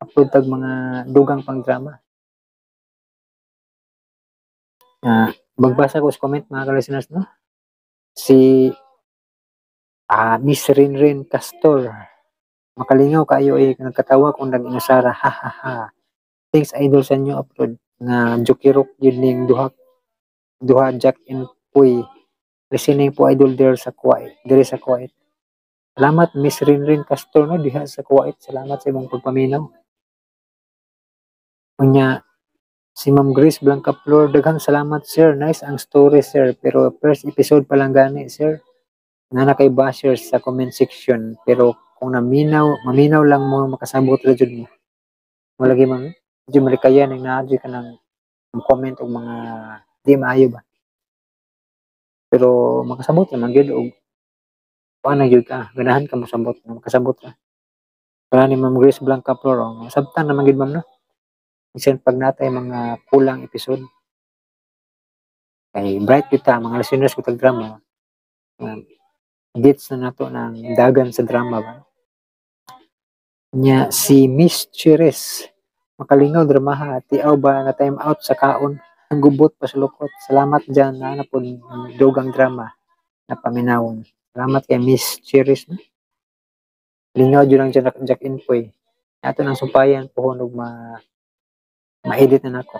A: Upload tag mga dugang pang drama. Magbasa ko sa comment, mga ka-listeners, no? Si Miss Rinrin Castor. Makalingaw kayo ay nagkatawa kung nag-inasara. Ha ha ha. Thanks idol sa inyo upload nga Jokirok yun ning duha duha Jack and Puy. Listening po idol there sa Kuwait. Dire sa Kuwait. Salamat Miss Rinrin Castor, no, diha sa Kuwait. Salamat sa imong pagpaminaw. Unya si Ma'am Grace Blancaflor, daghang salamat sir. Nice ang story sir, pero first episode pa lang gani sir. Nga na kay bashers sa comment section, pero kung naminaw, maminaw lang mo makasabot ra jud mo. Malagi ma'am, jud malikayan ning naa jud ka nang comment og mga di maayo ba. Pero makasabot naman gyud og kuan na gyud ka, ganahan ka mosabot, makasabot ka. Kaya ni Ma'am Grace Blancaflor, oh, sabtan naman gyud ma'am, no. Bisan pag natay mga kulang episode. Kay bright kita mga listeners ko tag drama. Gets na nato ng dagan sa drama ba. Nya si Miss Chires, makalingaw dramaha, tiaw ba na time out sa kaon, ang gubot pa sa lukot. Salamat dyan na po dugang drama na paminawon. Salamat kay Miss Chires, no? Lingaw jud ang Jack, Jack Inpoy. Ato nang sumpayan pohon og ma ma-edit na nako.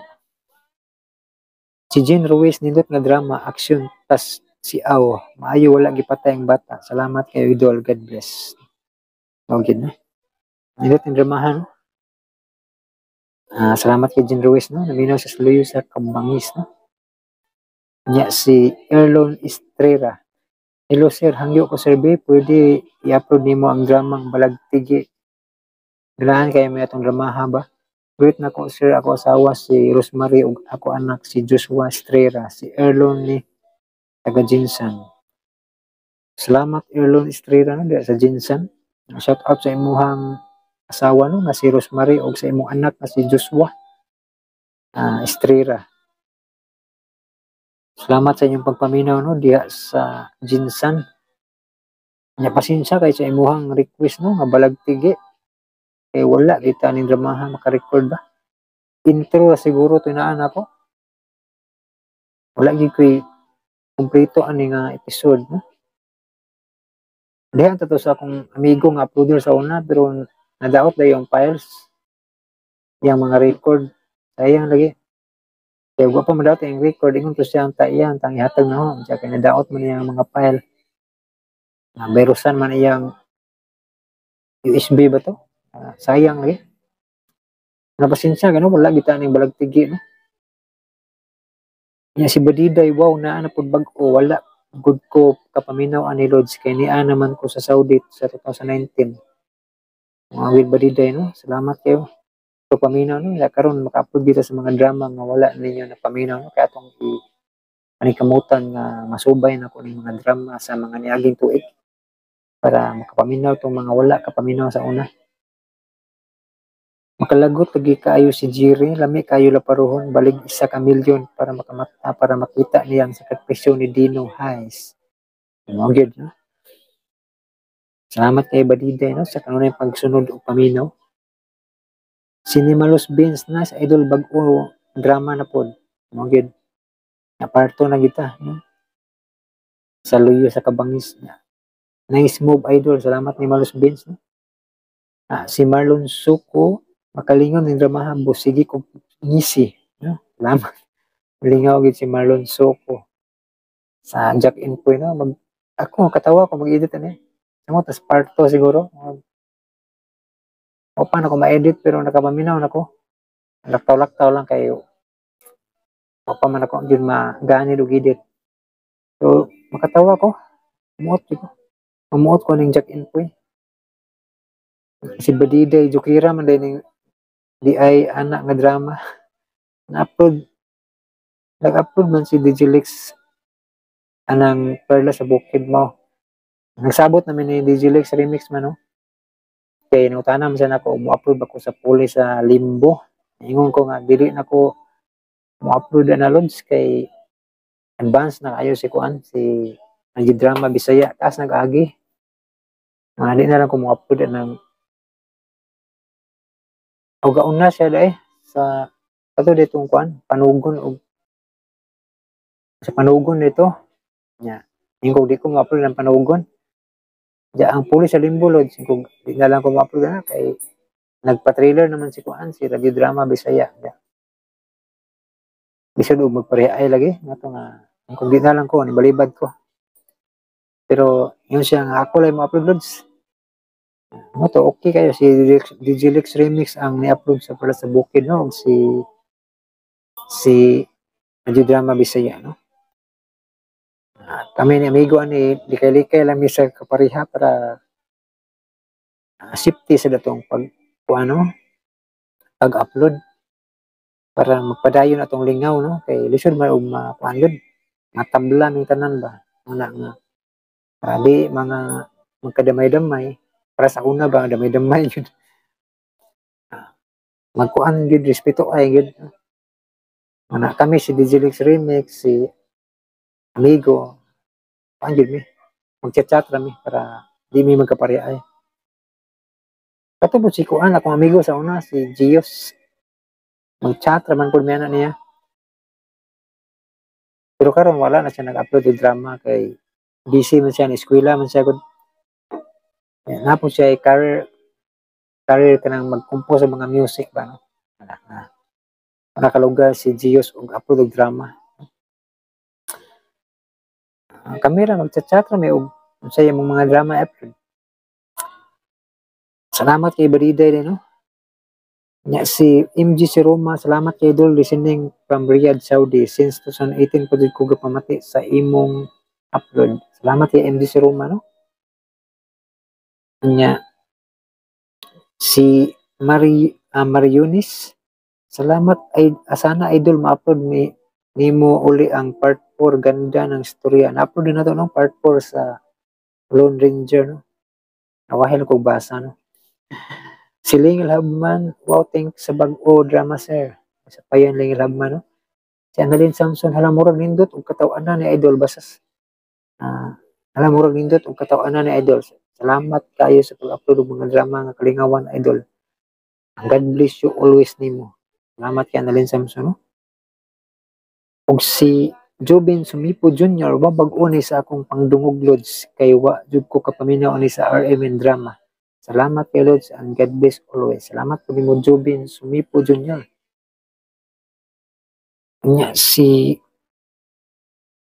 A: Si Jean Ruiz, nindot nga drama, action, tas si Aw, maayo wala gipatay ang bata. Salamat kay idol, God bless. Mao gyud, no. Nindot ang dramahan, no? Salamat kay Jean Ruiz, no. Naminaw sa Sluyo sa Kambangis, no. Nya si Erlon Estrera. Hello sir, hangyo ko sir B, pwede i-upload nimo ang dramang Balagtigi. Ganahan kayo may atong dramaha ba? Greet na ko sir, ako asawa si Rosemary ug ako anak si Joshua Estrera, si Erlon ni taga Jinsan. Salamat Erlon Estrera, no, diha sa Jinsan. Shout out sa imuhang asawa, no, nga si Rosemary ug sa imong anak na si Joshua Estrera. Salamat sa inyong pagpaminaw, no, diha sa Jinsan. Nya pasensya kay sa imuhang request, no, nga balagtigi. Kay wala kita ning dramaha maka-record ba. Intro ra siguro tinaan ako. Wala gyud ko'y kumpleto ani nga episode, no. Diha to sa akong amigo nga uploader sa una, pero nadaot na yung files, yang mga record, sayang lagi. Kaya wa pa madaot yung record, ingon to siya ang taiyan, tang ihatag na ho. Siya kay nadaot man iyang mga file. Na virusan man iyang USB ba to? Sayang lagi. Napasensya gano wala kita ning balagtigi, no. Nya si Badiday, wow, naa na pud bag-o, wala gud ko kapaminaw ani, Lods, kay niya naman ko sa Saudi sa 2019. Mga with Badiday, no. Salamat kayo. So paminaw, no, ya karon maka-upload kita sa mga drama nga wala ninyo na paminaw, no, kay atong i panikamutan nga masubay na ko ning mga drama sa mga niaging tuig para makapaminaw tong mga wala kapaminaw sa una. Makalagot lagi kaayo si Jerry, lami kaayo laparuhon, balig 1 ka milyon para makamata, para makita niya ang sakripisyo ni Dino Hayes. Mao gyud, no. Salamat kay Badiday, no, sa kanunay pagsunod og paminaw. Cinemalos Beans na sa idol, bag-o drama na pod. Mao gyud. Na parto na kita, no? Sa luyo sa kabangis na. Nice move, idol. Salamat ni Malos Beans, no? Si Marlon Suko, makalingon ning dramaha bo sige ko ngisi, no? Salamat. Lingaw gid si Marlon Suko sa Jack Inpoy, no. Mag ako katawa ko mag-edit ani. Samo tas part 2 siguro. O paano ko ma-edit, pero nakapaminaw na ko. Laktaw-laktaw lang kayo. O pa man ako gyud magani og edit. So makatawa ko. Muot ko. Umuot ko ning Jack Inpoy. Si Badiday Jukira man day ning di ay anak nga drama. Na-upload nag-upload man si Digilix anang Perla sa Bukid mo. Nagsabot namin ni Digilix Remix man, no. Kay nangutana man siya nako mo-upload ba ko sa Puli sa Limbo. Ingon ko nga dili na ko mo-upload na, Lods, kay advance na kayo si kuan, si Drama Bisaya, taas nag-agi. Mga di na lang ko mo-upload ng o gauna siya dai sa ato ditong kuan, panugon, og sa panugon nito nya ingon di ko mo-upload ng panugon. Diya ang Puli sa Limbo, Lods, kung di na lang ko mo-upload na kay nagpa-trailer naman si kuan, si Radio Drama Bisaya. Diya bisod og magpareha ay lagi nga to nga kung di na lang ko ni balibad ko. Pero yun siya nga ako lang mo-upload, Lods. Mo to okay kayo si Digilix Remix ang ni-upload sa Pala sa Bukid, no, ug si Radio Drama Bisaya, no. Kami ni amigo ani likay-likay lang mi sa kapareha para safety sa datong pag ano, pag-upload, para magpadayon atong lingaw, no, kay lisod man og makuan gyud, matabla ning tanan ba una nga para di mga magkadamay-damay, para sa una ba damay-damay gyud. Magkuan gyud, respeto ay gyud mana kami si Digilix Remix, si amigo, kuan gyud mi, magchat-chat ra mi para di mi magkapareha ay. Kato po si kuan, akong amigo sa una, si Gios, mag-chat ra man pud mi ana niya. Pero karon wala na siya nag-upload og drama kay busy man siya, ni eskwela man siya gud. Naa po siya career kanang mag-compose sa mga music ba, no. Wala na. Nakalugar si Gios og upload og drama. Kami ra magchat-chat ra mi og unsay imong mga drama upload. Salamat kay Bariday din, no. Nya si MG si Roma, salamat kay Idol, listening from Riyadh, Saudi. Since 2018 pa jud ko gapamati sa imong upload. Salamat kay MG si Roma, no. Nya si Mariunis, salamat ay asana idol ma-upload ni nimo uli ang part 4, ganda ng istorya. Na-upload na to, no, part 4 sa Lone Ranger, no. Nawahil ko basa, no. Si Lingil Habman, wow, thanks sa bag-o drama, sir. Sa payan Lingil Habman, no. Si Annalyn Samson, hala, murag nindot og kataw-anan ni Idol basas. Hala, murag nindot og kataw-anan ni Idol. Salamat kayo sa pag-upload og mga drama nga kalingawan, Idol. God bless you always nimo. Salamat kay Annalyn Samson, no? Og si Jobin Sumipo Jr., wa bag-o ni sa akong pangdungog, Lods, kay wa jud ko kapaminaw ani sa RMN drama. Salamat kay Lods and God bless always. Salamat po nimo, Jobin Sumipo Jr. Nya si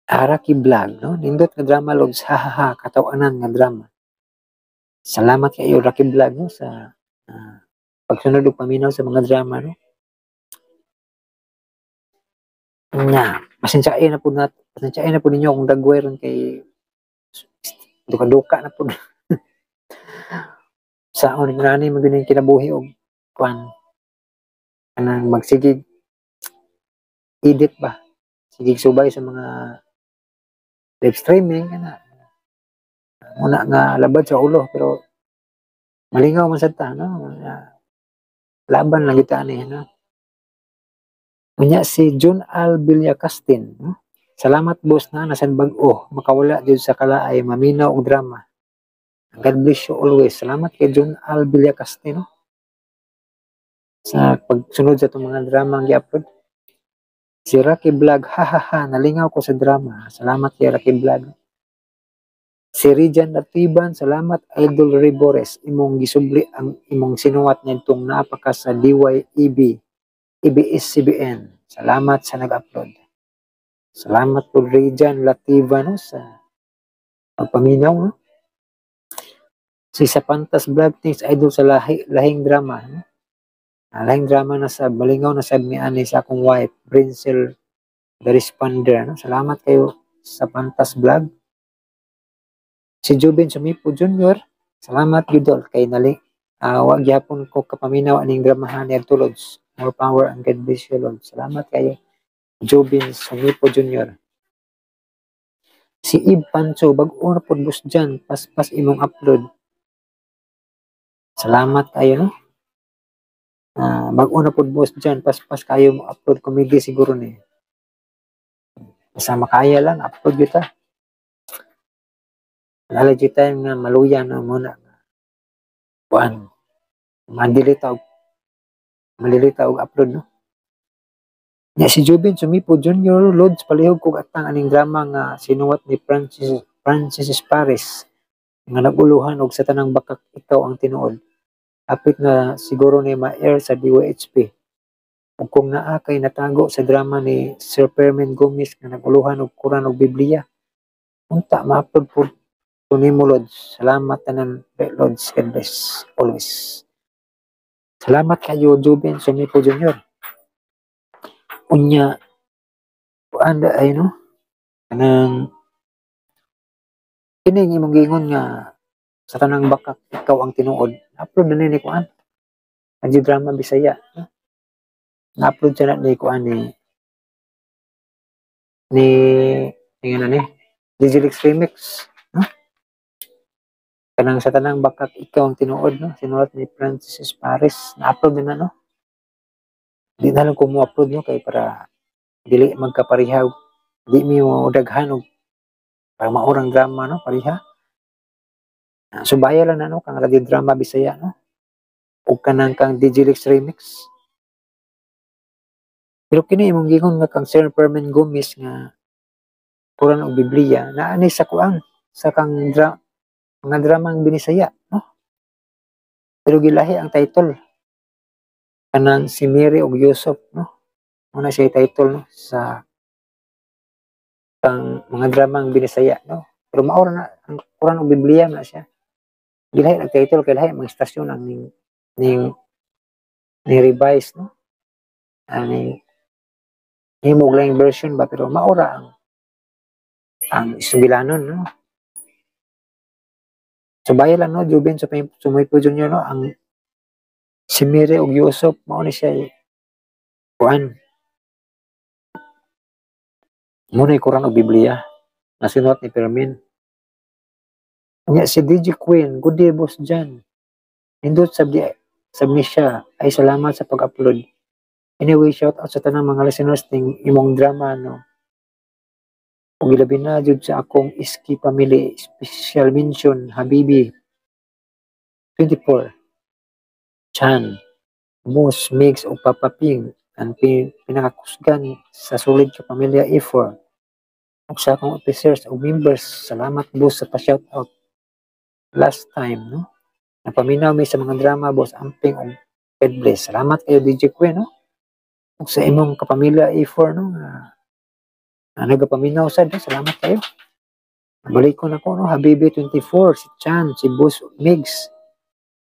A: Araki Vlog, no? Nindot nga drama, Lods, ha ha ha, katawanan nga drama. Salamat kayo, Raki Vlog, no, sa pagsunod og paminaw sa mga drama, no? Nya, pasensyain na po ninyo kung dagway ron kay duka-duka na po. Sa on nani man gyud kinabuhi og kuan kanang magsigig edit ba, sigig subay sa mga live streaming kana muna nga labad sa ulo, pero malingaw man sad ta, no? Laban lang kita ani, no? Unya si John Al Villacastin, no? Salamat, boss, na nasan bag-o makawala jud sa kalaay maminaw og drama. God bless you always. Salamat kay John Al Villacastin, no? Sa pagsunod sa itong mga drama ang gi-upload. Si Rocky Vlog, ha ha ha, nalingaw ko sa drama. Salamat kay Rocky Vlog. Si Rijan Latiban, salamat Idol Ribores, imong gisubli ang imong sinuwat nitong napaka sa DYEB, ABS-CBN. Salamat sa nag-upload. Salamat po, Rijan Lativan, no, sa pagpaminaw, no? Si Sapantas Vlog, thanks Idol sa lahing drama, no? Lahing drama na sa balingaw na sab ni ani sa akong wife, Brincel the Responder, no? Salamat kayo sa Pantas Vlog. Si Jubin Sumipo Jr., salamat Yudol kay nali wa gyapon ko kapaminaw aning dramahan ni Lods. More power and God bless you, Lord. Salamat kayo, Jubin Sumipo Jr. Si Ib Pancho, bag-o na pod, boss dyan, paspas imong upload. Salamat kayo, no? Bag-o na pod, boss dyan, paspas kayo mo upload, comedy siguro ni. Basta makaya lang, upload kita. Lalo jud time nga maluya na muna. Kuan. Madili ta og upload, no. Nya si Jubin Sumipo Jr., Lods, palihog kog atang aning drama nga sinuwat ni Francis Francis Paris nga naguluhan og sa tanang bakak ikaw ang tinuod. Apit na siguro ni ma-air sa DYHP. Ug kung naa kay natago sa drama ni Sir Fermin Gomez nga naguluhan og Quran og Biblia, unta ma-upload po nimo, Lods. Salamat tanan, Lods. God bless always. Salamat kayo, Jubin Sumipo Jr. Unya kuan ay, no, kanang kining imong giingon nga sa tanang bakak ikaw ang tinuod, upload na ni kuan ang drama Bisaya, no? Na-upload siya na ni kuan ni ni ni Digilix Remix, no? Kanang sa tanang bakak ikaw ang tinuod, no, sinulat ni Francis Paris, na-upload na, no? Di na lang ko mo upload, no, kay para dili magkapareha, di mi mo daghan og para maurang drama, no, pareha. Subaya lang na, no, kang Radio Drama Bisaya, no, ug kanang kang Digilix Remix. Pero kini imong giingon nga kang Sir Fermin Gomez nga Quran og Biblia, naa ni sa kuang sa kang mga dramang Binisaya, no? Pero gilahi ang title, kanang si Mary og Yusuf, no? Muna siya title, no, sa kang mga dramang Binisaya, no? Pero maura na ang Quran og Biblia na siya. Gilahi ang title kay lahi mga istasyon ang ning ning ni revise, no? Ani himog lang version ba, pero maura ang isugilanon, no? Subaya lang, no, Jubin Sumipo Jr., no, ang si Mary og Yusuf mao ni siya kuan mo na Quran og Biblia na sinulat ni Fermin. Nya si DJ Queen, good day, boss Jan. Nindot sab ni siya ay salamat sa pag-upload. Anyway, shout out sa tanang mga listeners ning imong drama, no. Ug ilabi na jud sa akong Iski family, special mention Habibi 24, Chan, Moose, Migs ug Papa Ping, ang pinakakusgan sa solid ka pamilya A4. Ug sa akong officers ug members, salamat boss sa pa-shout out last time, no. Napaminaw mi sa mga drama, boss, amping ug God bless. Salamat kayo, DJ Queen, no. Ug sa imong kapamilya A4, no, nga nagapaminaw sad, no? Salamat kayo. Balik ko na ko, no, Habibi 24, si Chan, si Boss Migs,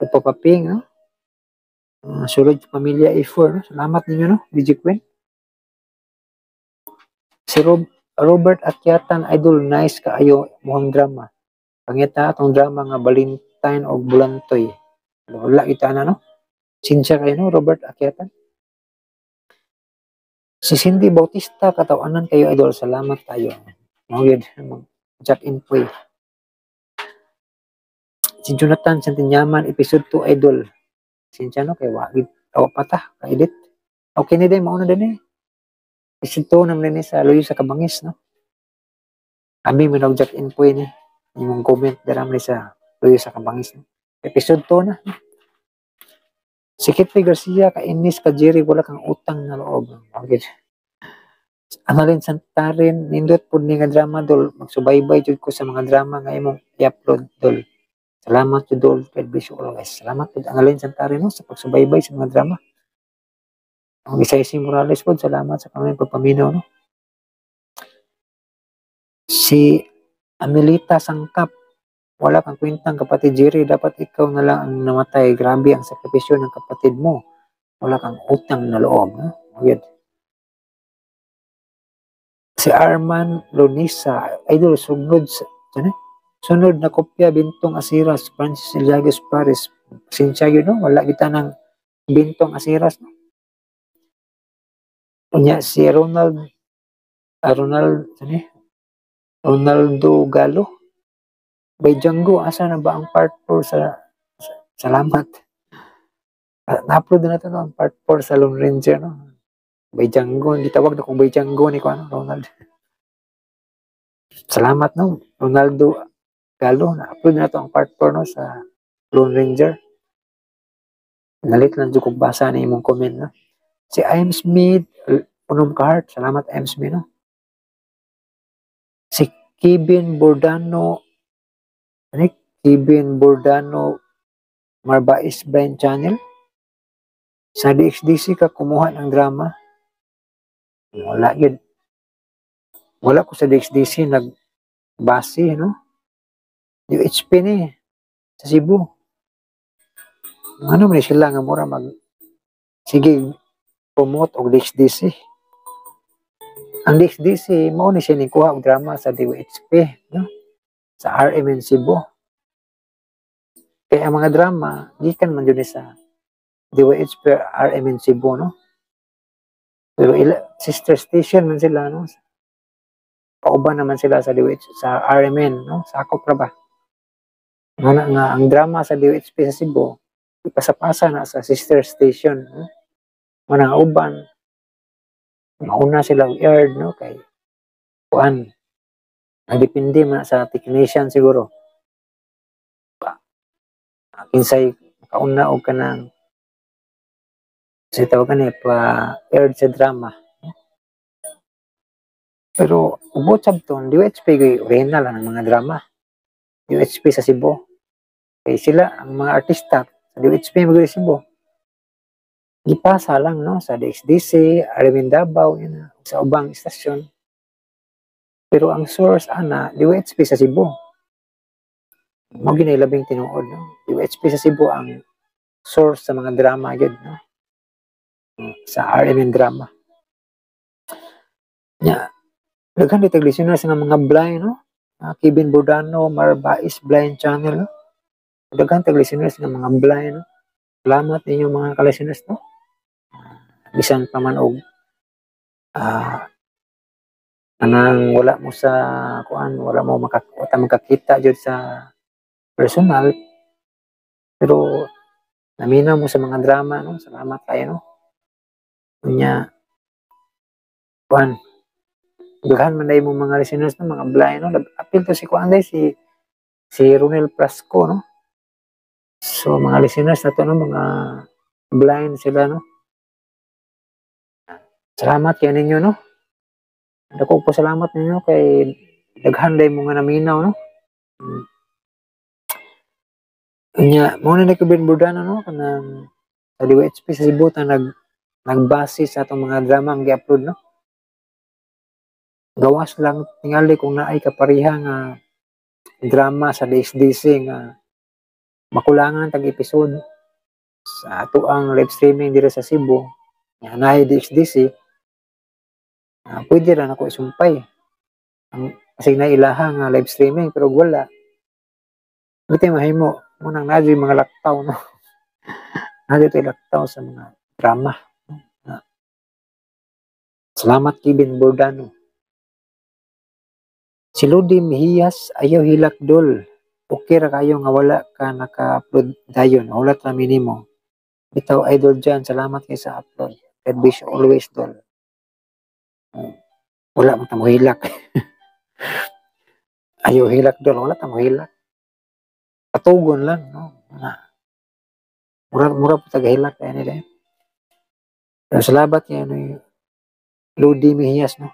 A: ug Papa Ping, no. Sulod sa pamilya A4, no? Salamat ninyo, no, DJ Queen. Si Robert Akyatan, idol, nice kaayo muhang drama. Pangita atong drama nga Valentine og Bulantoy. Wala kita na, no? Sinsya kayo, no, Robert Akyatan. Si Cindy Bautista, katawanan kayo, idol. Salamat kayo. Mao yun, Jack in Puy. Si Jonathan Santinyaman, episode 2, idol. Sinsya, no, kay wagid awa pa ta, ka-edit. Okay ni day, mauna din eh. Episode 2 naman ni sa Luyo sa Kabangis, no? Kami mo Jack in Puy ni. Yung comment daram ni sa Luyo sa Kabangis, no? Episode 2 na. No? Si Kitty Garcia, kainis ka Jerry, wala kang utang na loob. Okay. Annalyn Santarin, nindot po ni nga drama, dol. Magsubaybay jud ko sa mga drama nga imong i-upload, dol. Salamat jud, dol. God bless you all, guys. Salamat jud, Annalyn Santarin, no, sa pagsubaybay sa mga drama. Ang Isay Morales po, salamat sa kanyang pagpaminaw, no. Si Amelita Sangkap, wala kang kwentang kapatid Jerry, dapat ikaw na lang ang namatay. Grabe ang sakripisyo ng kapatid mo. Wala kang utang na loob, no? Weird. Si Arman Lonisa, idol, sunod sa, ano? Sunod na kopya, Bintong Asiras, Francis Iliagos Paris. Pasensya yun, no? Wala kita ng Bintong Asiras, no? Unya, si Ronald, Ronald, ano eh? Ronaldo Galo. By Django, asa na ba ang part 4 sa salamat. Na-upload na ito, no, ang part 4 sa Lone Ranger, no? By Django, hindi tawag na kung by Django ni ko, ano, Ronald. Salamat, no, Ronaldo Galo. Na-upload na ito ang part 4, no, sa Lone Ranger. Nalit lang dyan kung basa na imong comment, no. Si M. Smith, unom ka heart. Salamat, M. Smith, no. Si Kevin Bordano, ano, Kevin Bordano Marbais Blind Channel. Sa DXDC ka kumuha ng drama. Wala yun. Wala ko sa DXDC nagbase, no? UHP ni sa Cebu. Ano man sila nga mura mag sige promote og DXDC. Ang DXDC mao ni siya ni kuha og drama sa DHP, no? Sa RMN Cebu. Kaya ang mga drama gikan man jud ni sa DYHP RMN Cebu, no? Pero ila, sister station man sila, no? Pauban naman sila sa DYH, sa RMN, no? Sakop ra ba? Nga nga ang drama sa DYHP sa Cebu ipasapasa na sa sister station, no? Mga uban mauna sila og aired, no, kay kuan nagdepende man sa technician siguro. Kinsay makauna og kanang sa tawag kani pa aired sa drama, no? Pero ubot sabton DHP kay original ang mga drama DHP sa Cebu. Kay sila ang mga artista sa DHP mag Cebu gipasa lang, no, sa DXDC, RMN Davao, yun na, sa ubang istasyon. Pero ang source ana DHP sa Cebu. Mao gyud labing tinuod, no. DHP sa Cebu ang source sa mga drama gyud, no. Sa RMN drama. Nya, daghan di tag listeners nga mga blind, no. Kevin Bordano, Marbais Blind Channel, no. Daghan tag listeners nga mga blind, no. Salamat ninyo mga ka-listeners, no. Bisan pa man og anang wala mo sa kuan, wala mo wala makakita jud sa personal, pero naminaw mo sa mga drama, no. Salamat kayo, no. Unya kuan, daghan man dai mo mga listeners no, mga blind no. Apil to si kuan day, si si Ronel Prasco no. So mga listeners nato no, mga blind sila no. Salamat kay ninyo no. Dako po salamat ninyo kay daghan day mo nga naminaw no. Nya mo na ni Kevin Bordano no, kanang sa DYHP sa Cebu ta nagbase sa atong mga drama ang gi-upload no. Gawas lang tingali kung naay kapareha nga drama sa DSDC nga makulangan tag episode sa ato ang live streaming diri sa Cebu nga naay DSDC, pwede ra nako isumpay ang kasi na ilaha nga live streaming, pero wala biti mahimo mo nang naa mga laktaw no. Naa tay laktaw sa mga drama no? Salamat, Kevin Bordano. Si Lodi Mejias, "Ayaw hilak, dol. Okay ra kayo nga wala ka naka-upload dayon. Hulat ra minimo. Bitaw, Idol Jan, salamat kay sa upload. God bless you always, dol." Wala man ta mo hilak. "Ayaw hilak, dol." Wala ta mo hilak. Patugon lang no. Na. Mura mura po taga hilak kaya nila. Pero salamat kay ano Lodi Mejias no.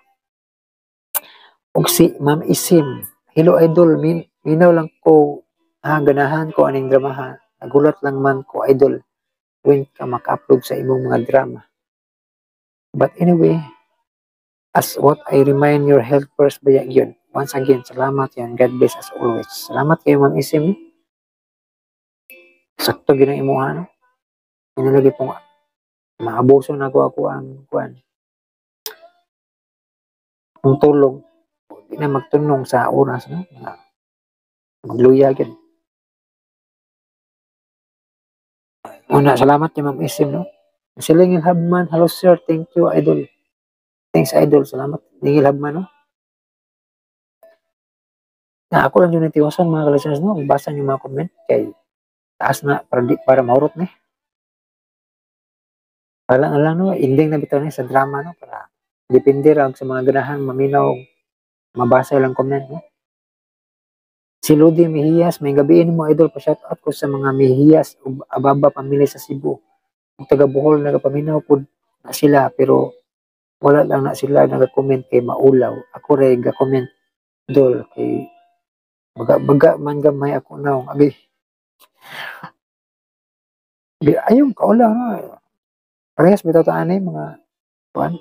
A: Ug si Ma'am Isim, "Hello idol, minaw lang ko ha, ganahan ko aning dramaha. Nagulat lang man ko, idol, when ka maka-upload sa imong mga drama. But anyway, as what I remind your health first ba yun. Once again, salamat yan. God bless us always." Salamat kayo, Ma'am Isim. Sakto gyud ang imuha no. Inalagi pong maabuso na ko ako ang kuan. Ang tulog di na magtunong sa oras no. Magluya gyud. Una, salamat kay Ma'am Isim no. Si Lingil Habman, "Hello sir, thank you idol." Thanks, idol, salamat Lingil Habman no. Na ako lang yung natiwasan, mga kalisteners no, basa niyo mga comment kay taas na para di, para mahurot ni. Para lang no, ending na bitaw ni sa drama no, para depende ra sa mga ganahan maminaw mabasa lang comment no. Si Lodi Mejias, "May gabiin mo idol, pa shout out ko sa mga Mejias ug Ababa pamilya sa Cebu. Ug taga Bohol, nagapaminaw pud na sila pero wala lang na sila nagakomment kay maulaw. Ako ray ga-comment dol kay baga baga man gamay ako naong abi." Di ayong kaulaw no. Parehas bitaw ta ani mga kuan.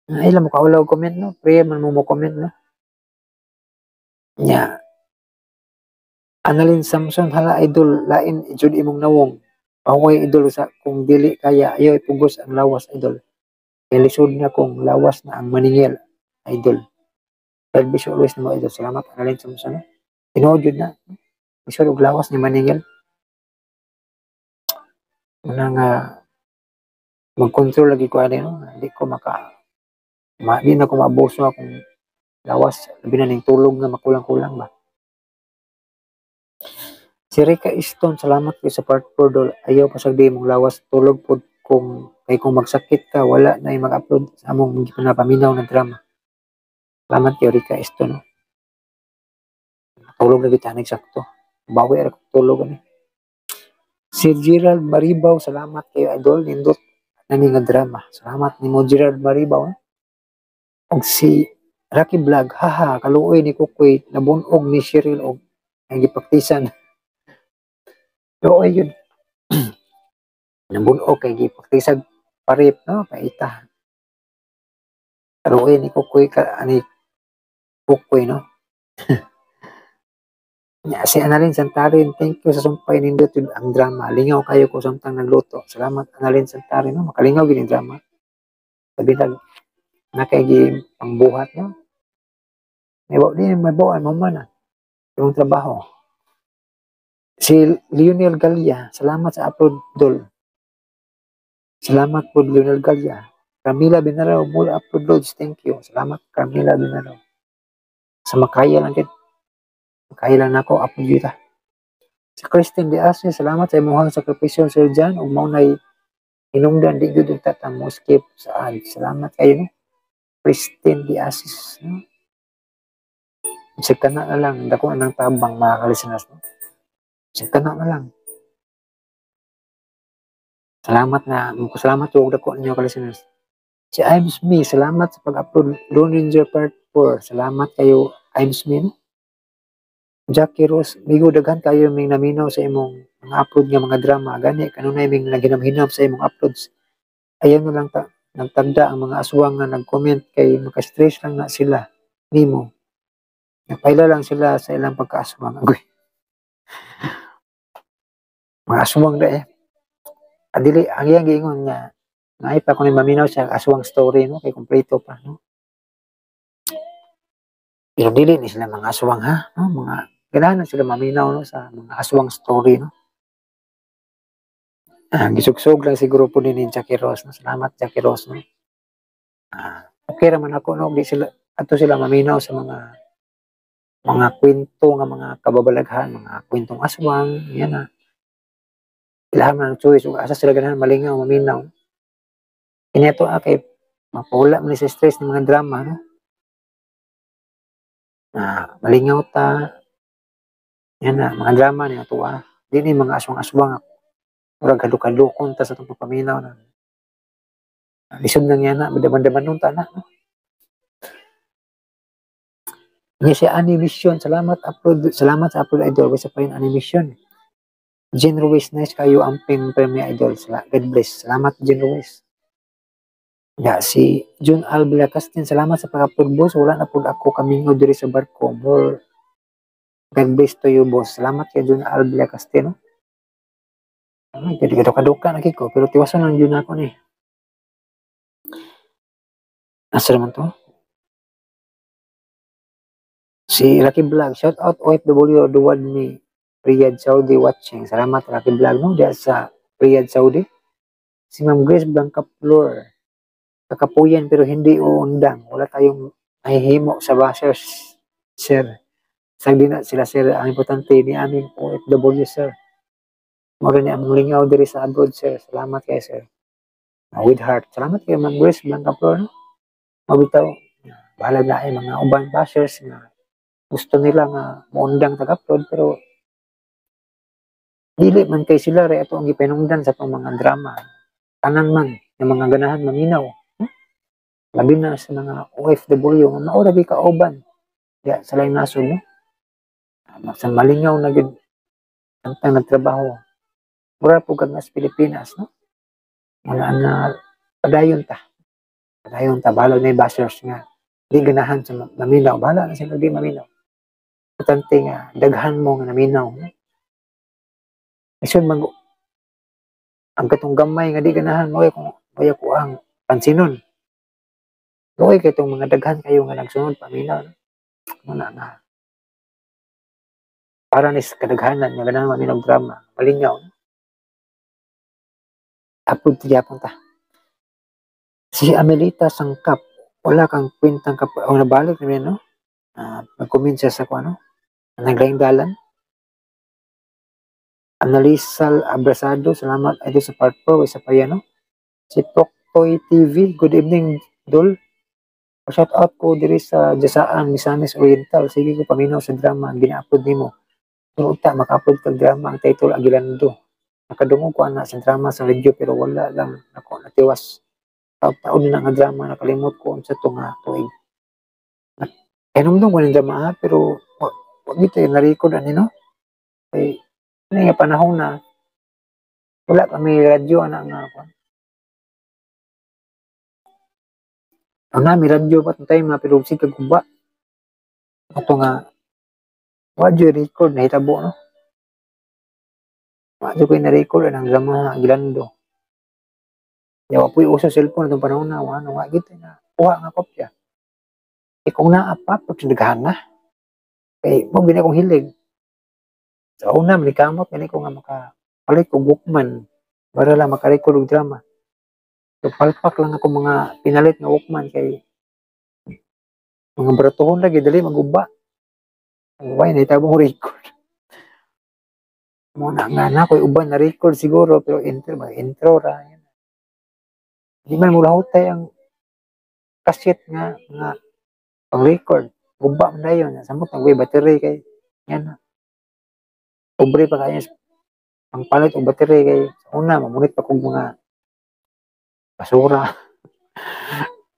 A: Ay lang mo kaulaw comment no. Pray man mo mo comment no. Nya. Annalyn Samson, "Hala idol, lain jud imong nawong. Pahuway idol sa kung dili kaya, ayaw ipugos ang lawas, idol. Kay lisod na kung lawas na ang maningil, idol. God bless you always namo, idol." Salamat, Annalyn Samson. Tinuod jud na. Lisod og lawas ni maningil. Una nga mag-control lagi ko ani no. Di ko maka ma, di na ko maabuso akong lawas, labi na ning tulog nga makulang-kulang ba. Si Rica Easton, "Salamat kay sa part 4 dol. Ayaw pasagdi imong lawas, tulog pod kung kay kung magsakit ka wala na mag-upload sa among gipanapaminaw na drama." Salamat kay Rica Easton. No? Tulog na kita sakto. Bawi ra ko tulog ani. Si Gerald Maribaw, "Salamat kayo idol, nindot na ni nga drama." Salamat nimo, Gerald Maribaw. No? Og si Rocky Vlog, "Haha, kaluoy ni Kukoy, nabunog ni Cheryl og ang gipaktisan." Luoy yun. Nabunog kay gipaktisag parip, no? Paita. Kaluoy ni Kukoy, ka, ani Kukoy, no? Nya, si Annalyn Santarin, "Thank you sa sumpay, nindot yun ang drama. Lingaw kayo ko samtang nagluto." Salamat, Annalyn Santarin, no? Makalingaw gini drama. Sabi nag nakay gi pangbuhat no. May di may bawaan mo man ah. Yung trabaho. Si Lionel Galia, "Salamat sa upload, dol." Salamat po, Lionel Galia. Camila Binaraw, "More upload loads, thank you." Salamat, Camila Binaraw. Sa makaya lang kit. Makaya lang nako upload yun. Si Christine De Asne, "Salamat sa imong sakripisyo, Sir John, ug mao nay Hinungdan di gyud unta ta mo skip sa ad. Salamat kayo, no. Pristine di Asis, no. Bisag kana na lang dako na ng tabang, mga ka-listeners, no. Bisag kana na lang. Salamat na, salamat og dako ninyo, ka-listeners. Si I'm Me, salamat sa pag-upload Lone Ranger Part 4. Salamat kayo, I'm Me, no? Jackie Rose, migo, daghan kayo ming naminaw sa imong mga upload nga mga drama. Gani, kanunay ming naghinam-hinam sa imong uploads. Ayaw na lang ta, nagtagda ang mga aswang nga nag-comment kay maka-stress lang na sila nimo. Nagpaila lang sila sa ilang pagkaaswang. Agoy. Mga aswang da eh. Adili, ang iyang giingon nga, naay pa kung maminaw siya aswang story, no, kay kompleto pa, no. Pero dili ni sila mga aswang ha, no, mga ganahan na sila maminaw, no, sa mga aswang story, no. Ah, gisugsog lang siguro po ni Jackie Rose, no. Salamat, Jackie Rose, no. Ah, okay raman ako, no, di sila ato sila maminaw sa mga kwento nga mga kababalaghan, mga kwentong aswang, yan na. Ilahan man ang choice, ug asa sila ganahan malingaw, maminaw. Kini ato ah, kay mapawala man ni sa stress ng mga drama, no. Na malingaw ta. Yan na, mga drama ni ato ah. Di ni mga aswang-aswang. Murag hadlok-hadlokon ta sa atong pagpaminaw na. Lisod nang yan na, madaman-daman nun ta na, no? Nga si Animation, salamat upload, salamat sa upload, idol, sa pa yun Animation. Jen Ruiz, nice kayo amping Premier, idol. God bless. Salamat, Jen Ruiz. Ya, si Jun Albila Castin, salamat sa pag-upload, boss. Wala na po ako kamingaw diri sa barko. More God bless to you, boss. Salamat kay Jun Albila Castin, no? Ay, kaduka-duka na kiko, pero tiwasan lang yun ako ni. Asa naman to? Si Rocky Vlog, shout out OFW Duwad ni Riyadh, Saudi watching. Salamat, Rocky Vlog, no, diya sa Riyadh, Saudi. Si Ma'am Grace Blancaflor, kakapuyan pero hindi uundang. Wala tayong mahihimo sa bashers, sir. Sagdi na sila, sir. Ang importante ni aming OFW, sir. Mura ni among lingaw diri sa abroad, sir. Salamat kay sir. With heart. Salamat kay Ma'am Grace Blancaflor, no? Mabitaw. Bahala na ay mga uban bashers nga gusto nila nga muundang tag-upload, pero dili man kay sila re ato ang gipanungdan sa atong mga drama. Tanan man ng mga ganahan maminaw. Labi na sa mga OFW nga mao ra gyud kauban diya sa laing nasod, no? Sa malingaw na gyud antang nagtrabaho. Mura po kag sa Pilipinas, no? Wala na, padayon ta. Padayon ta, bahala na yung bashers nga di ganahan sa maminaw. Bahala na sila di maminaw. Importante nga daghan mo nga naminaw, no? Isod mag ang katong gamay nga di ganahan mo kung kaya ko ang pansinon. Luoy kay itong mga daghan kayo nga nagsunod paminaw, no? Muna na para ni sa kadaghanan nga ganahan maminaw drama, malingaw, no? Upload gyapon ta. Si Amelita Sangkap, wala kang kwentang kap o nabalik naman, no? Nag-comment siya sa kung ano, naglaing dalan. Analisal Abrasado, salamat ito sa part 4, isa pa yan, no? Si Proktoy TV, good evening, Dol. Shout out ko diri sa Jasaan, Misamis Oriental. Sige ko paminaw sa drama ang gina-upload nimo. Pero unta maka-upload kag drama ang title Agilando. Nakadungog ko ana sa drama sa radio pero wala lang ako natiwas. Taon na nga drama, nakalimot ko unsa to nga tuig. Kahinumdum ko ning drama ha, pero wa gyud tayo na-record ani, no? Kay ano nga panahon na wala kami radyo ana nga kuan. Una mi radyo pa time nga pero sig kag guba. Ato nga wa jud record nahitabo, no? Wa jud koy na-record anang drama Agilando. Ya wa puy uso cellphone atong panahon na wa no wa gid na kuha nga kopya. E kung naa pa pud daghan na. Kay mo gini akong hilig. Sa una manikamot gani ko nga makapalit og Walkman para lang maka-record og drama. So palpak lang ako mga pinalit nga Walkman kay mga baratuhon lagi dali maguba. Way nahitabo record. Mo na nga na ko'y uban na record siguro pero intro mag intro ra. Di man mo lahutay ang cassette nga nga pang-record. Guba man dayon. Samot ang battery kay yan. Pobre pa kayo ang palit og battery kay sa una mamunit pa kog mga basura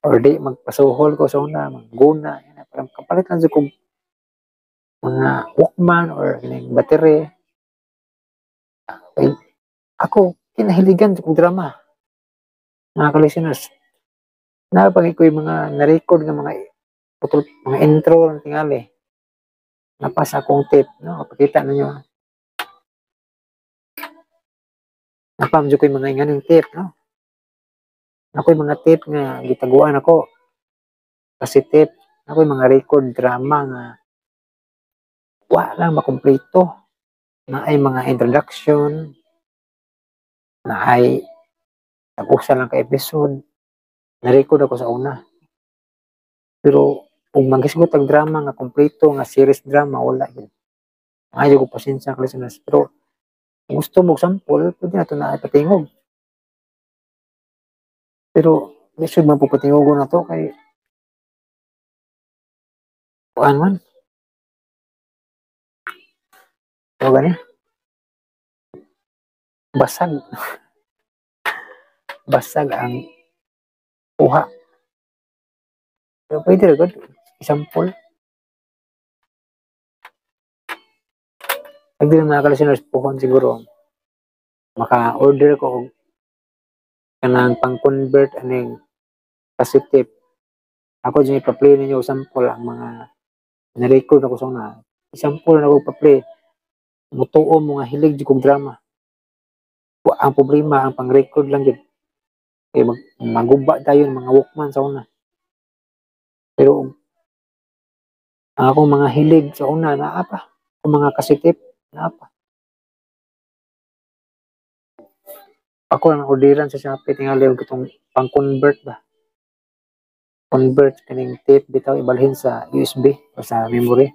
A: or di magpasuhol ko sa una, magguna yan, para kapalit lang sa kog mga Walkman or kining battery. Okay. Ako kinahiligan sa kog drama, mga ka-listeners. Napagi ko yung mga na-record nga mga putol, mga intro ng tingali. Napas akong tape, no? Pakita ninyo. Napamdyo ko yung mga inganing tape, no? Ako yung mga tape nga gitaguan ako. Kasi tape, ako yung mga record drama nga wa lang makumpleto. Na ay mga introduction, na ay tag-usa lang ka episode. Na-record ako sa una. Pero kung magisgot ang drama nga kompleto nga series drama, wala yun. Ayaw ko pasensya ka, listeners. Pero kung gusto mo sample, pwede na ito na ipatingog. Pero lisod man po patingogon na to kay kuan man. O gani? Basag. Basag ang kuha. Pero pwede rin, good. Example. Pag din mga ka-listeners, puhon siguro. Maka-order ko og kanang pang-convert aning cassette tape. Ako dyan ipa-play ninyo sample ang mga na-record ako sa una. Sample na ako pa-play. Mutuo mga hilig di kong drama. Ang problema, ang pang-record lang yun. Kaya maguba tayo ng mga Walkman sa una. Pero ang akong mga hilig sa una, naa pa. Ang mga cassette tape, naa pa. Ako lang orderan sa Shopee, tingali og itong pang-convert ba. Convert kaning tape bitaw ibalhin sa USB o sa memory.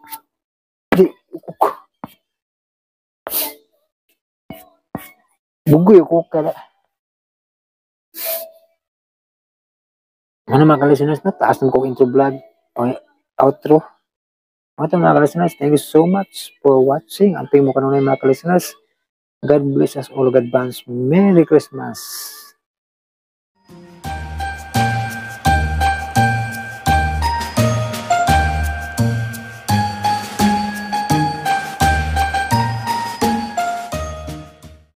A: Di, bugoy ako kada. Ano mga ka-listeners, na taas ng kong intro vlog o outro. Mga ito, mga ka-listeners, thank you so much for watching. Amping mo kanunay mga ka-listeners. God bless us all. God advance. Merry Christmas.